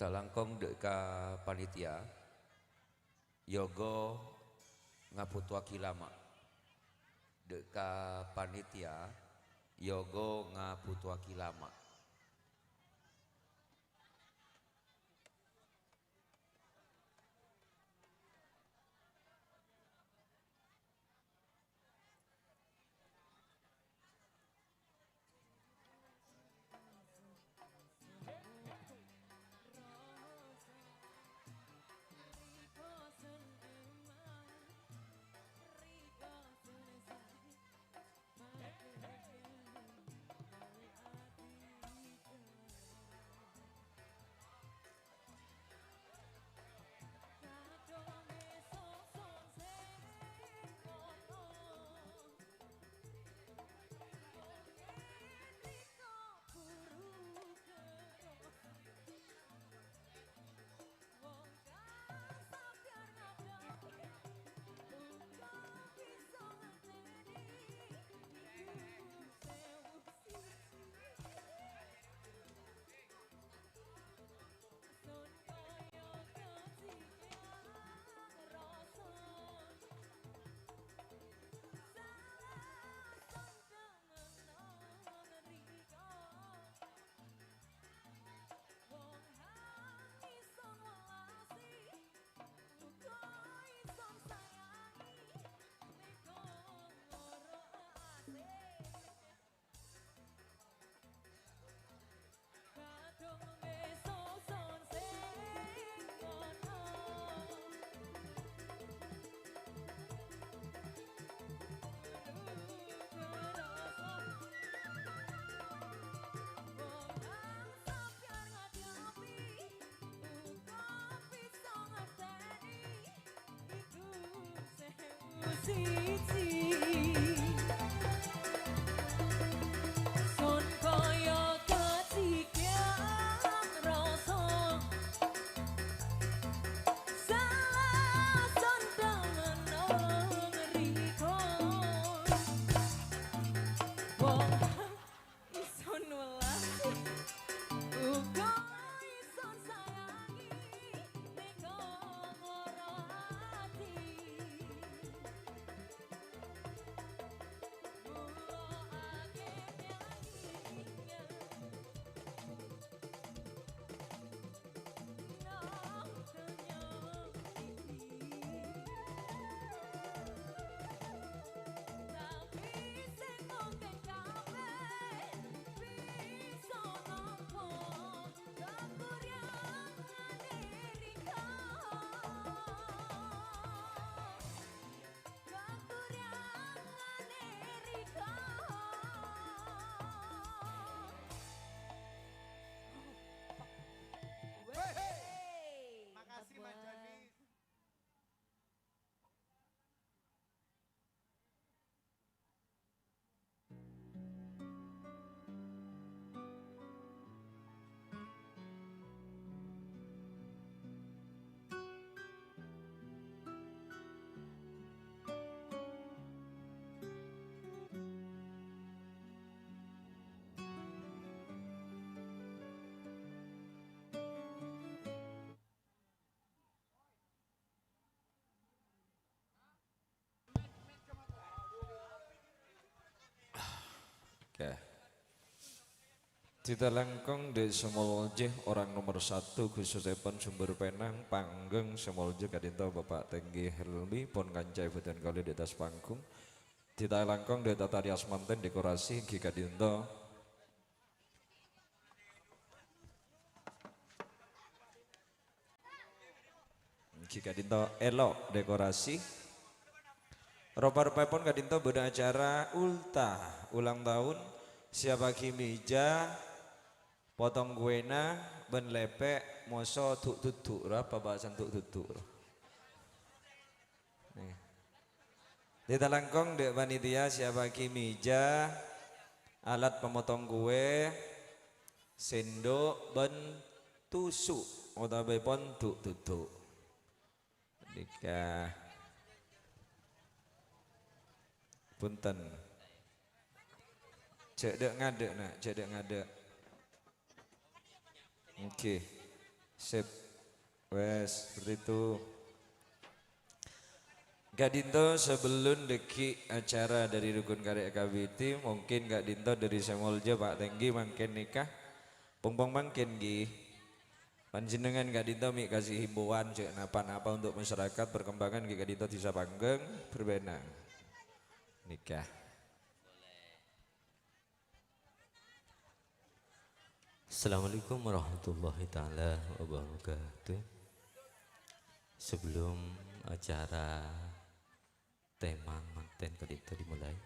Talangkong dek ka panitia, yogo ngabhutoagi lama. Ka panitia, yogo ngabhutoaghi lama'. Ison welas. Uga ison sayangi, nèko loro ati. Mula akeh nyanyinya. Makasih, Mas Janis. Oke. Ditalangkong dhi' sè molja, orang nomor satu, khususèpon Sumber Penang, Panggung, sè molja ka'dinto Bapak Tenggi Helmi, pon kanca èbhâdhân kaulâ dhi' attas panggung. Ditalangkong dhi' Tata Rias Manten, dekorasi èngghi ka'dinto. Èngghi ka'dinto èlo' dekorasi. Ropa-ropaèpon ka'dinto bâdâ acara ulta ulang tahun, siapaghi meja, potong kuèna, bân lèpè', moso du'-dudu', ra pabâhâsan du'-dudu'. Nih. Ditalangkong dhi' panitia, siapaghi meja, alat pamotong kuè, sendok, bân tusu', otabâèpon du'-dudu'. Nika. Punten. Jhâ' dâ'-ngadâ', Na', jhâ' dâ'-ngadâ'. Oke. Sip. Wes, seperti itu. Ka'dinto sabellun dhâggi' acara dhâri rukun karè akabidi, mungkin ka'dinto dhâri sè molja Pa' Tenggi mangkèn nèka. Pong-pong mangkèn, ghi. Panjhennengngan ka'dinto mè' kasih himbauan jhâ' napa-napa untuk masyarakat perkembangan ghi ka'dinto dhisa Panggung, Bârbâna. Nèka. Assalamualaikum warahmatullahi taala wabarakatuh. Sebelum acara tema manten ka'dinto dimulai,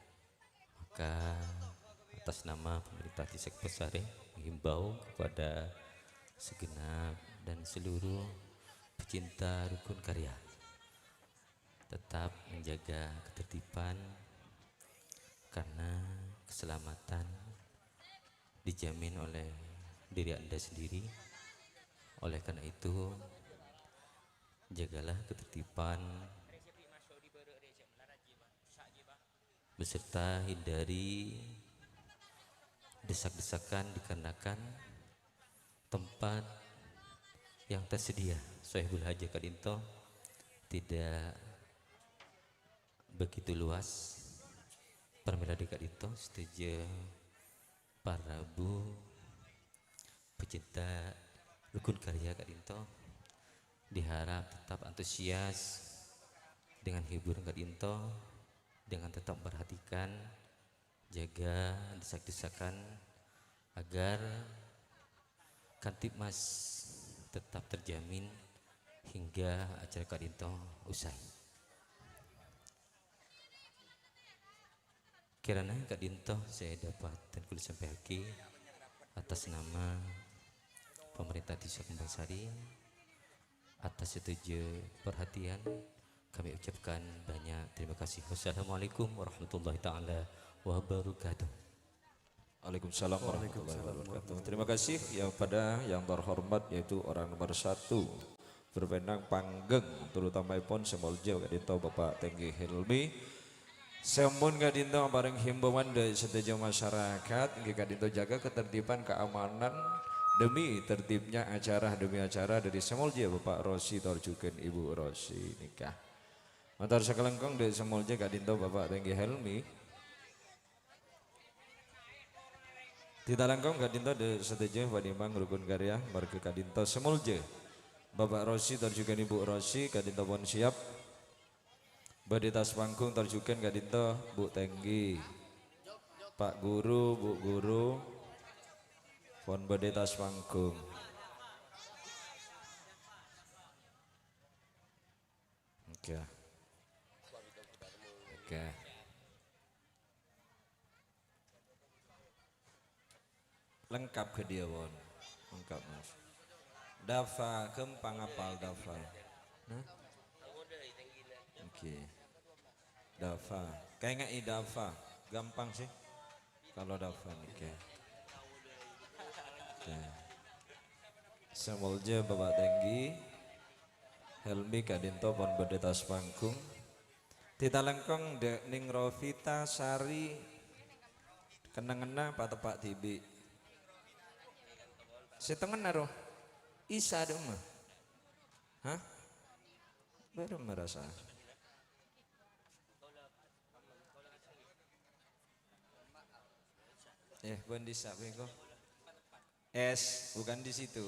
maka atas nama pemerintah Desa Kebonsari menghimbau kepada segenap dan seluruh pecinta rukun karya tetap menjaga ketertiban, karena keselamatan dijamin oleh diri Anda sendiri. Oleh karena itu, jagalah ketertiban beserta hindari desak-desakan dikarenakan tempat yang tersedia. Sohibul hajah ka'dinto tidak begitu luas. Parmèla dhi' ka'dinto sadhâjâ para rabu pecinta rukun karya ka'dinto diharap tetap antusias dengan hiburan ka'dinto, dengan tetap memperhatikan, jaga desak-desakan agar Kamtibmas tetap terjamin hingga acara ka'dinto usai. Kirana ka'dinto sè dapat kaulâ sampèyaghi atas nama pemerintah Desa Kembangsari, atas sadhâjâ perhatian, kami ucapkan banyak terima kasih. Wassalamualaikum warahmatullahi taala wabarakatuh. Waalaikumsalam warahmatullahi wabarakatuh. Terima kasih yang pada yang terhormat yaitu orang nomor satu berwenang Panggung, terutamaèpon sè molja ka'dinto Bapak Tenggi Helmi. Sè ampon ka'dinto aparèng himbauan dâ' sadhâjâ masyarakat, èngghi ka'dinto jaga ketertiban keamanan demi tertibnya acara demi acara dâri sè molja Bapak Rosi tor jhughân Ibu Rosi nèka. Mator sakalangkong dâ' sè molja ka'dinto Bapak Tenggi Helmi. Dhitalangkong ka'dinto dâ' sadhâjâ panèmang rukun karya marghâ ka'dinto sè molja Bapak Rosi tor jhughân Ibu Rosi ka'dinto pon siap. Bâdâ è attas panggung tor jhughân ka'dinto Bu Tenggi. Pak Guru, Bu Guru pon bâdâ è attas panggung. Oke. Oke. Lengkap ghâdhiyâ, pon. Lengkap, Mas. Dafa, ghâmpang apal dafa. Nah? Oke. Dafa. Kaènga'è dafa. Ghâmpang sih. Kalau dafa nèka. Oke. Sè molja Bapak Tenggi Helmi ka'dinto pon bâdâ è attas panggung. Dhitalangkong dâ' Neng Rovita Sari kennengnganna pateppa' dhibi'. Sè tengnga ro. Isa dâ' emma. Hah? Bârâmma rassa. Eh, bân dissa' bengko. Es, bukan di situ.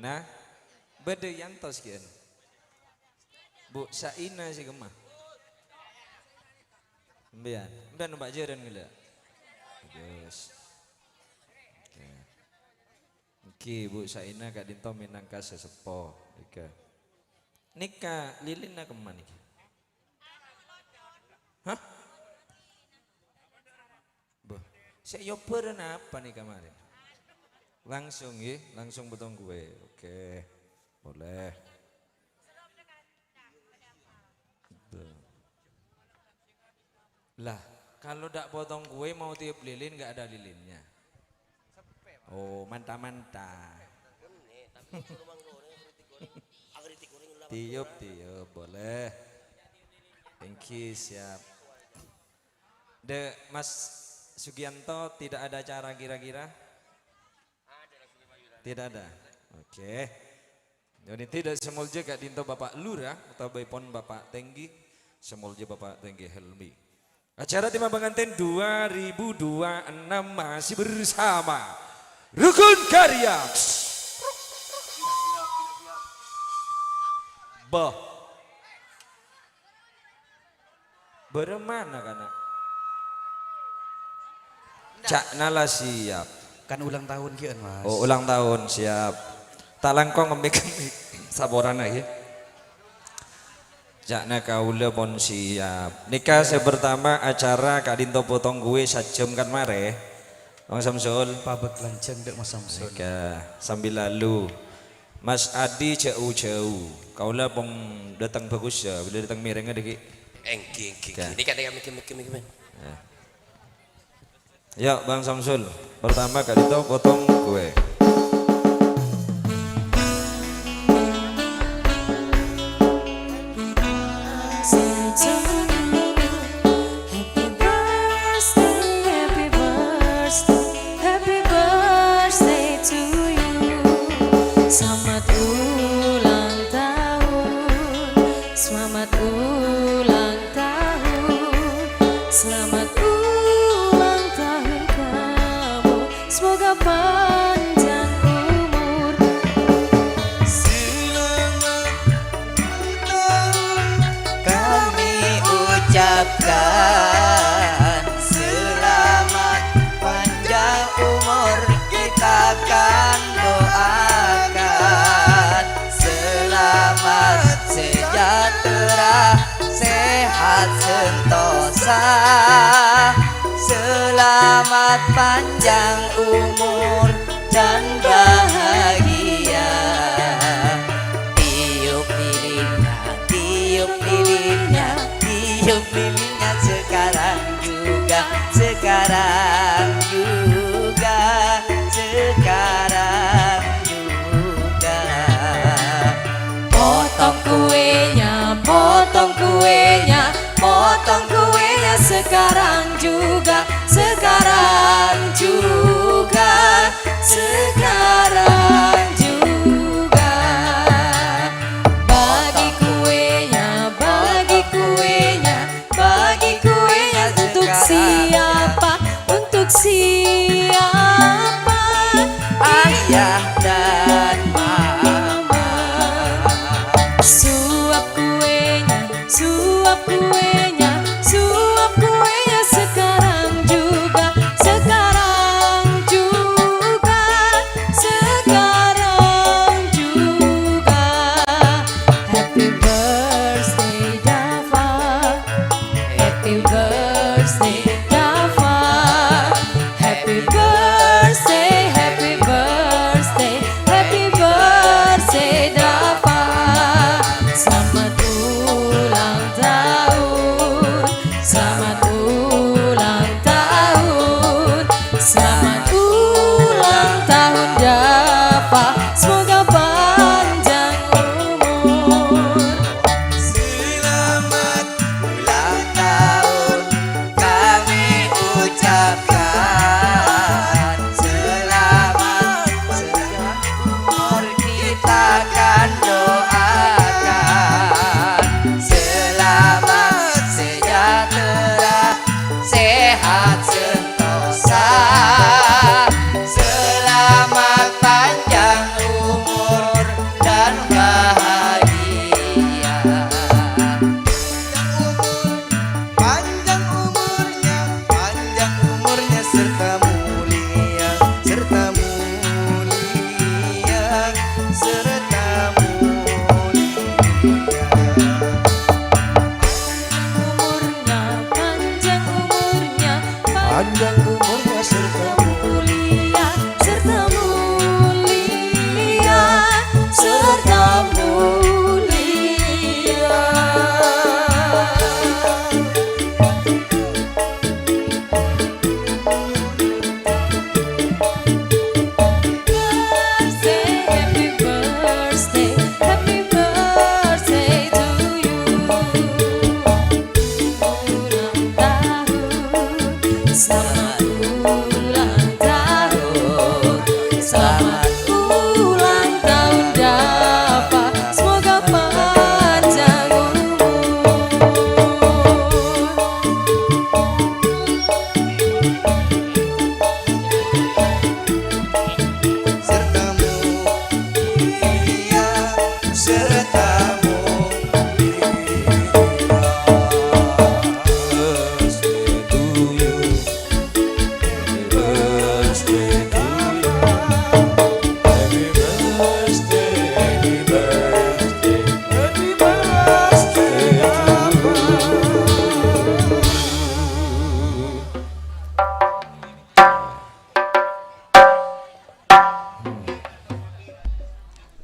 Nah, bâdâ yantos kèn. Bu Saina sè kemma. Sampèyan, sampèyan numpak jhârân ghellâ'. Bagus. Oke. Èngghi, Bu Saina ka'dinto mènangka sè seppo. Nèka. Nèka lilinna kemma nèka? Hah? Bâh, sè èobbhârâ napa nèka marèn? Langsung, ngghi, langsung potong kue. Oke, boleh. Bâh. Lah, kalau ndak potong kue mau tiup lilin, nggak ada lilinnya. Oh, manta-manta. Tiup, tiup, boleh. Thank you, siap. De, Mas Sugianto, tidak ada acara kira-kira? Tidak ada. Oke. Jadi tidak semolja ka'dinto Bapak Lurah, utawaipun Bapak Tenggi, semolja Bapak Tenggi Helmi. Acara tema pengantin dua ribu dua enam masih bersama Rukun Karya. Bah. Bârâmma na'-kana'? Ca'na la siap. Kan ulang tahun ghi'ân, Mas. Oh, ulang tahun, siap. Ta' langkong ngemmik-ngemmik. Saporana, ghi. Ca'na kaulâ pon siap. Nèka sè pertama acara ka'dinto potong kue sajjhâm kan marè. Bang Samsul. Pabâk lanjhâng, Dek, Mas Samsul. Nèka, sambil lalu. Mas Adi jhâ'-ujhâ'. Kaulâ pon dâteng bhâghus, yâ. Bilâ dâteng mèrèngnga dâggi'. Èngghi, èngghi, èngghi. Nèka, nèka, mèghi, mèghi, mèghi, mèghi. Yâ, Bang Samsul. Pertama ka'dinto potong kue. Happy birthday, happy birthday, happy birthday to you. Selamat ulang tahun, selamat ulang tahun, selamat ulang tahun kamu. Semoga panjang umur. Selamat ulang tahun kami ucapkan. Selamat panjang umur kita kan doakan. Selamat sejahtera, sehat sentosa. Selamat panjang umur dan bahagia. Tiup lilinnya, tiup lilinnya, tiup lilinnya sekarang juga, sekarang juga, sekarang juga. Potong kuenya, potong kuenya, potong kuenya sekarang juga, sekarang juga, sekarang juga. Bagi kuenya, bagi kuenya, bagi kuenya untuk siapa? Untuk siapa? Ayah dan mama. Suap kuenya, suap kuenya, suap kuenya sekarang juga, sekarang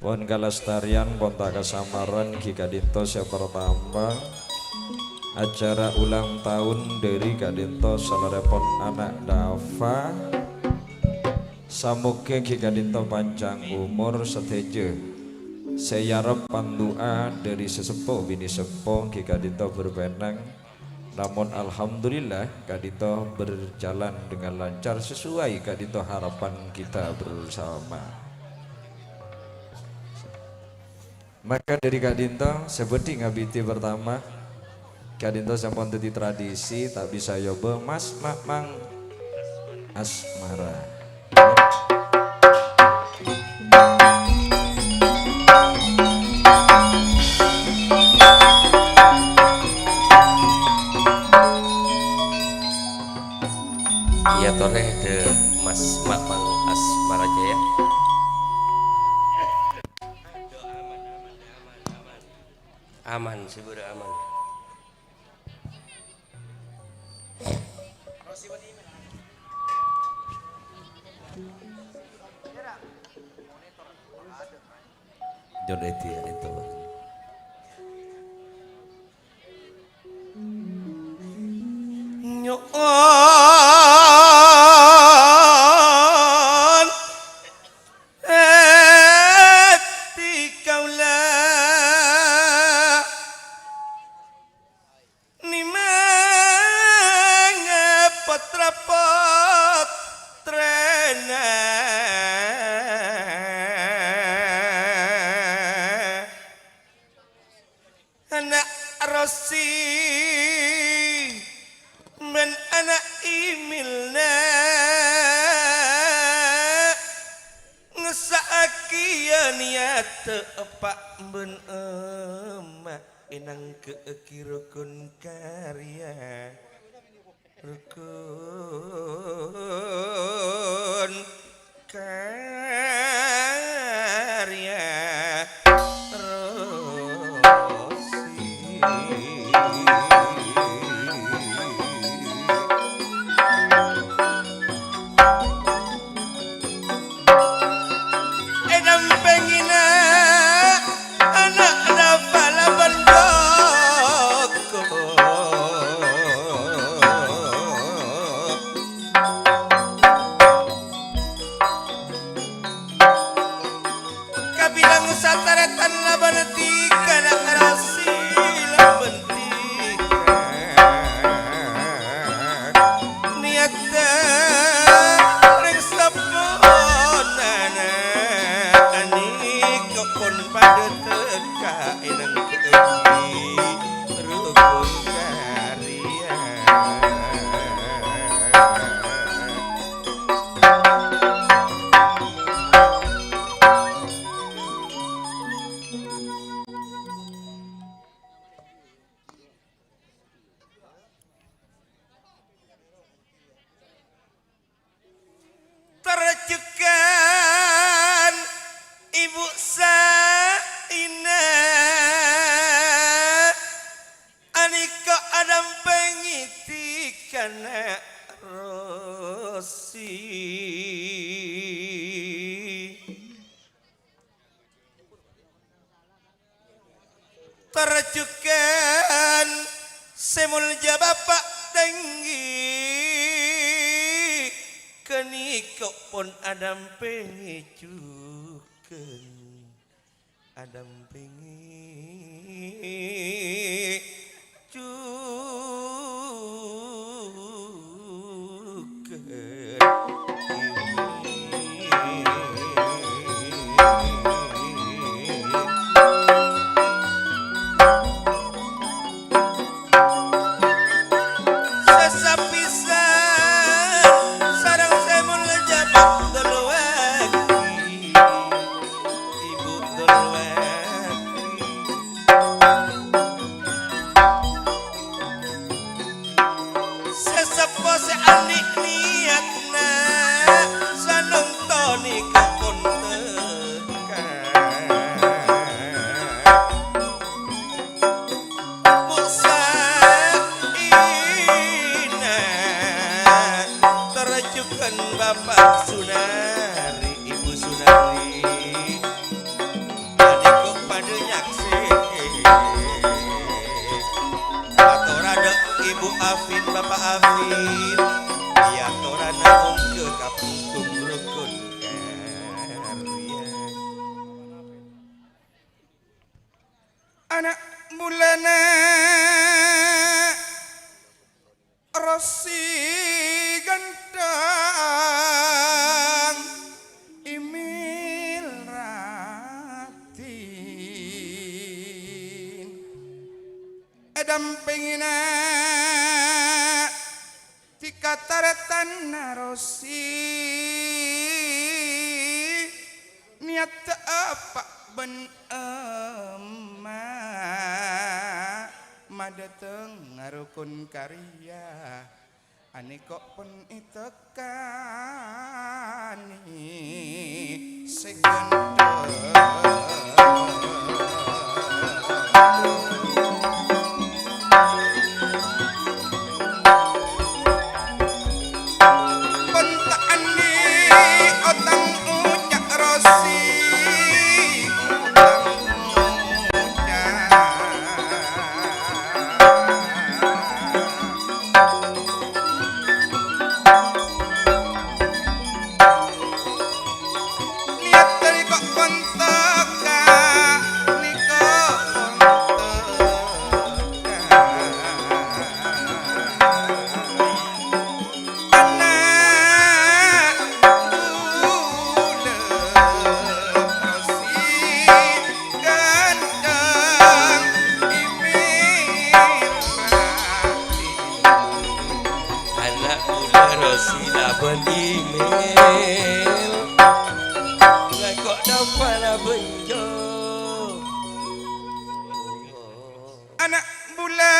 Pon kalestarian, pon ta' kasamarrân, ghi' ka'dinto sè partama. Acara ulang taon dhâri ka'dinto salarèpon ana' Dafa. Samoghâ ghi' ka'dinto panjhâng omor sadhâjâ sè èarep, pandu'a dhâri sè seppo binè' seppo ghi' ka'dinto bârpènang. Namun, alhamdulillah, ka'dinto berjalan dengan lancar sesuai ka'dinto harapan kita bersama. Maka dhâri ka'dinto, sè bhâdhi ngabidhi partama, ka'dinto sampon dhâddhi tradisi, ta' bisa èobâ, Mas Mamang Asmara. Iyâ, torè, dhâ, Mas Mamang Asmara Jaya. Aman, sè bârâ' aman. Jon Edi, ya, itu. Nyo'on ati kaulâ. Nèmang potra-potrèna ana' Rossi bân ana' Imilna, ngessa'aghi niyaddhâ eppa' bân emma'. Ènangghâ'âghi rokon karya, rokon karya Rossi. Èdâmpèngina ana' Dafa bân Joko. Kabilang satarètan bân tika, ana' Rossi bân tika. Niyaddhâ rèng saponana anèka pon padâ tèka ènangghâ'âghi rokon karya. Tarjughân Ibu Saina anèka adâmpèngè tika, ana' Rossi. Tarjughân sè molja Bapa' Denggi, ghânèka pon adâmpèngè jughân, adâmpèngè jughân. Sasapisân sareng sè molja Abdul Wahid. Ibu Durwati. Sè seppo sè andhi' niyatna, sanonto nèka pon tèka. Bu Saina, tor jughân Bapa' Sunari, Ibu Sunari. Afin, Bapa' Afin, iyâ torana ongghâ ka Bungkung Rukun Karya. Ana' bulâna Rosi ghântheng Imil Radin. Èdâmpèngina dhika tarètanna Rosi, niyaddhâ apa' bân emma' madâteng ngarokon karya. Anèko' pon ètekani sè ghântheng. Pon ta' andi' otang oca' Rosi, otang oca'. Niat nèko' pon teka, nèko' pon teka. Ana' bulâ Rosi ghântheng Imil Radin. Ana' bulâ Rosi labân Imil. Lako' dâpa' labân Jo. Ana' bulâ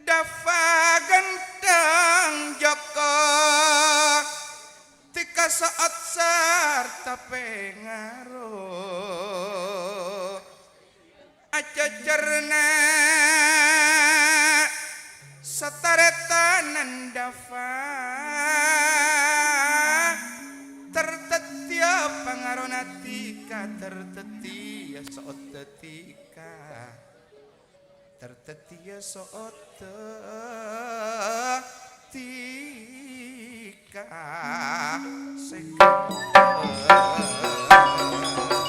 Dafa ghântheng Joko, dhika so'ot sarta pèngaro. Ajhâjhârna satarètanan Dafa, ter dhâddhiyâ pangarona dhika, ter dhâddhiyâ so'otta dhika. Ter dhâddhiyâ so'otta dhika sè ghânteng.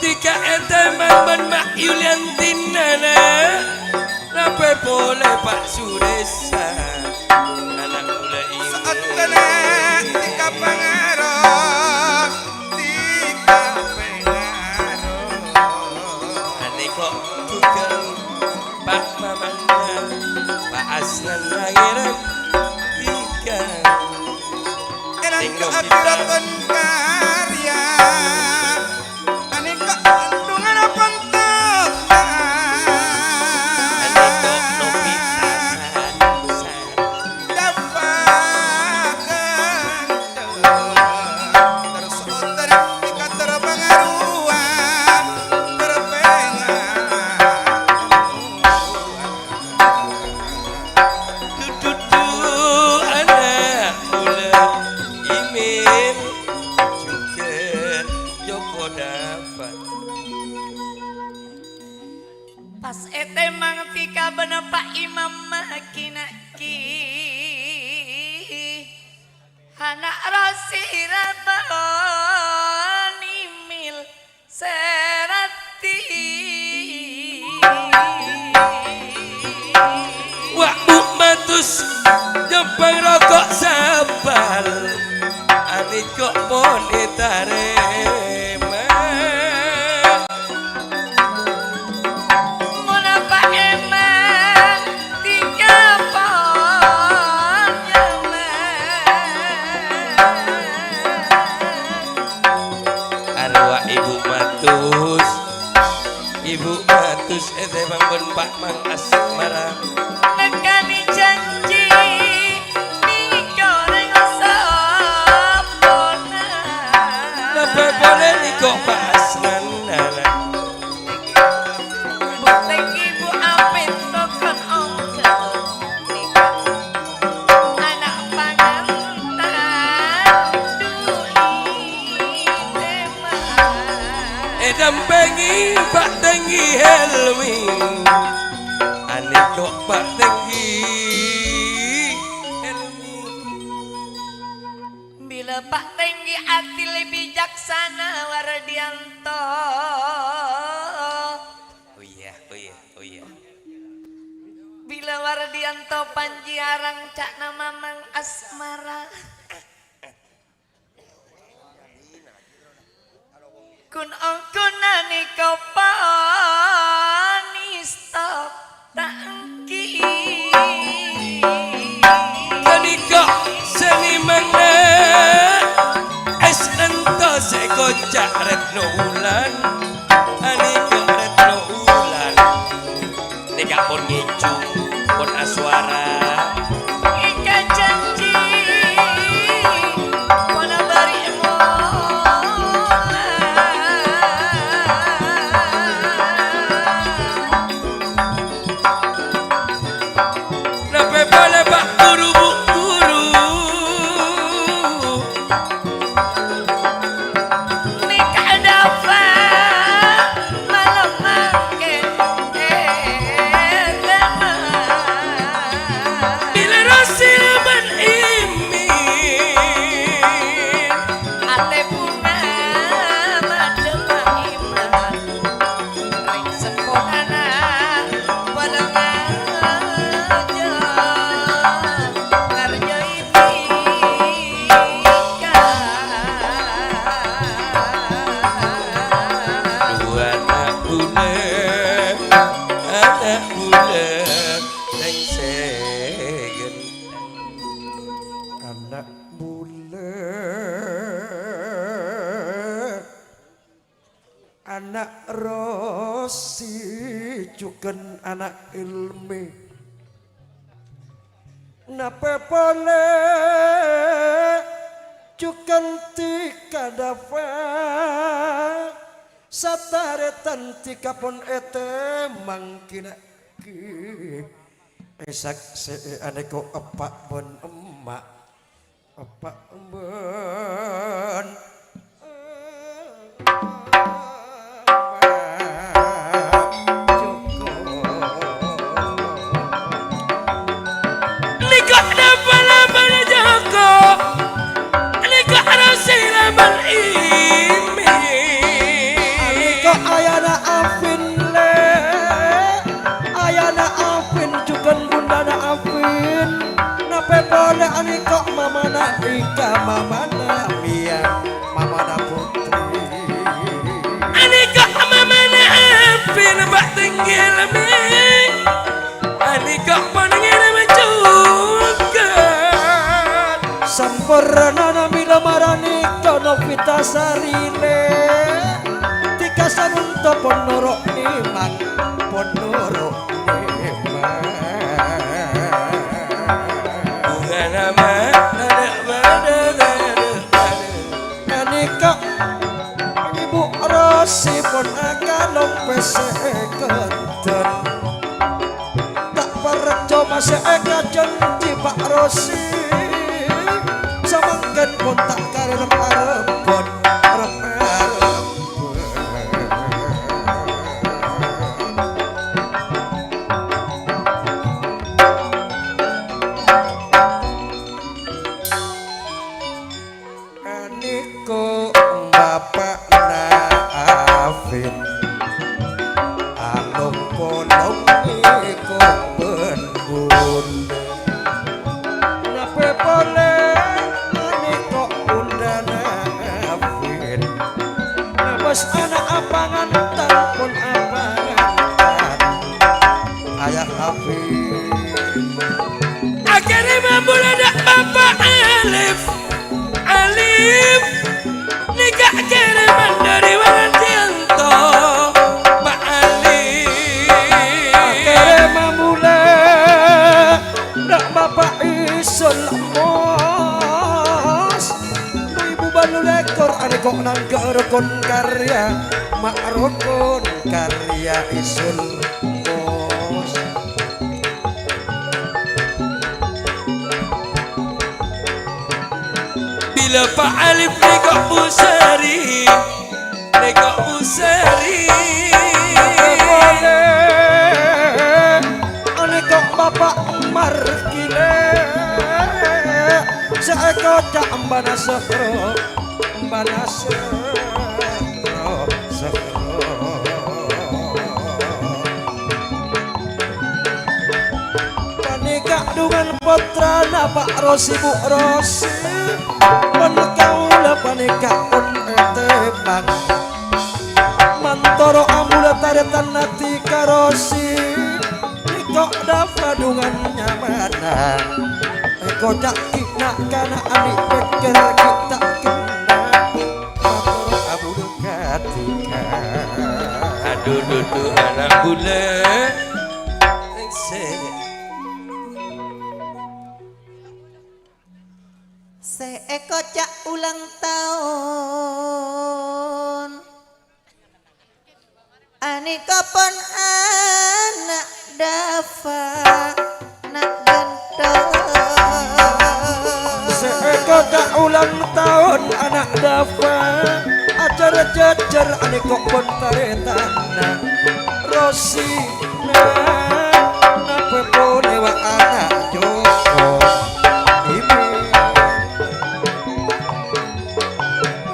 Dhika ètèmang bân Ma' Yuliantina, na'. Lapè polè Pa' Suresa. Ana' bulâ Imil. So'otta dhika pangaro, dhika pèngaro. Anèko' jhughân Pa' Mamanna, Pa' Asnan Langèran dhika. Ènang Sing ka lobi abdhirâ ta'. Pon karya. Anèko' ghântheng ana' pon teka. Anèko' lobi ta' san-san. Dafa ghântheng. Terus oter dhika ter pangarowa, ter pèngaro. Du-du-du, ana' bulâ Imil jhughân Joko Dafa. Pas ètèmang dhika bân Pa' Imam Makinaki. Ana' Rosi Rabon Imil Serati. Wa' Bu' Matus nyombhâng roko' sabâl, anèko' pon ètarèma. Mon apa emang dhika pon nyaman? Arowa Ibu Matus. Ibu Matus ètèmang bân Pa' Mang Asmara. Nekani janji nèko rèng sapona. Lebbi polè nèko pas nandhâna. Bhuktèn ibu apèn tokon ongghâ nèko ana' pangantan duli tema. Èdâmpèngè Pa' Tenggi Helmi. Nèko Pa' Tenggi Èlmi. Bilâ Pa' Tenggi Adil Bicaksana Wardianto. Oh iyâ, oh iyâ, oh iyâ. Bilâ Wardianto Panji arang ca'na Mamang Asmara. Kun-ongkun anèka panèsta ta' ènggi. Ghânèka sè nèmana, èstento sè èkoca' Retno Wulan. Anèka Retno Wulan. Nèka pon ngènjhung, pon aswara. Èngkè jhânjhi, pon abâri' mola. Napè polè, Pa' Ghuru, Bu' Ghuru? Nèka dhâpa' malem mangkèn èdhâma. Bilâ rosi bân imin. Atè bhunga madhâpa iman. Rèng seppona padâ ngajhâ ngarjâi tika. Dua anak bulâ, anak bulâ, rèng sè ghânteng. Anak bulâ. Ana' rosi jhughân ana' èlmè. Napè polè jhughân tika dhâpa', satarètan tika pon ètèmang ghi' nèka. Èsaksè'è anèko eppa' bân emma'. Eppa' bân nèka dhâpa' labân jhâko, nèka rosi labân èmè. Nèka ayana Afin, Lè'. Ayana Afin jhughân bhundhâna Afin. Napè polè anèka mamana Ika, mamana Mia, mamana Putri. Anèka mamana Afin, Pa' Tenggi Èlmè. Anèka pon ngèrèm jhughân. Sampornana bilâ maranèka Novita Sari, Lè'. Tika sanonto pon noro' nèmang, pon noro' Bhungana ma-, ada-, ada-, ada-, ada. Nèka, Ibu Rosi pon akalong pèssè èkendhân. Ta' parcoma sè èkajhânjhi Pa' Rosi. Samangkèn pon ta' karè rep-arebbhân, rep-arebbhân. Nèko bapa'na Afin, along-polong nèko bân bulâ. Napè polè nèko bhundhâna Afin, nabâs ana' apangantan pon apangantan. Ayah Afin. Akèrèma bulâ dâ' Bapa' Alif. Alif. Nèka kèrèman dâri Wardianto, Pa' Alif. Akèrèma bulâ dâ' Bapa' Isul Mos. Dhu èbu bâllu lèkor anèko nangghâ' rokon karya, ma' rokon karya Isul Mos. Bilâ Pa' Alif nèko Bu Sari, nèko Bu Sari. Polè, Sè èkoca' embana sèhro, embana sèhro, sèhro. Panèka dhungan pottrana Pa' Rosi, Bu Rosi. Pon kaulâ panèka pon ètèbâng. Mantoro ambu la tarètan ati ka Rosi. Nèko' Dafa dhungan nyamana. Èkoca' ghi' na'-kana' andi' pèkkèr ghi' ta' kenna'. Mantoro ambu la kadhika. Adu dudu ana' bulâ. Sè. Sè èkoca' ulang taon. Anèko pon ana' Dafa, na' ghântheng. Sè èkoca' ulang taon ana' Dafa, ajhâr-jhâjhâr anèko pon tarètanna Rosi. Napa polè wa' ana' joko. Ibu.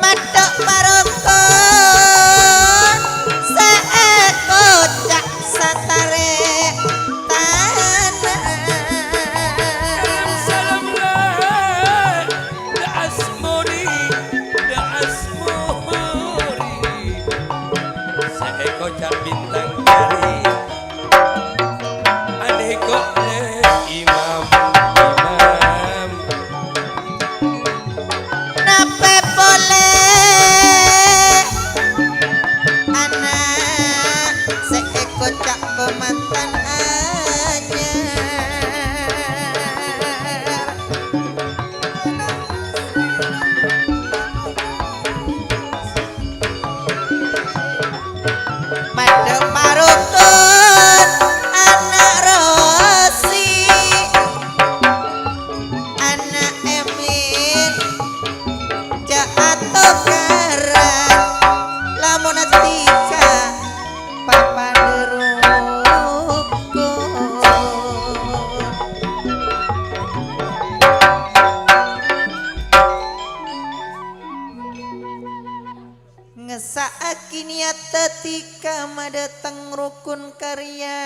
Maddhu' marokon sè èkoca' satarètanna. Salam, salam, da asmori, da asmori. Sè èkoca' bintang jari. Anèko lè imam, imam. Napè polè ana' sè èkoca' kamantan anyar. Maddhu' marokon ana' Rosi, ana' Emil, jhâ' atokaran, lamonna dhika papadâ roko. Ngessa'aghi niyatta dhika madâteng rokon karya.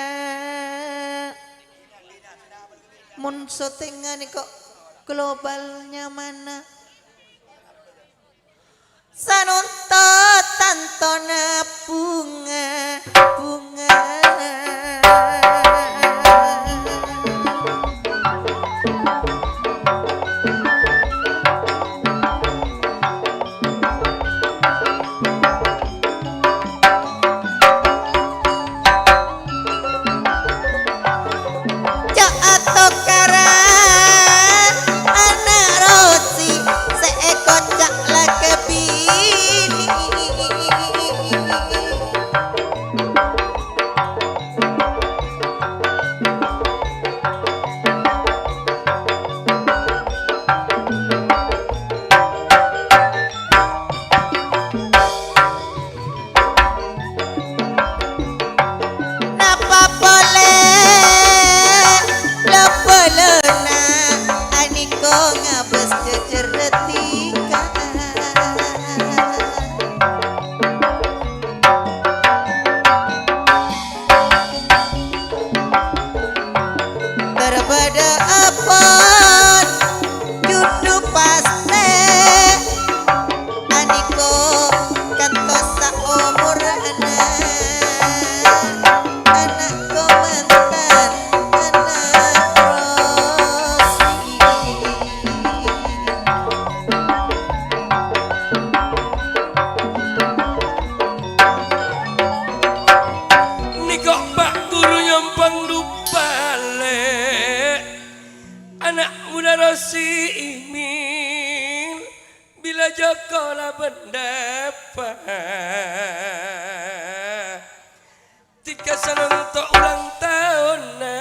Mon syutingnga nèko global nyamana. Sanonto tantona bhunga-bhunga. Jhâ' atokaran ana' Rosi sè èkoca' la kabinè. Napa polè la-bâlâna anèko ngabâs jhâjhâr dhika. Tarbâdâ'âpon jhudhu pastè anèko kantos saomorra ana', ana' kamantan, ana' Rosi. Nèko Pa' Guru Nyompang Dupale, ana' mola Rosi Emil, bilâ jhâ' kola bân Dapa. Dhika sanonto ulang taonna,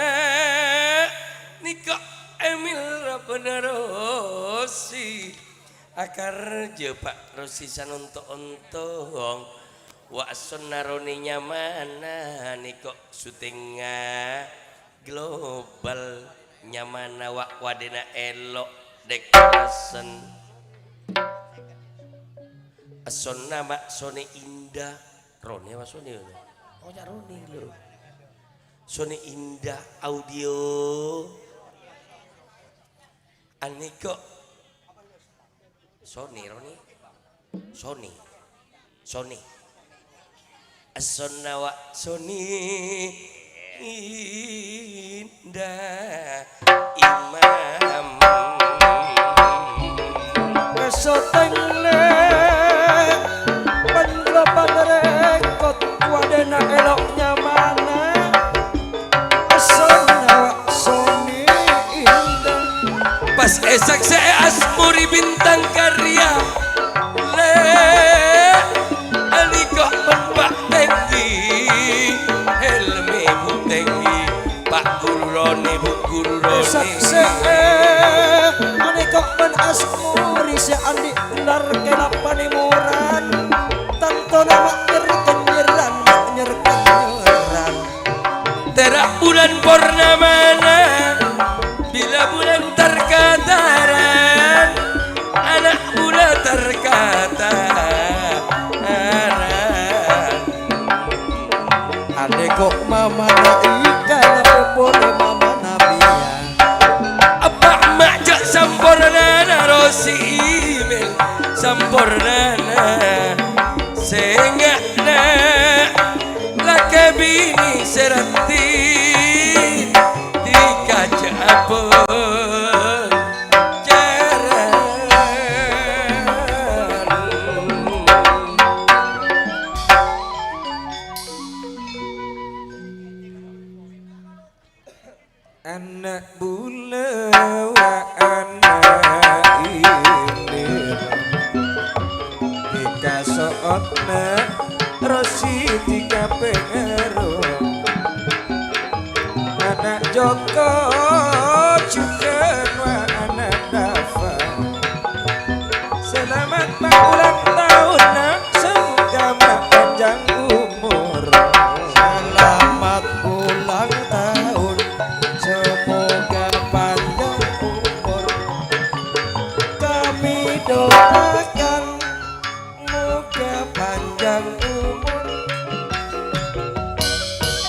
nèko Emil rabbhâna Rosi. Akarjâ Pa' Rosi sanonto ontong. Wa' sonna ronè nyamana nèko syutingnga global nyamana wa' wadâna èlo'. Dek Hasan. Essonna ma' Sone Indah. Rone apa Sone? Oh, cak Rone lho. Sone Indah Audio. Aniko. Sone, Rone. Sone. Sone. Essonna wa' Sone Indah Imam. Soteng le, panjlo panrekot, wadena elok nyamana. Essonna wa' Sone Indah. Pas esakse'e Asmori Bintang Karya. Le, aliko men Pa' Tenggi, helme Bu Tenggi, Pa' Guru Rone, Bu Guru Rone. Sakse'e, aliko men Asmori se andi' gelar kelapan moran, tantona ma' nyer-kenyeran, ma' nyer-kenyeran. Tera' bulan purnamana, bila bulan tarkataran, ana' bula tarkataran. Aneko mamana Ika, pole mamana Bia. Eppa' emma' ja' sampornana Rosi Imel, sampornana senga'na. Lake bine se raddhin, dikaca apa carana. Ana' bula wa ana' imil, dikaso'onna Rosi dikapengaro. Ana' Joko jugan wa ana' Dafa. Selamat pa' ulang taonna, semoga ma' panjang umur. Selamat ulang tahun, semoga panjang umur. Kami doakan, moga panjang umur.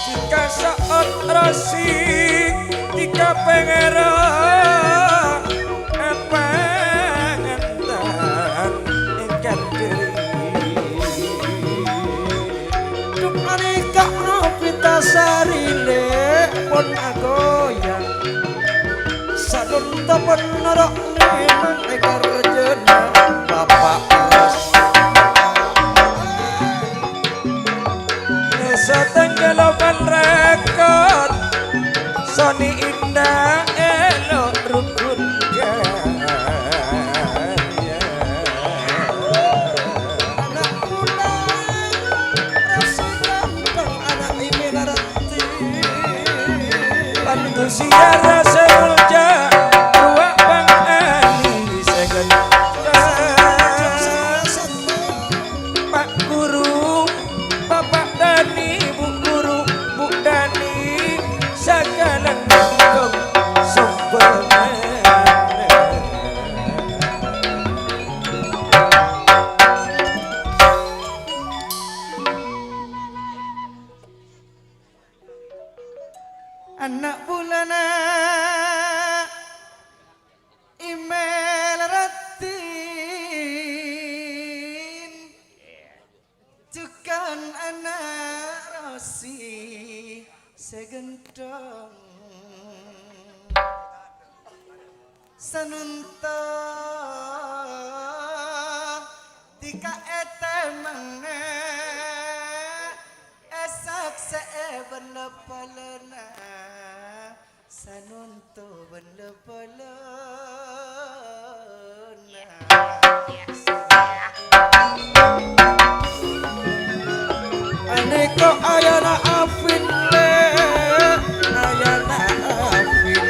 Jika saat Rosi, jika pengero, apa ngentan engkar diri. Duk aneka Novita Sari le pon agoyang. Sadonto penero memang ekarjana Bapak Ros. Satengga lopan rekot, Soni Indah elo rukun gaya. Anak muda, rasa ganteng, anak Imina Rati. Pandu siara semulja, ruwak Bang Ali segenta. Pak Guru, Bapak Dani, Bu Guru, Bu Dani, sagala nanggung sombangan. Ana' bulana Imel Raddhin, jhughân ana' Rosi sè ghânthong. Sanonto dhika ètemmengnga, èsaksè'è bân la-bâlâna. Sanonto bân la-bâlâna. Anèko ayana Afin, lè, ayana Afin.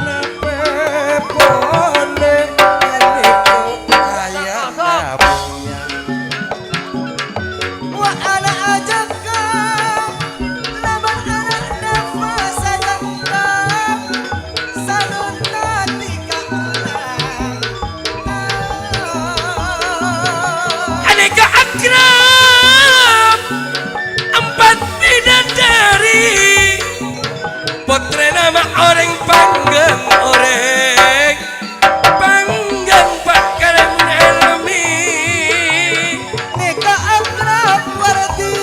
Napè polè anèko ayana Afin. Akrab empat bidadari, pottrèna ma' orèng pangghâng orèng, pangghâng Pa' Karèm Helmi. Nèka akrab wardi,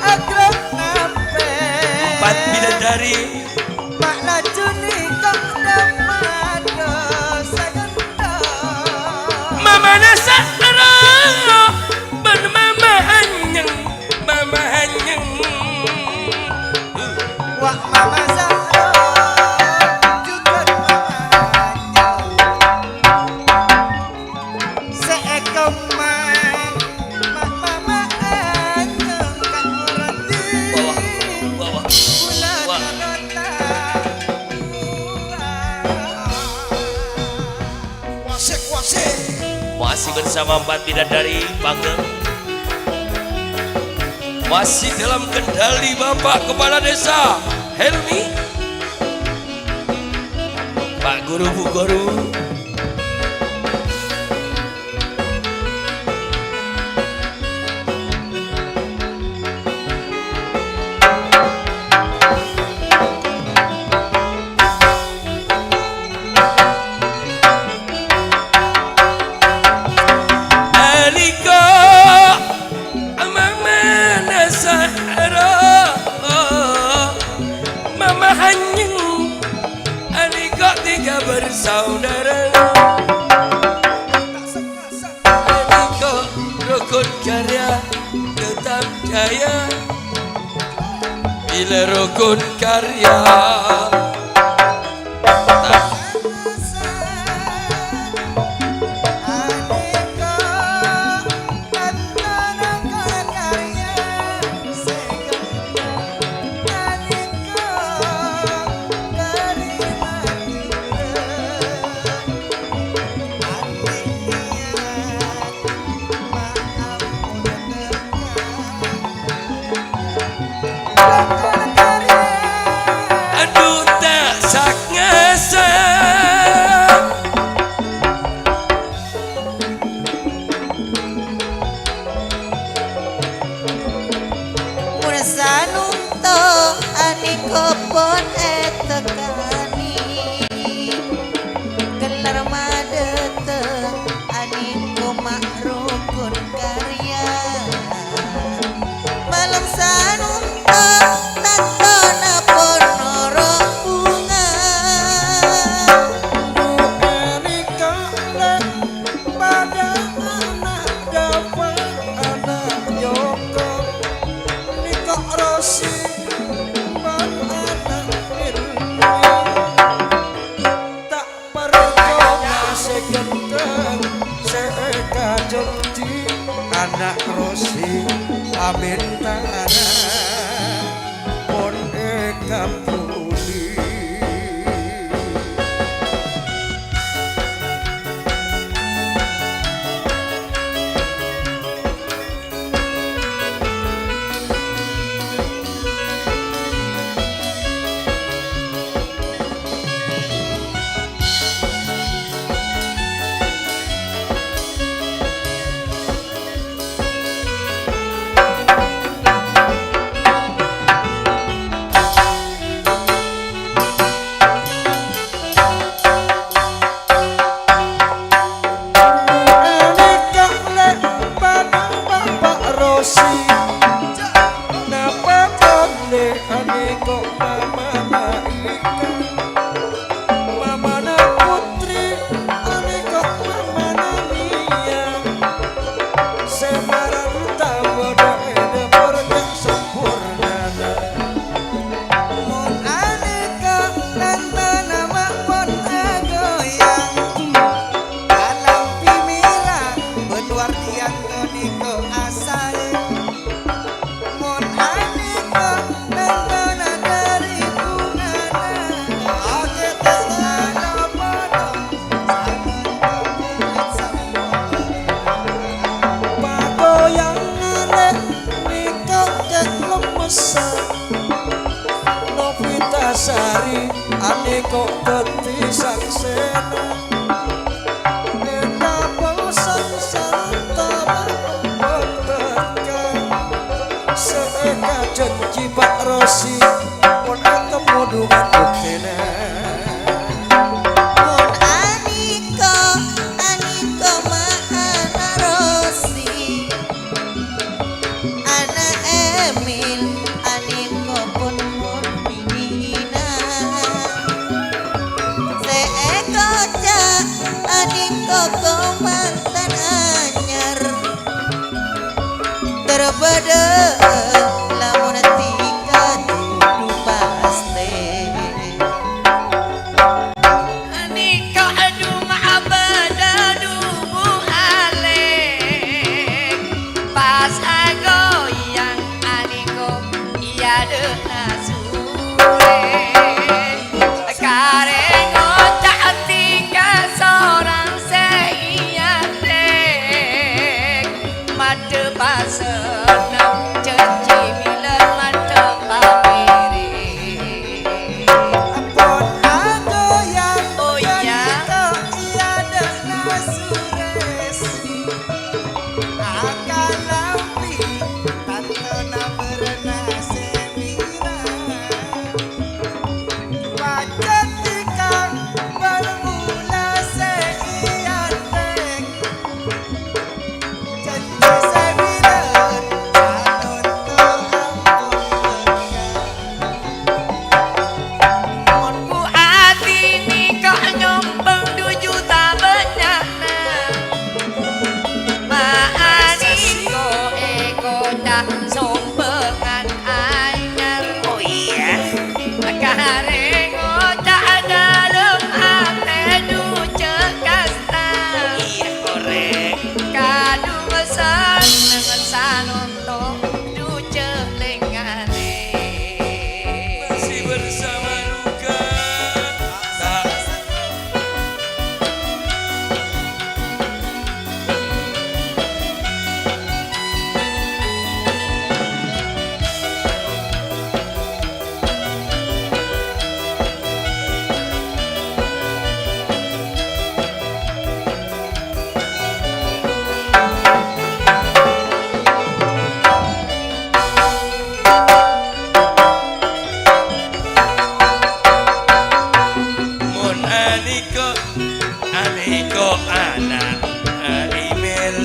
akrab nampè. Empat bidadari. Ma' laju nèka dâ' maddhâ saghântong. Mamana Sa'ro bân Mama Anyèng, Mama Anyèng. Wa' Mama Sa'ro jhughân Mama Anyèng. Sè èkemma, ma-, ma-, ma-, anyong ka orèng. Bawah, bawah, bawah. Wasik, wasik. Masih bersama empat bidadari, pangghâng. Masih dalam kendali Bapak Kepala Desa Helmi. Pak Guru, Bu Guru. Nalika mamana Sa'ro, Mama Anyèng, nalika tiga bersaudara. Nalika rukun karya tetap jaya. Bilâ rukun karya. Adhu ta' sak-ngasak. Mon sanonto anèko pon ètekkanè, kellar madâteng anèko ma' rukun karya. Malem sanonto tantona pon noro' bhunga. Anèka lè' padâ ana' dâpa', ana' nyoko, nèko rosi bân ana' ilmu. Ta' parcoma sè ghânteng sè èkajhânjhi, ana' rosi amèntana pon èkabhuli. Nèka lè' padâ Bapa' Rosi, napa polè anèko mamana Ika, mamana Putri, anèko mamana Nia. Sè maranta bâdâ è dâpor jhâ' sampurnana. Mon anèka tantona ma' pon agoyang, alambi mèra bân wardiyan ghânèka asaè. Mon anèka tantona dâri bhungana, akètèna la padâ. Pagoyangan nèko cè' lemmessa, Novitasari anèko dhâddhi saksèna. Ènga' poso sarta bâkto Mantan anyar, ter bâdâ lamon tika dudu pastè. Nèka adhu ma'abâdâ dhubu alè, pas agoyang anèko iyâ dâ' nasurè. Karè ngoca' tika sorang sè iyâ, Dèk. Maddhâ pasenneng, janji mèlè maddhâ pamèrè. Ampon agoyang, oh, iyâ. Iyâ, dâ' nasurè. Akalambi, tantona bârâna sè mèra. Pajhât tika bân mula sè èyandhek. Janji sè bilân, anonto ampon bengkar. Mon ku ati nèka nyombhâng du juta bânnya'na. Ma'aniko èkoca' sombhângan anyar. Oh, iyâ? Karè ngoca' dâlem atè ducâ kasta. Iyâ, orèng. Kadhung senneng sanonto ducâ lènganè. Masih bersama Luka. Mon anèko, anèko ana' Imel,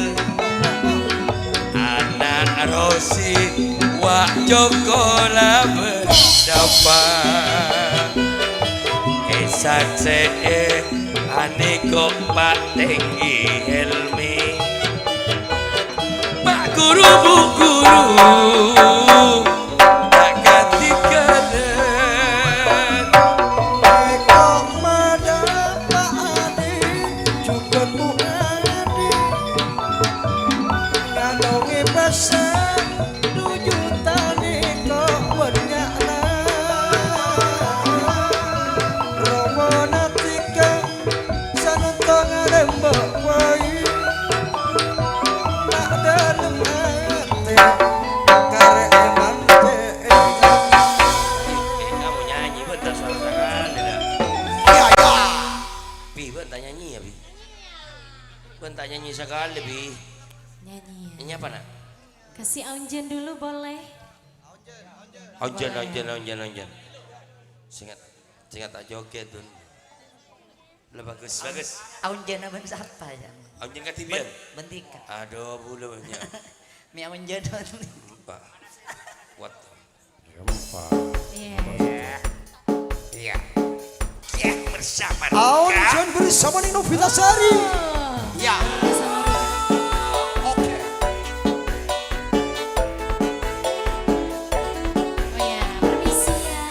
ana' Rosi, wa' Joko la bâdâ pa. Èsaksè'è anèko Pa' Tèngghi Helmi. Pa' Guru, Bu Guru, ta' kadhi kalèn. Èko madâ' Pa' Adi, jhughân Bu Adi. Ngalonge pasang du juta nèko bânnya'na. Romana tika Sanonto ngalèmba' wae. Ta' dâlem atè karè èmantè. Eh, eh, kamu nyanyi, bâdâ suara sakalè, dah. Iya, iya. Bi, bâ'na ta' nyanyi, ya, Bi? Bâ'na ta' nyanyi sakalè, Bi? Nyanyi, ya. Nyanyi apa, Nak? Kasih Aunjen dulu, boleh? Aunjen, Aunjen, Aunjen, Aunjen. Sènga', sènga' ta' jogèt, Dun. Lah, bagus, bagus. Aunjen bân sapa, ya? Aunjen kadhi bân? Bân tika. Aduh, bulâ, nya. Mi Aunjen. Empa'. What? Empa'. Iya. Iya. Iya, bersama Aunjen bersama Nino Vitasari. Oh. Iya. Bersama Oke. Oh ya, permisi ya,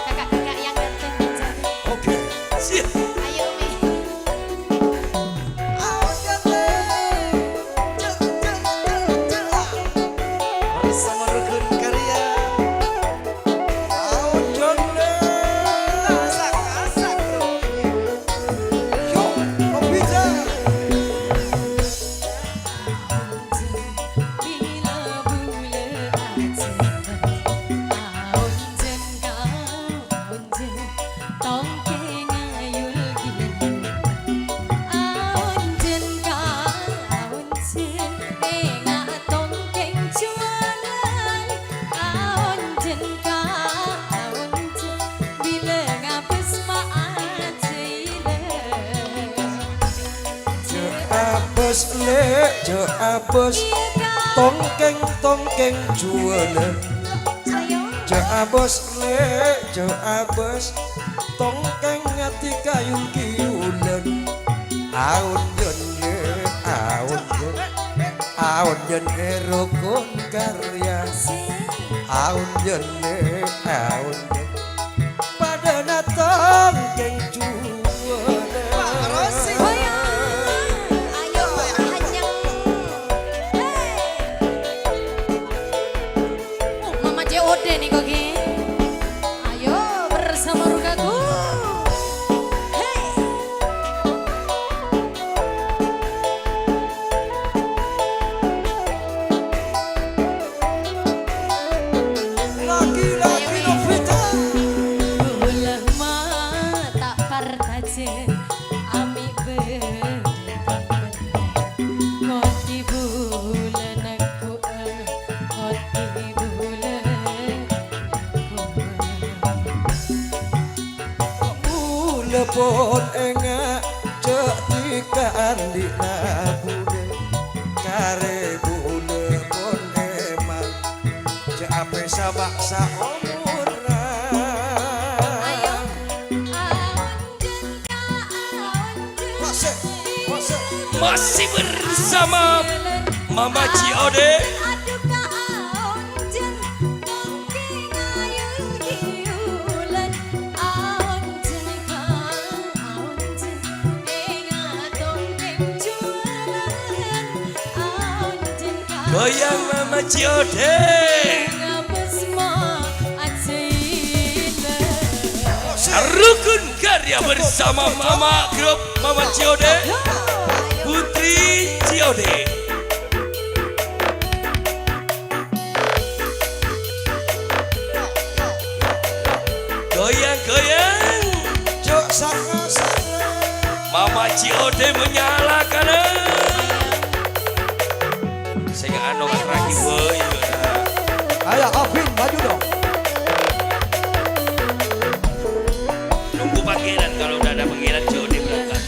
kakak-kakak yang ganteng dan cantik. Oke, siap. Ayo, Mi. Awas, cek, cek, cek, cek. Bersama Rukun Karya. Aunjen. Asak, asak, bro. Yo, Nobita. Bilâ ngabâs ma' ajâilâ. Jhâ' abâs, Lè', jhâ' abâs. Iyâ, Kak. Tongkèng, tongkèng juwâlân. Ayo. Jhâ' abâs, Lè', jhâ' abâs. Tongkèng ngadhi kayul-kiyulân. Aunjen, Lè', Aonjhân è rukun karya. Aonjhân è, aonjhân. Padâna tongkèng juwâlâ. Wah, Rosi. Goyang. Ayo, anyep. Hey. Oh, Mama C O D nih, kok, Ki. Ayo, bersama Rugagu. Hey. Lagi-lagi Novita. Bulâ ma' ta' parcajâ ami' bân. Ngodhi bulâ nèko, ngodhi bulâ. Bulâ pon enga' jhâ' dhika andi'na bulâ, karè bulâ pon emang jhâ' apèsa maksa omorra. Ayo, aonjhân ka aonjhân. Masih, masih. Masih bersama Mama C O D. Aduh ka aonjhân. Goyang Mama C O D. Rukun karya bersama Mama Grup Mama C O D, Putri C O D. Goyang, goyang. Cok, sanga-sanga. Mama C O D menyala, kana. Sing anu, Mas Raki, woi. Ayo, Alvin, maju dong. Nunggu panggilan, kalau udah ada panggilan, C O D berangkat.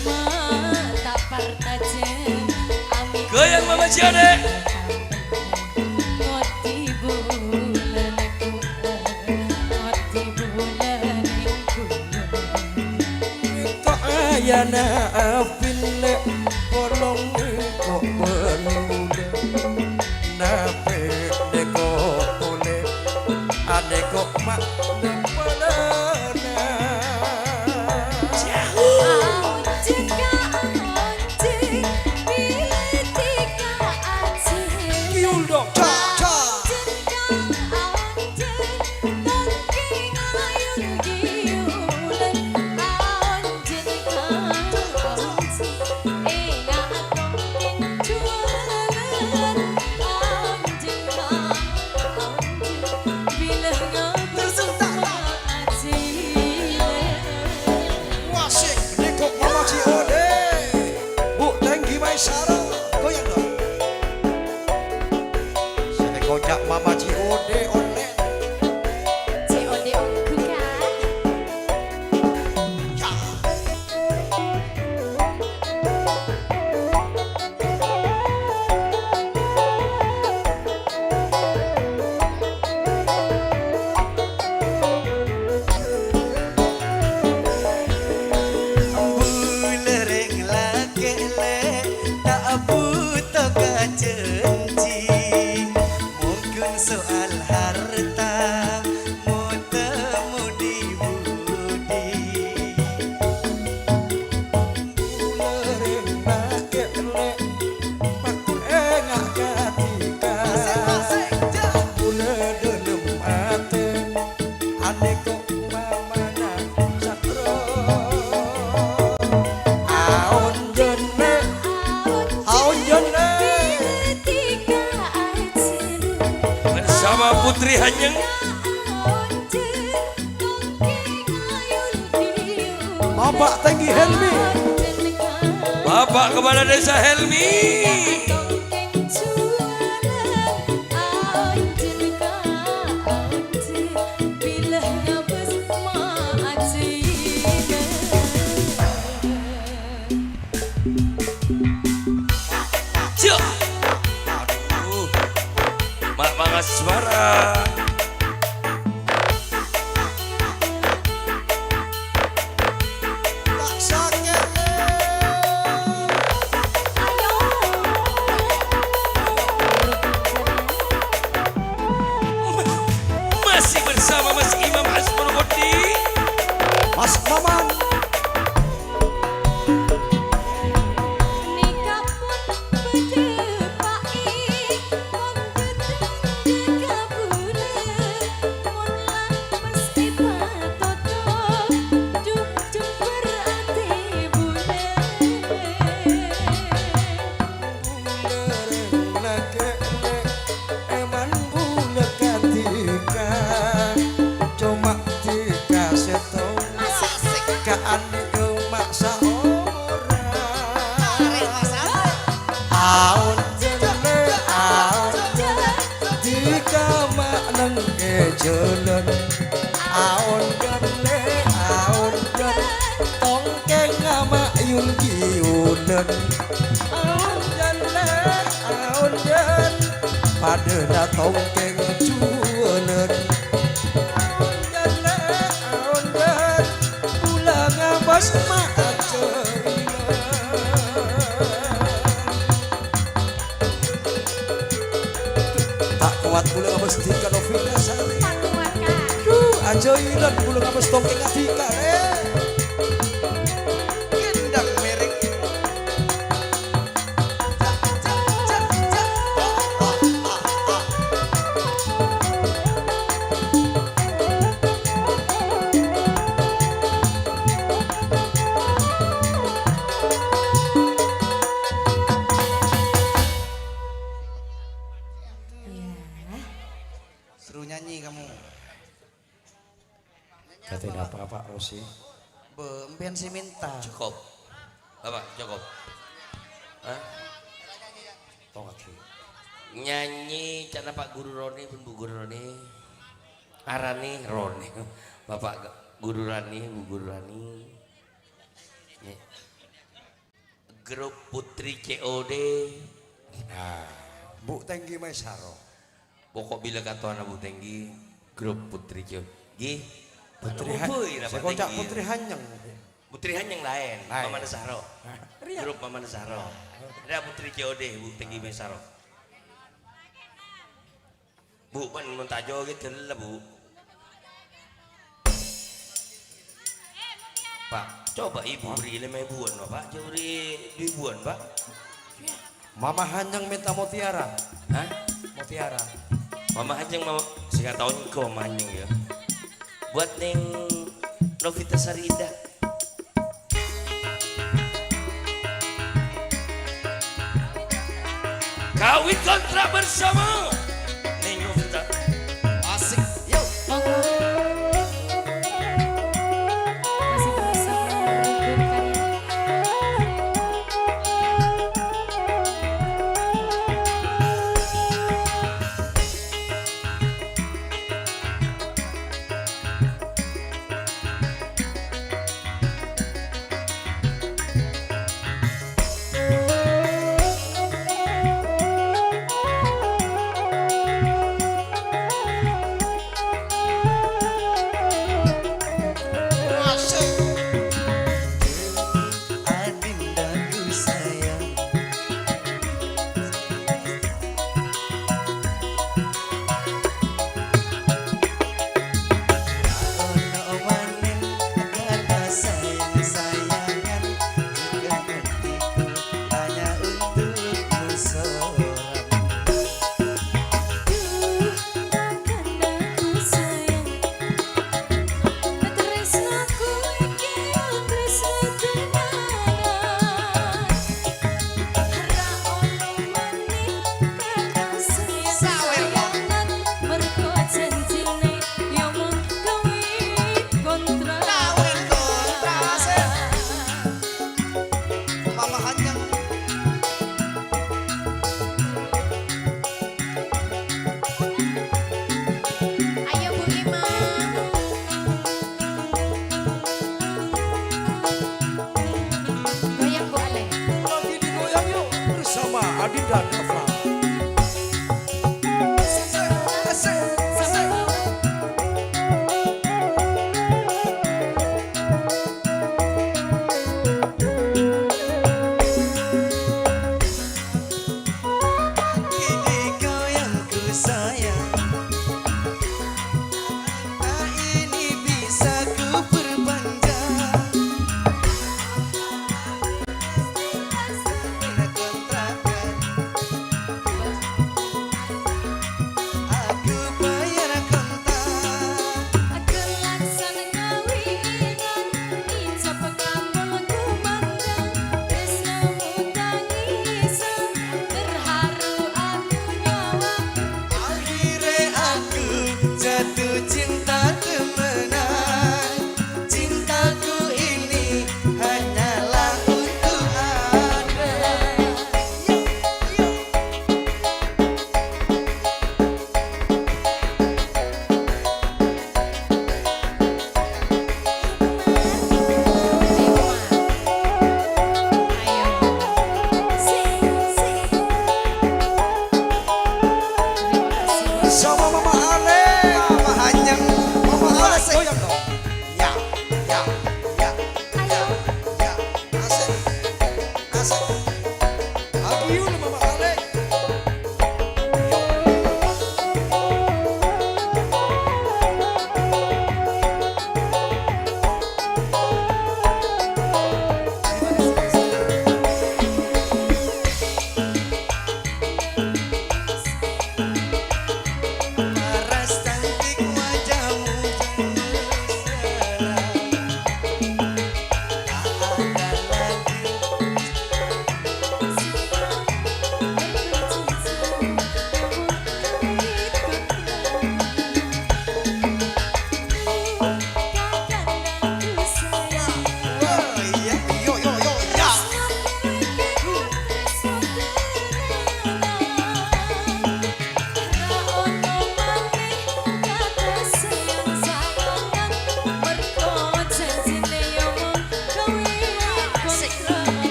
Goyang, Mama C O D. Kok ayana apin lè' polong kok bân bulâ. Napè nèko polè, anèko ma' nèpalana. Kiul dong, ca, ca. Wasik, nèko Mama C O D. Bu Tenggi Maisaro, goyang dong. Sè kocak Mama C O D online. C O D ongghu, Kak. Ya. Bulâ rèng lakè' lè' ta' bhuto ka janji, mon ghun soal harta, mon temu di budi. Bulâ rèng lakè' lè', pakon enga' ka dhika. Bulâ dâlem atè, anèko mamana sakro. Aonjhân, aonjhân. Bersama Putri Hanyeng. Bapak Tenggi Helmi. Bapak Kepala Desa Helmi. Cek. Aduh. Mak Mangasmara. Tak sakit. Ayo. Aonjhân lè, aonjhân, dhika ma' neng è jhâlân. Aonjhân lè, aonjhân, tongkèngnga ma' yun-giyunan. Aonjhân lè, aonjhân, padâna tongkèng juwâlân. Aonjhân lè, aonjhân, bulâ ngabâs ma' ajhâ. Ta' kowat bulâ ngabâs dhika Novita Sari. Ta' kowat, Kak. Dhu, ajhâ ilân bulâ ngabâs tongkèng dhika, eh. Gendang merek. Iya. Suruh nyanyi kamu. Katè napa, Pak Rosi? Be, empèyan sè minta. Cukup. Bapak, cukup. Hah? Tongagi. Nyanyi ca'na Pak Guru Roni, pun Bu Guru Roni. Arani Roni. Bapak Guru Rani, Bu Guru Rani. Ngghi. Grup Putri C O D. Nah, Bu Tenggi Maesaro. Pokok bilâ katowana Bu Tenggi, grup Putri C O D. Ngghi. Putri Anu Ha-, obâi ra sè Pak koca' Tenggi. Putri Hanyeng. Putri Hanyeng laèn, Laèn. Mamana Saro. Rèya. Grup Mamana Saro. Rèya Putri C O D, Bu Tenggi Maesaro. Bu, pan mon ta' jhâ' ghi' ghellâ', Bu. Pak, coba Ibu beri lèma èbuwân, Pak. Jhâ' beri du èbuwân, Pak. Mama Hanyeng mènta Mutiara. Hah? Mutiara. Mama Hanyeng mau, sè nggak tahu nih kok Mama Hanyeng ya. Buat Neng Novita Sari Indah. Kawin kontrak bersama. Neng Novita. Asik. Yuk. Monggo. Masih bersama Gun Karya. Adindaku sayang. Ayo, Bu Ima. Goyang, Bu Ale. Lagi digoyang yuk bersama Adinda Dava. Asik, asik, asik. Ini kau yang ku sayang. Nah, ini bisa ku perpanjang. Kontrakan.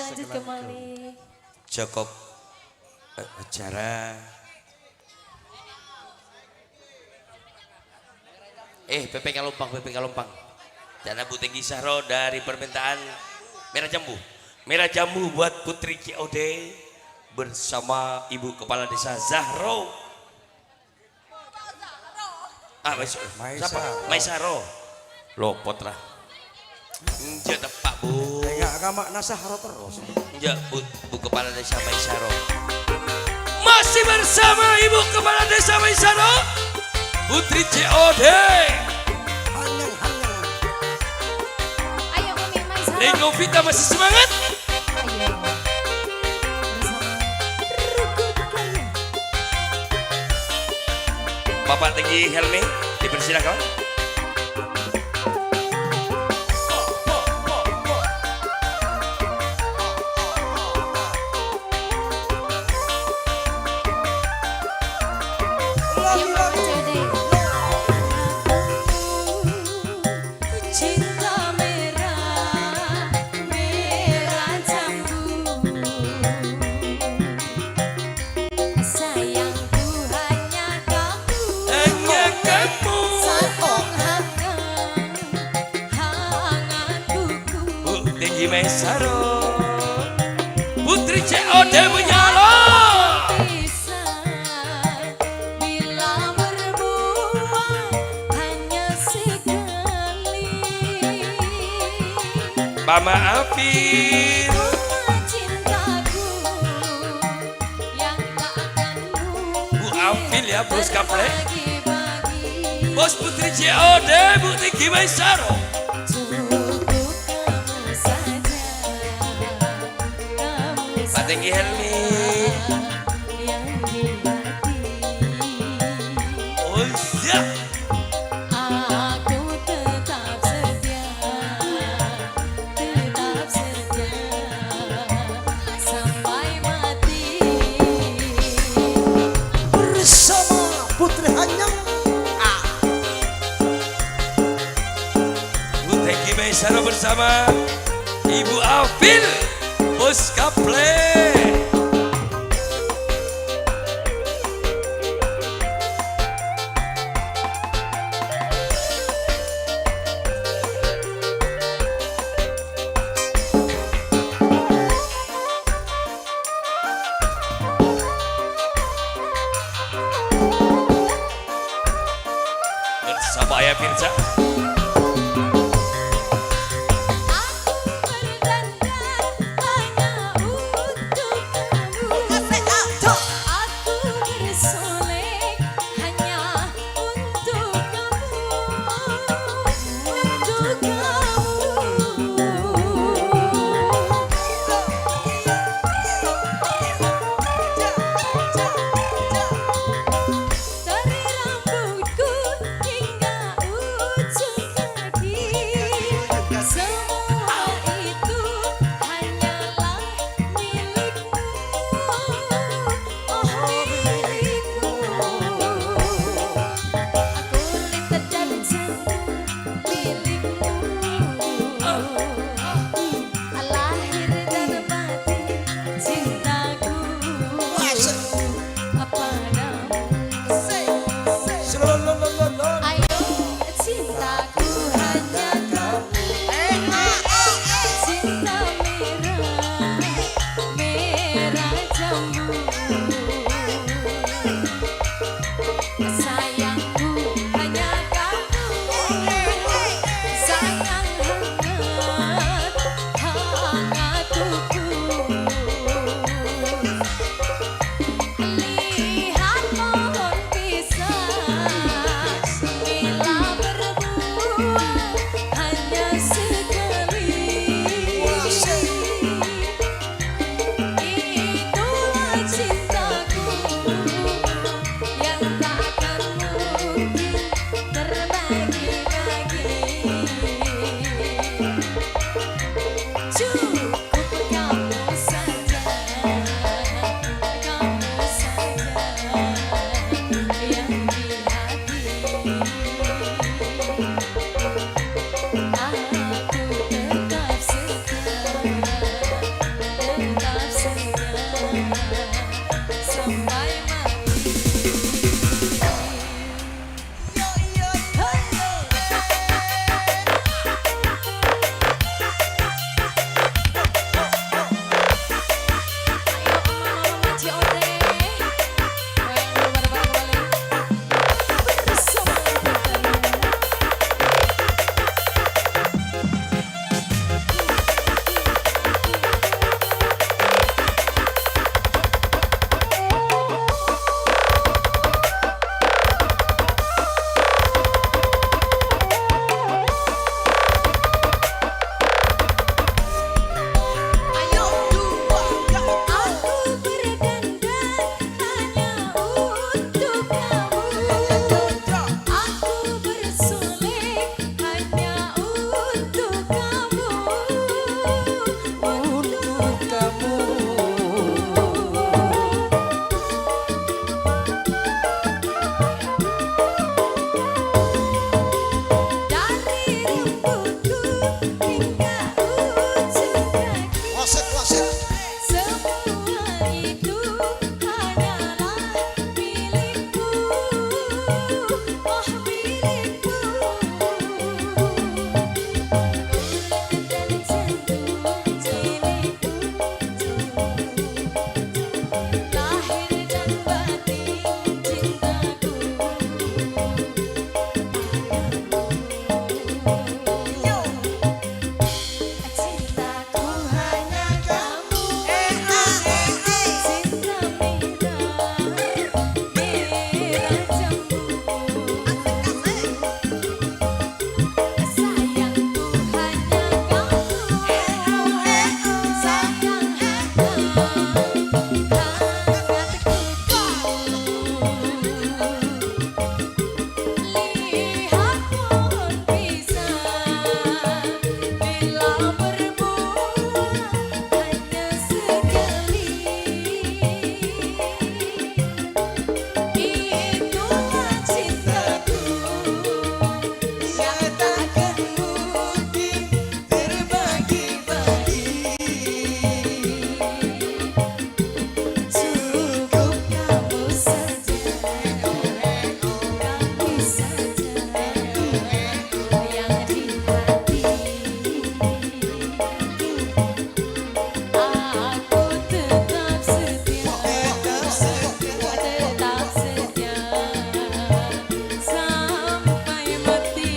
Lanjut ke malih. Cukup, eh, acara. Eh, P P K Lompang, P P K Lompang. Ca'na Bu Tenggi Zahro dari permintaan Merah Jambu. Merah Jambu buat Putri C O D bersama Ibu Kepala Desa Zahro. Ah, Maiz-, Maisaro. Sapa? Maisaro. Lopot, ra. Enjâ' teppa', Bu. Enggak, ka makna Zahro terus. Enjâ', Bu, Bu Kepala Desa Maisaro. Masih bersama Ibu Kepala Desa Maisaro, Putri C O D. Hanyang, hanyang. Ayo, Umi Maisaro. Lenggo Vita masih semangat? Ayo. Bersama Rukut Kaya. Bapak Tenggi Helmi, dipersilakan. Ayo, Mama Cede. Cinta merah, merah jambu. Sayangku hanya kamu. Hanya kamu. Satu hangat, hangat buku. Bu Tenggi Maisaro. Putri C O D menyala. Bisa bila berbuah hanya sekali. Mama Afil. Bunga cintaku yang tak akan mungkin Bu Afil ya, Bos Kaplek. Terbagi-bagi. Bos Putri C O D, Bu Tenggi Maisaro. Cukup kamu saja. Pak Tenggi Helmi. Oh, iya. Aku tetap setia, tetap setia sampai mati. Bersama Putri Hanyang. Ah. Bu Tenggi Maisaro bersama Ibu Afil, Bos Kaplek. Bersama Ayah Firza. Aku berdandan hanya untuk kamu. Aku bersolek hanya untuk kamu, untuk kamu. Dari rambutku hingga ujung kaki, semua itu hanyalah milikmu. Oh, milikmu. Kulit dan jantung milikmu. Lahir dan batin cintaku padamu. Ayo, cintaku hanya kamu. Cinta merah, merah jambu. Sayangku hanya kamu, sayang hanya Wasik, wasik. Semua itu hanyalah milikku. Oh, milikku. Jantung cilikku. Lahir dan batin cintaku. Cintaku hanya kamu. Cinta merah, merah jambu. Sayangku hanya kamu. Sayang hanya kamu. Lihat pohon pisang bila berbuah hanya sekali. Itulah cintaku yang takkan mungkin terbagi-bagi. Cukup kamu saja, kamu saja yang di hati. Aku tetap setia, tetap setia sampai mati.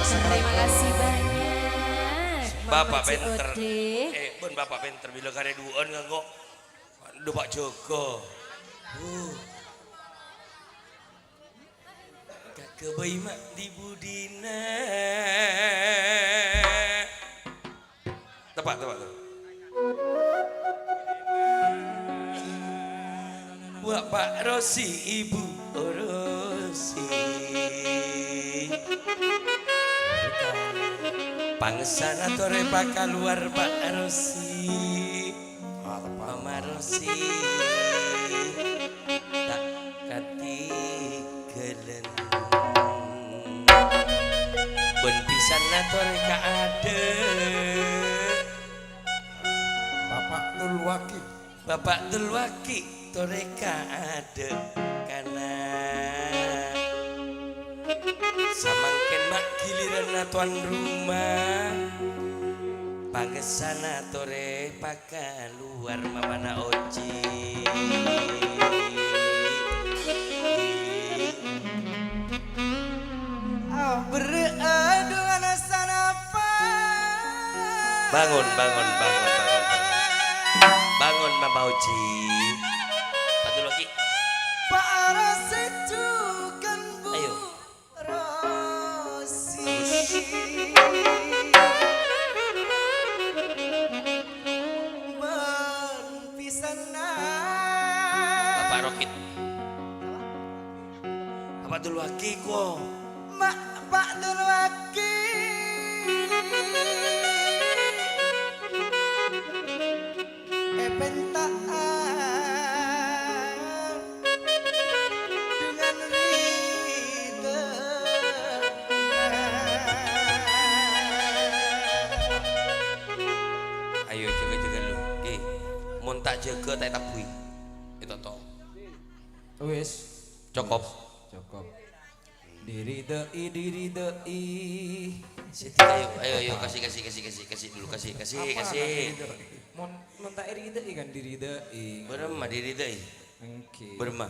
Terima kasih banyak, Bapak Pak Haji pinter. Ode. Eh, pun Bapak pinter, bilâ karè du'ân nganggo. Aduh, Pak Joko. Uh. Kagabay ma' di-budina. Tepa', tepa', tepa'. Wa' Pak Rosi, Ibu Rosi. Pangessana torè pakalowar, Pak Rosi. Mama Rosi, ta' katinggalân. Bân pisanna torè ka adâ'. Bapak Tulwaki. Bapak Tulwaki torè ka adâ' kana'. Samangkèn ma' giliranna tuan rumah. Pangessana torè pakalowar mamana Oji. Aberri' adungan sanapa? Bangun, bangun, bangun, bangun, bangun. Bangun, Mama Oji. Bantu lagi. Para sejukan bu- Ayo. Rosi. Bân pisanna. Bapak Rokit. Bapak Dulwaki ko. Ma-, Pak Dulwaki. Èpènta'an dengan ridha. Ayo, jâgâ-jâgâ lu. Ki, mon ta' jâgâ, ta' ètabui. Ètoto. Wis. Cokop. Cokop. Diridhoi, diridhoi. Siti, ayo, ayo, ayo, kasih, kasih, kasih, kasih, kasih dulu, kasih, kasih, apa kasih. Diridhoi? Mon, mon ta' eridhoi kan diridhoi. Bârâmma diridhoi? Engghi. Bârâmma?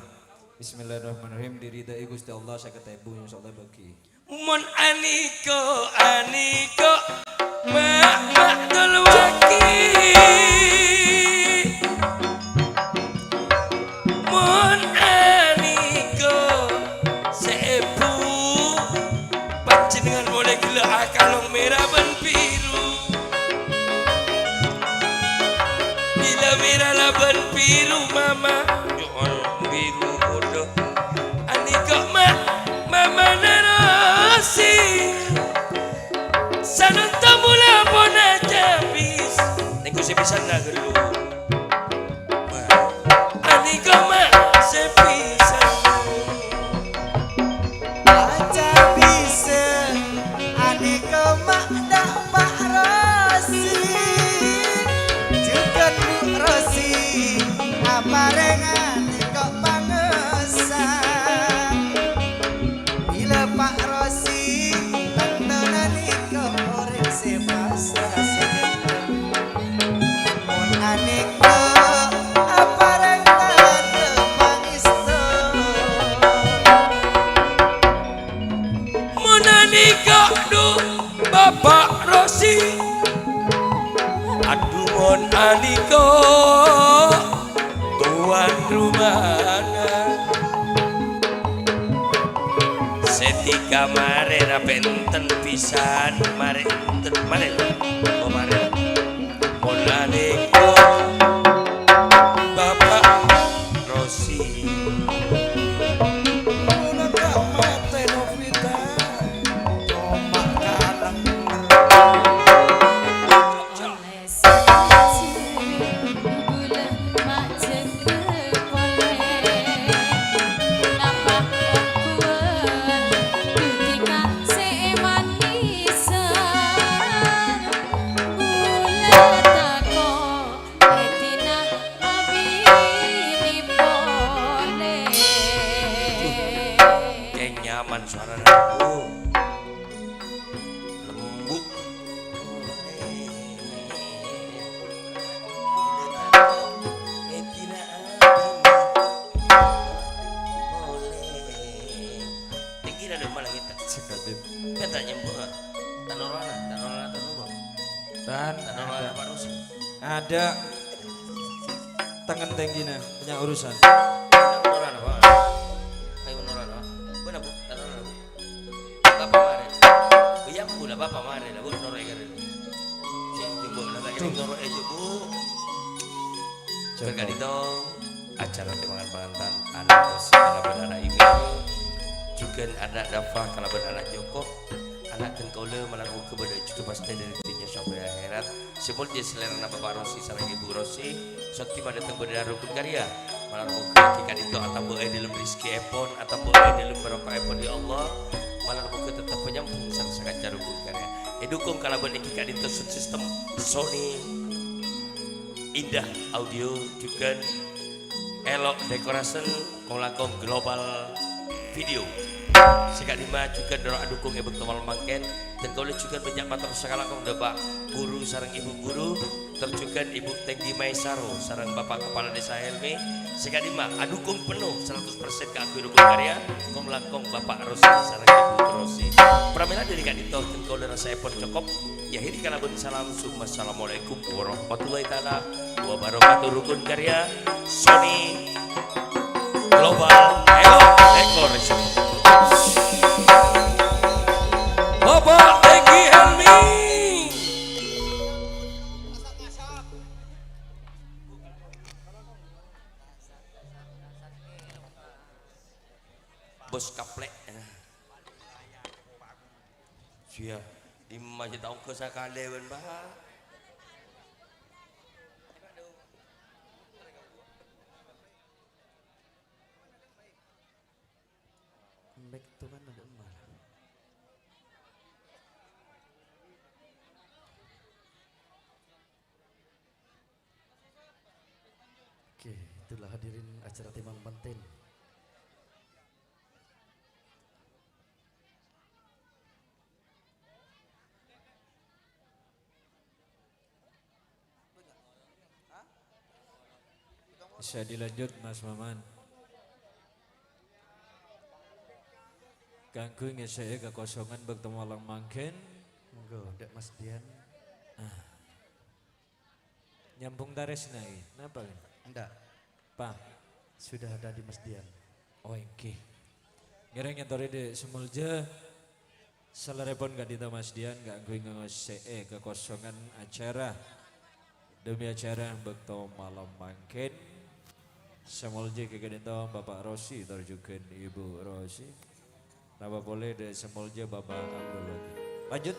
Bismillahirrahmanirrahim. Diridhoi Gusti Allah sèket èbu, insyaallah bâgi. Mon aniko, aniko, ma-, Ma'dul Waki. Mon aniko, sè èbu, panjhennengngan molaè ghellâ' akalong mèra bân biru. Bilâ mèra la bân biru, Mama. Yo, biru kodhu. Aniko, Ma', Mama Narosi. Sanonto mula pona cabis. Nengko sè pisanna ghâllu. Aniko ma' sè pisanna. Cabisen. Bapak Rosi, adhu mon aliko tuan rumana. Setika mare ra penten pisan, mare enten, mare. Oh, mare. Mon aliko Bapak Rosi. Mula gak mate Novita, coma kalem. Keng nyaman suarana, Bu. Lembut. Tinggi dah, malah kita. Sekadip. Kita nyembuh. Tanoroana, tanoroana, tanoroana. Tan, Tanoroana, ada. Pak Rosi. Ada. Tangan tinggi nah, punya urusan. Tanoroana, Pak. Ayo, tanoroana, Pak. Bener, Bu. Tanoroana, Bu. Bapak mare. Iya, Bu, lah, Bapak mare, lah, Bu, noro' e kare. Cek, coba, lah, tak Tuh. Noro' e, coba. Coba. Berkali dong. Acara timbangan pangantan, ana' Rosi kalabân ana' Imel, jhughân ana' Dafa kalabân ana' Joko, ana' dhân kaulâ malar moghâ bâdâ è judhu pastè dâri dhunnya sampè' akhèrat. Sè moljâ salèrana Bapa' Rosi sareng Ibu Rosi, sè dhimma dâteng bâdâ rukun karya. Malar moghâ ghi' ka'dinto atamba è dâlem rejekkèèpon, atamba è dâlem barokahèpon, ya Allah. Malar moghâ tetep nyambhung sareng sakanca rukun karya. Èdhukung kalabân èngghi ka'dinto sound system Sony. Indah Audio jhughân Elok Decoration, kong-langkong Global Video. Sè ka'dimma jhughân noro' adhukung è bâkto malem mangkèn, dan kaulâ jhughân bânnya' mator sakalangkong dâ' Pak Guru sareng Ibu Guru, tor jhughân Ibu Tenggi Maesaro sareng Bapak Kepala Desa Helmi, sè ka'dimma adhukung penno saratos persen kaangghuy rukun karya, kong-langkong Bapak Rosi sareng Ibu Rosi. Pramèla dâri ka'dinto, dan kaulâ rasaèpon cokop. Nyakhiri kalabân salam, summa assalamualaikum warahmatullahi ta'ala wabarakatuh. Rukun karya Sony Global Elok Decoration. Bapak Tenggi Helmi. Bos kaplek. Siya, dimma jâ' ta' ongghâ sakalè bân, Pak. Mic tuh kan ada emas. Oke, itulah hadirin acara timang panten. Bisa dilanjut, Mas Maman. Kaangghuy ngèsè'è kakosongan bâkto malem mangkèn. Monggo, Dak Mas Dian. Ah. Nyambung tarèsnaè. Napa, Ken? Enggak. Pak. Sudah ada di Mas Dian. Oh, èngghi. Ngèrèng nyatorè dâ' sè moljâ. Salèrèpon ka'dinto Mas Dian kaangghuy ngèsè'è kakosongan acara. Demi acara bâkto malem mangkèn. Sè moljâ ka'dinto Bapak Rosi tor jhughân Ibu Rosi. Napa polè dâ' sè moljâ Bapak Abdul Wahid. Lanjut.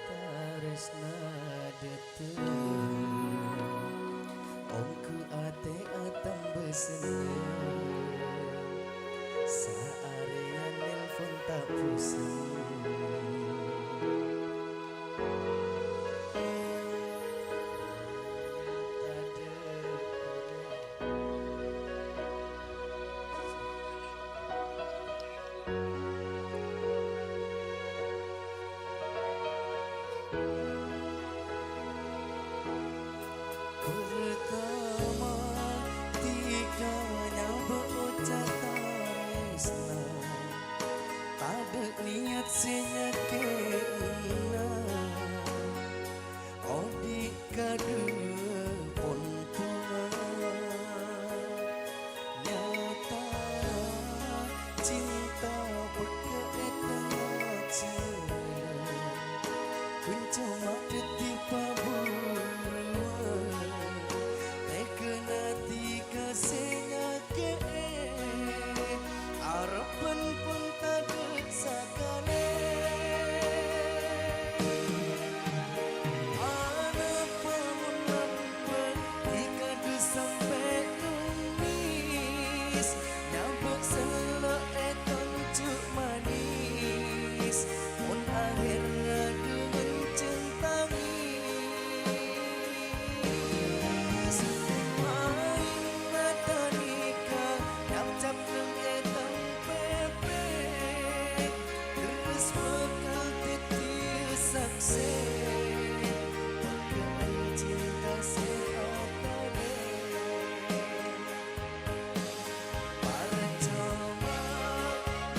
Tarèsna dâteng, ongghu atè atamba senneng. Pertama, dhika nyabâ' oca' tarèsna, tadâ' niyat sè nyakè'ana. Odi' kadhuwâ pon-pongan, nyata cinta pegghâ' è tengnga jhâlân. Ghun coma dhâddhi paburuwân, tegghâna dhika sè nyakè'è, arebbhân pon tadâ' sakalè. Anapa mon lambâ' dhika du sampè' nangès, nyabâ' sella' è tonjhu' manès, mon ahèrra dhungan cèn tangès. Maèn mata dhika nyapcap neng è tang pèpè, terros bhâkal dhâddhiyâ saksè, pegghâ'ân cinta sè atalè. Parcoma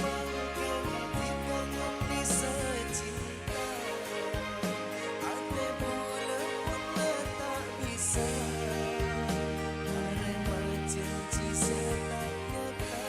mangkèn dhika ngangghuy saji'na. Atè bulâ pon la ta' bisa narèma janji sè ta' nyata.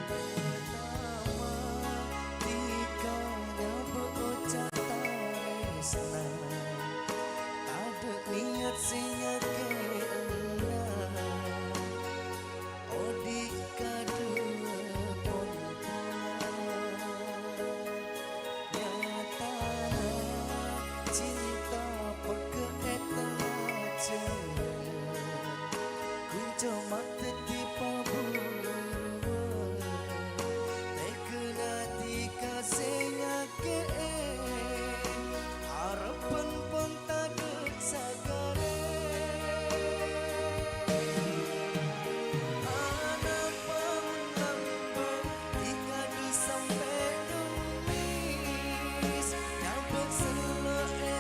Pertama, dhika nyabâ' oca' tarèsna, tadâ' niyat sè nyakè'ana. Odi' kadhuwâ pon-pongan, nyatana cinta pegghâ' è tengnga jhâlân. Ghun coma dhâddhi paburuwân, tegghâna dhika sè nyakè'è, arebbhân pon tadâ' sakalè. Anapa mon lambâ' dhika du sampè' nangès, nyabâ' sella' è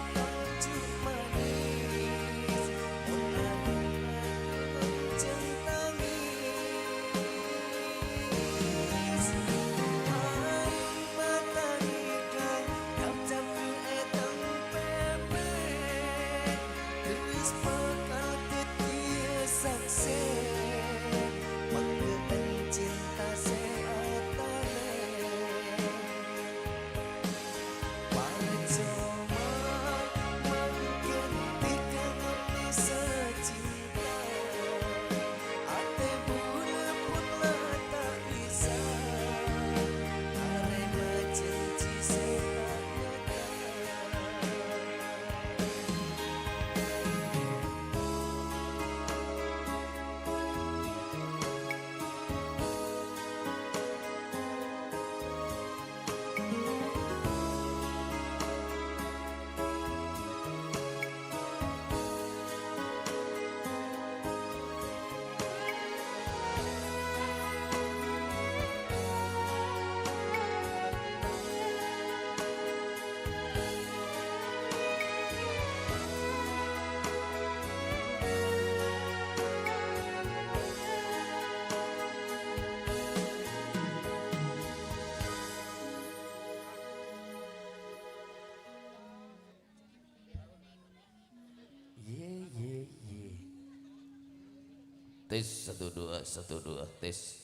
Tes, satu, dua, satu, dua, tes.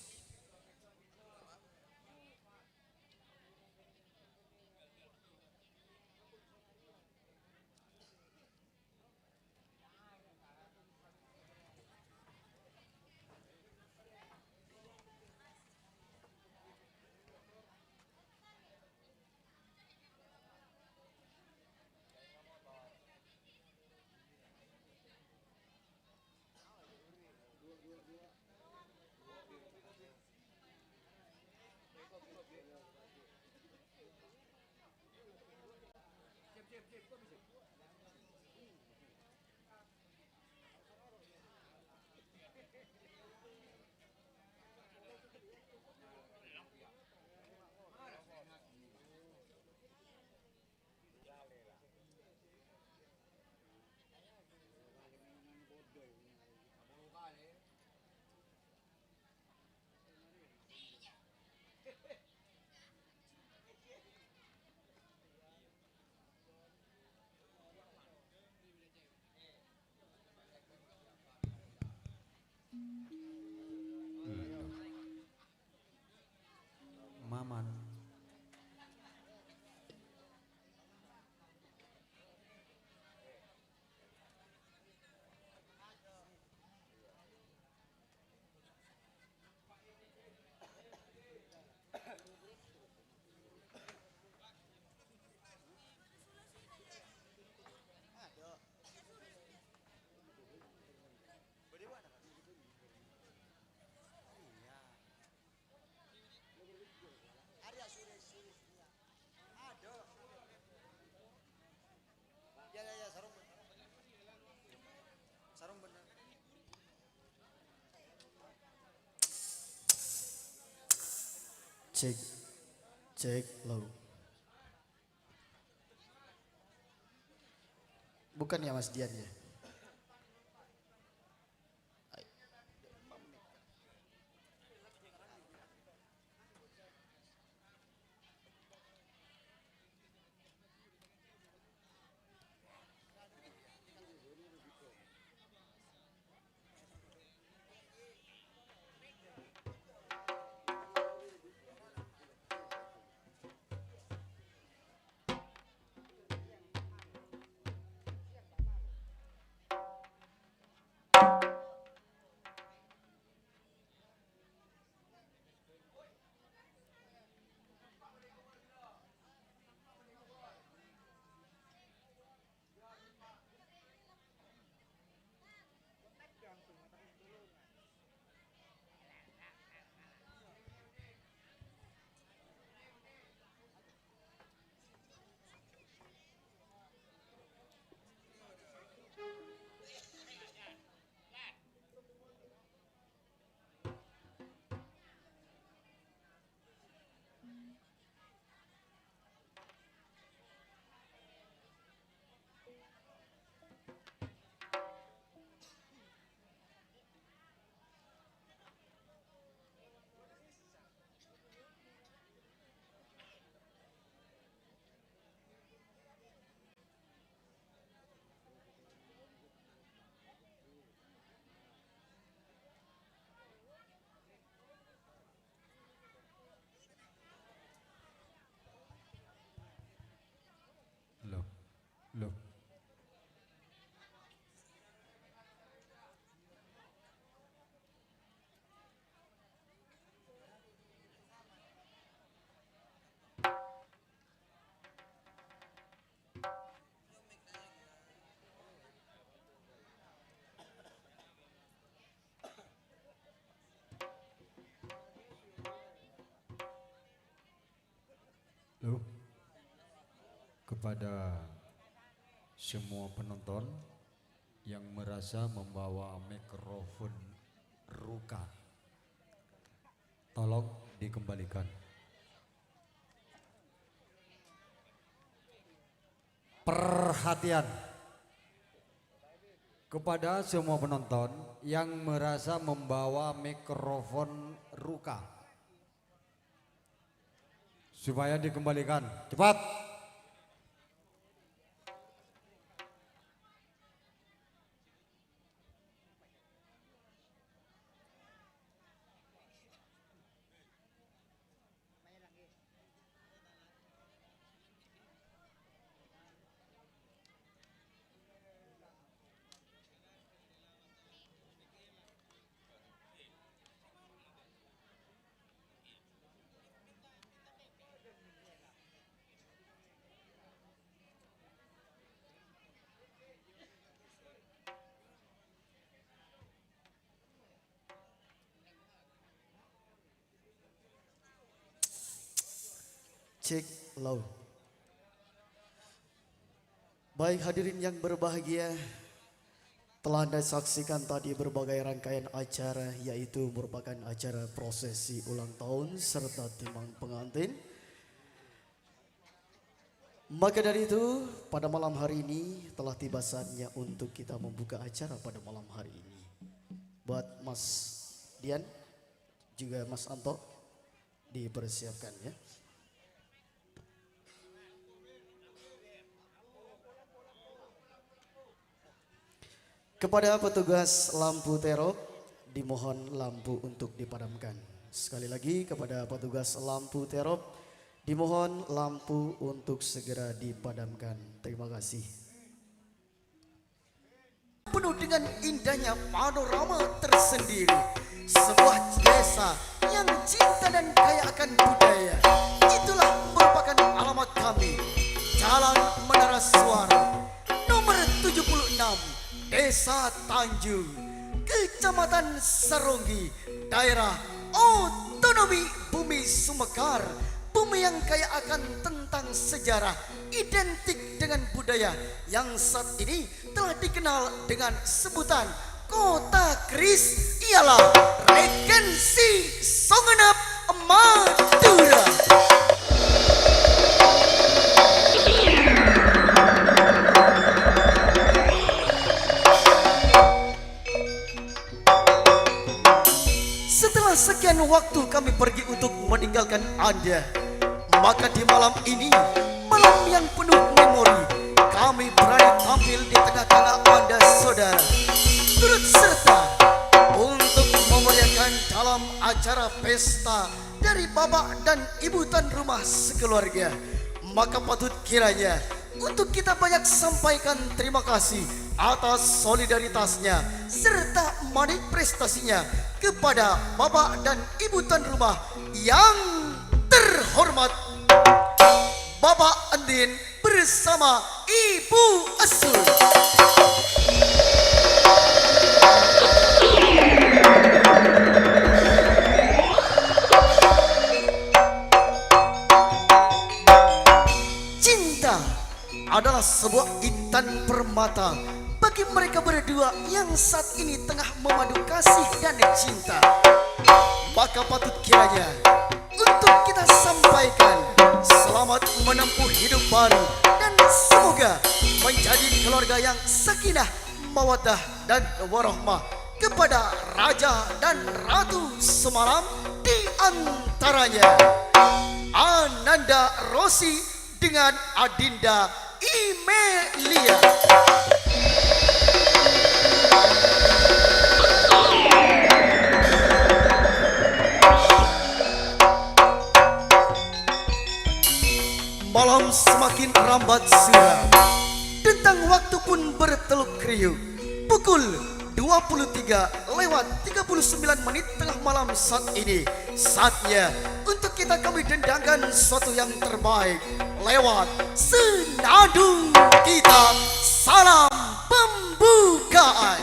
Maman. Cek, cek, low. Bukan ya, Mas Dian, ya? Loh, loh. Loh, kepada semua penonton yang merasa membawa mikrofon Ruka, tolong dikembalikan. Perhatian kepada semua penonton yang merasa membawa mikrofon Ruka. Supaya dikembalikan. Cepat. Cek, low. Baik, hadirin yang berbahagia, telah Anda saksikan tadi berbagai rangkaian acara, yaitu merupakan acara prosesi ulang tahun serta timang pengantin. Maka dari itu, pada malam hari ini telah tiba saatnya untuk kita membuka acara pada malam hari ini. Buat Mas Dian, juga Mas Anto, dipersiapkan, ya. Kepada petugas lampu terop, dimohon lampu untuk dipadamkan. Sekali lagi, kepada petugas lampu terop, dimohon lampu untuk segera dipadamkan. Terima kasih. Penuh dengan indahnya panorama tersendiri, sebuah desa yang cinta dan kaya akan budaya. Itulah merupakan alamat kami, Jalan Menara Suara, nomor tujuh puluh enam, Desa Tanjung, Kecamatan Saronggi, Daerah Otonomi Bumi Sumekar, bumi yang kaya akan tentang sejarah, identik dengan budaya yang saat ini telah dikenal dengan sebutan Kota Keris, ialah Regensi Songenep, Madura. Setelah sekian waktu kami pergi untuk meninggalkan Anda, maka di malam ini, malam yang penuh memori, kami berani tampil di tengah-tengah Anda, saudara, turut serta untuk memeriahkan dalam acara pesta dari Bapak dan Ibu tuan rumah sekeluarga. Maka patut kiranya untuk kita banyak sampaikan terima kasih atas solidaritasnya serta manik prestasinya kepada Bapak dan Ibu tuan rumah yang terhormat, Bapak Endin bersama Ibu Esul. Cinta adalah sebuah intan permata bagi mereka berdua yang saat ini tengah memadu kasih dan cinta. Maka patut kiranya untuk kita sampaikan selamat menempuh hidup baru dan semoga menjadi keluarga yang sakinah, mawaddah, dan warahmah kepada raja dan ratu semalam, di antaranya Ananda Rosi dengan Adinda Imelia. Malam semakin rambat suram. Tentang waktu pun berteluk kriuk. Pukul dua puluh tiga lewat tiga puluh sembilan menit tengah malam saat ini. Saatnya untuk kita kami dendangkan sesuatu yang terbaik lewat senandung kita, salam pembukaan.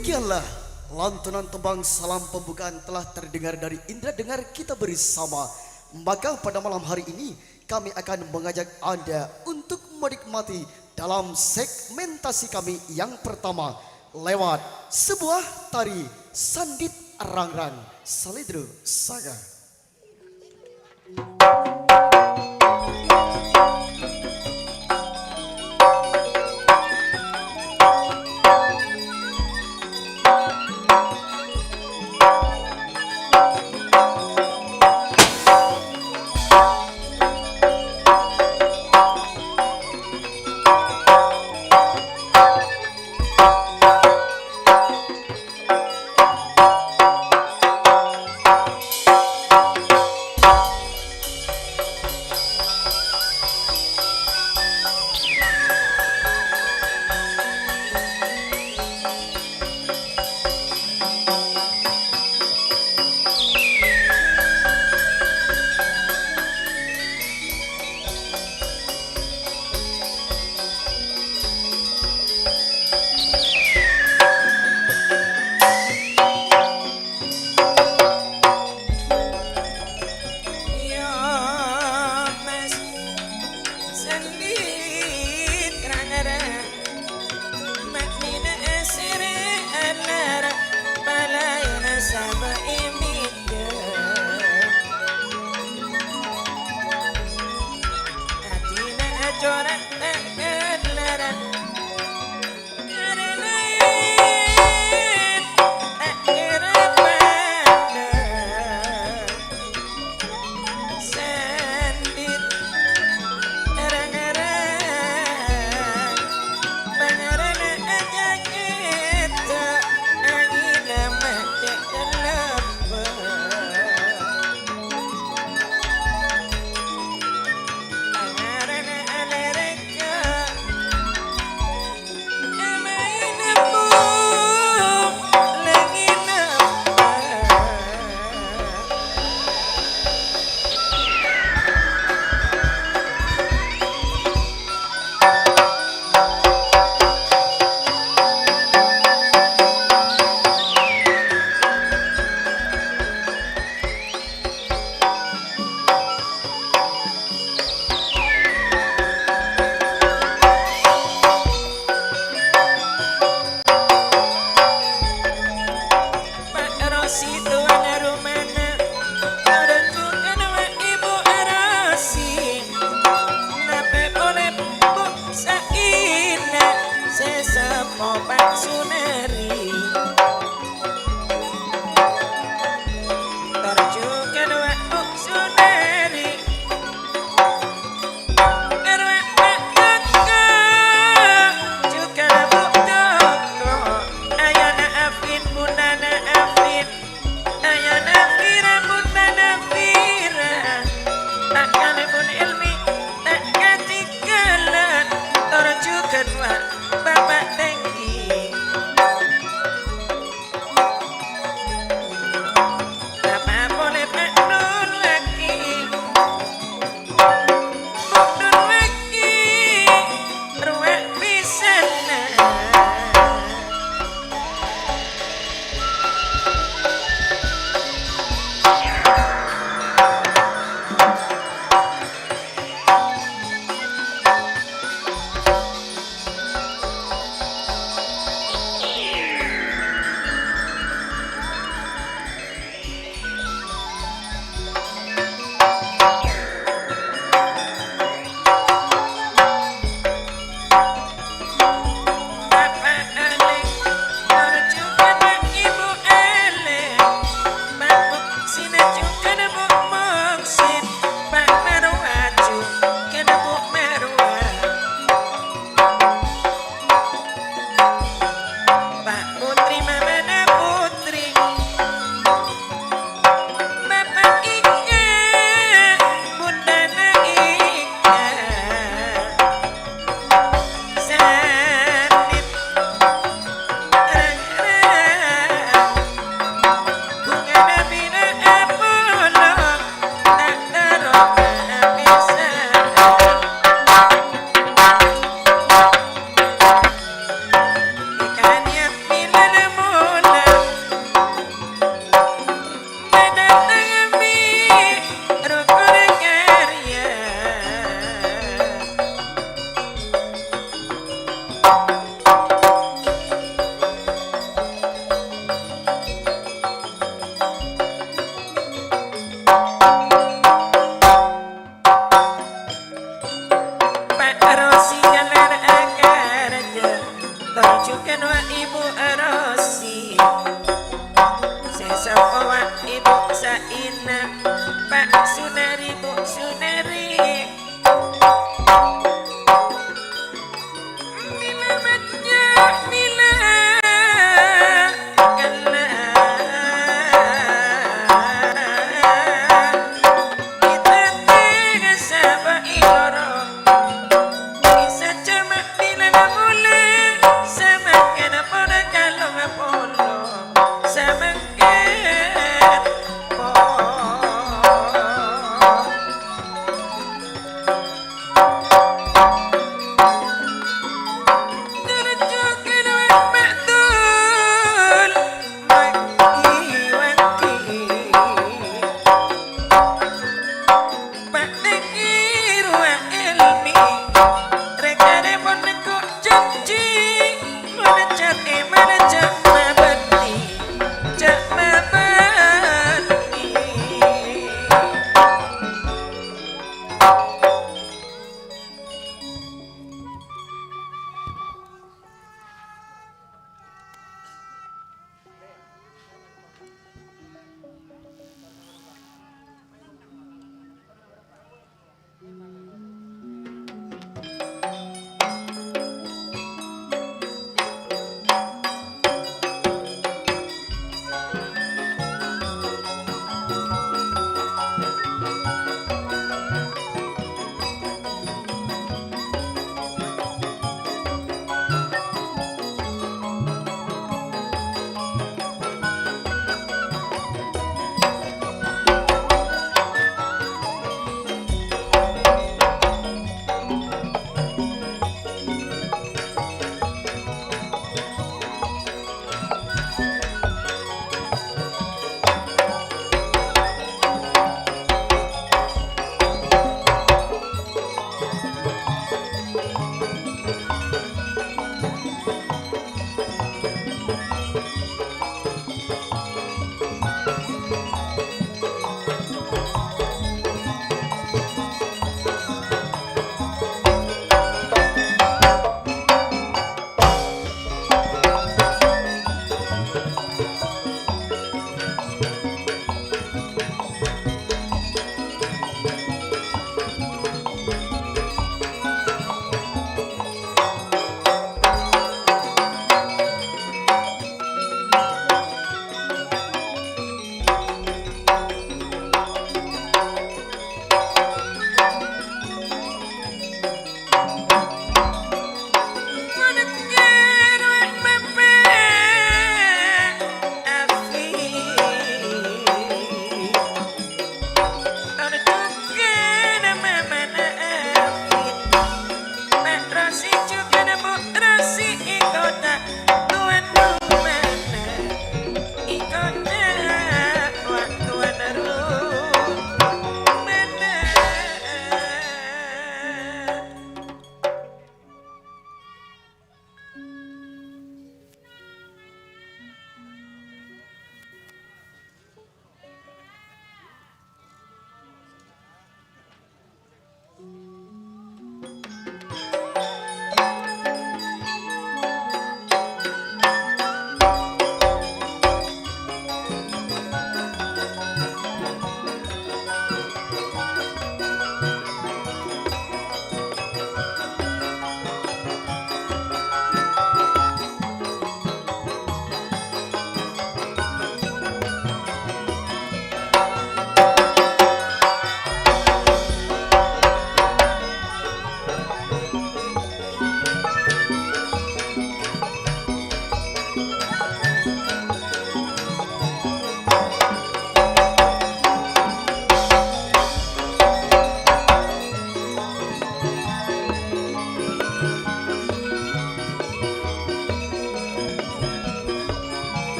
Demikianlah lantunan tembang salam pembukaan telah terdengar dari indra dengar kita bersama. Maka pada malam hari ini kami akan mengajak Anda untuk menikmati dalam segmentasi kami yang pertama lewat sebuah tari Sandit Rangrang Salidro Saga.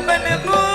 bân bulâ.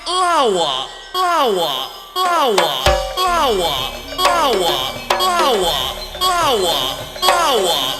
Lawa, lawa, lawa, lawa, lawa, lawa, lawa, lawa.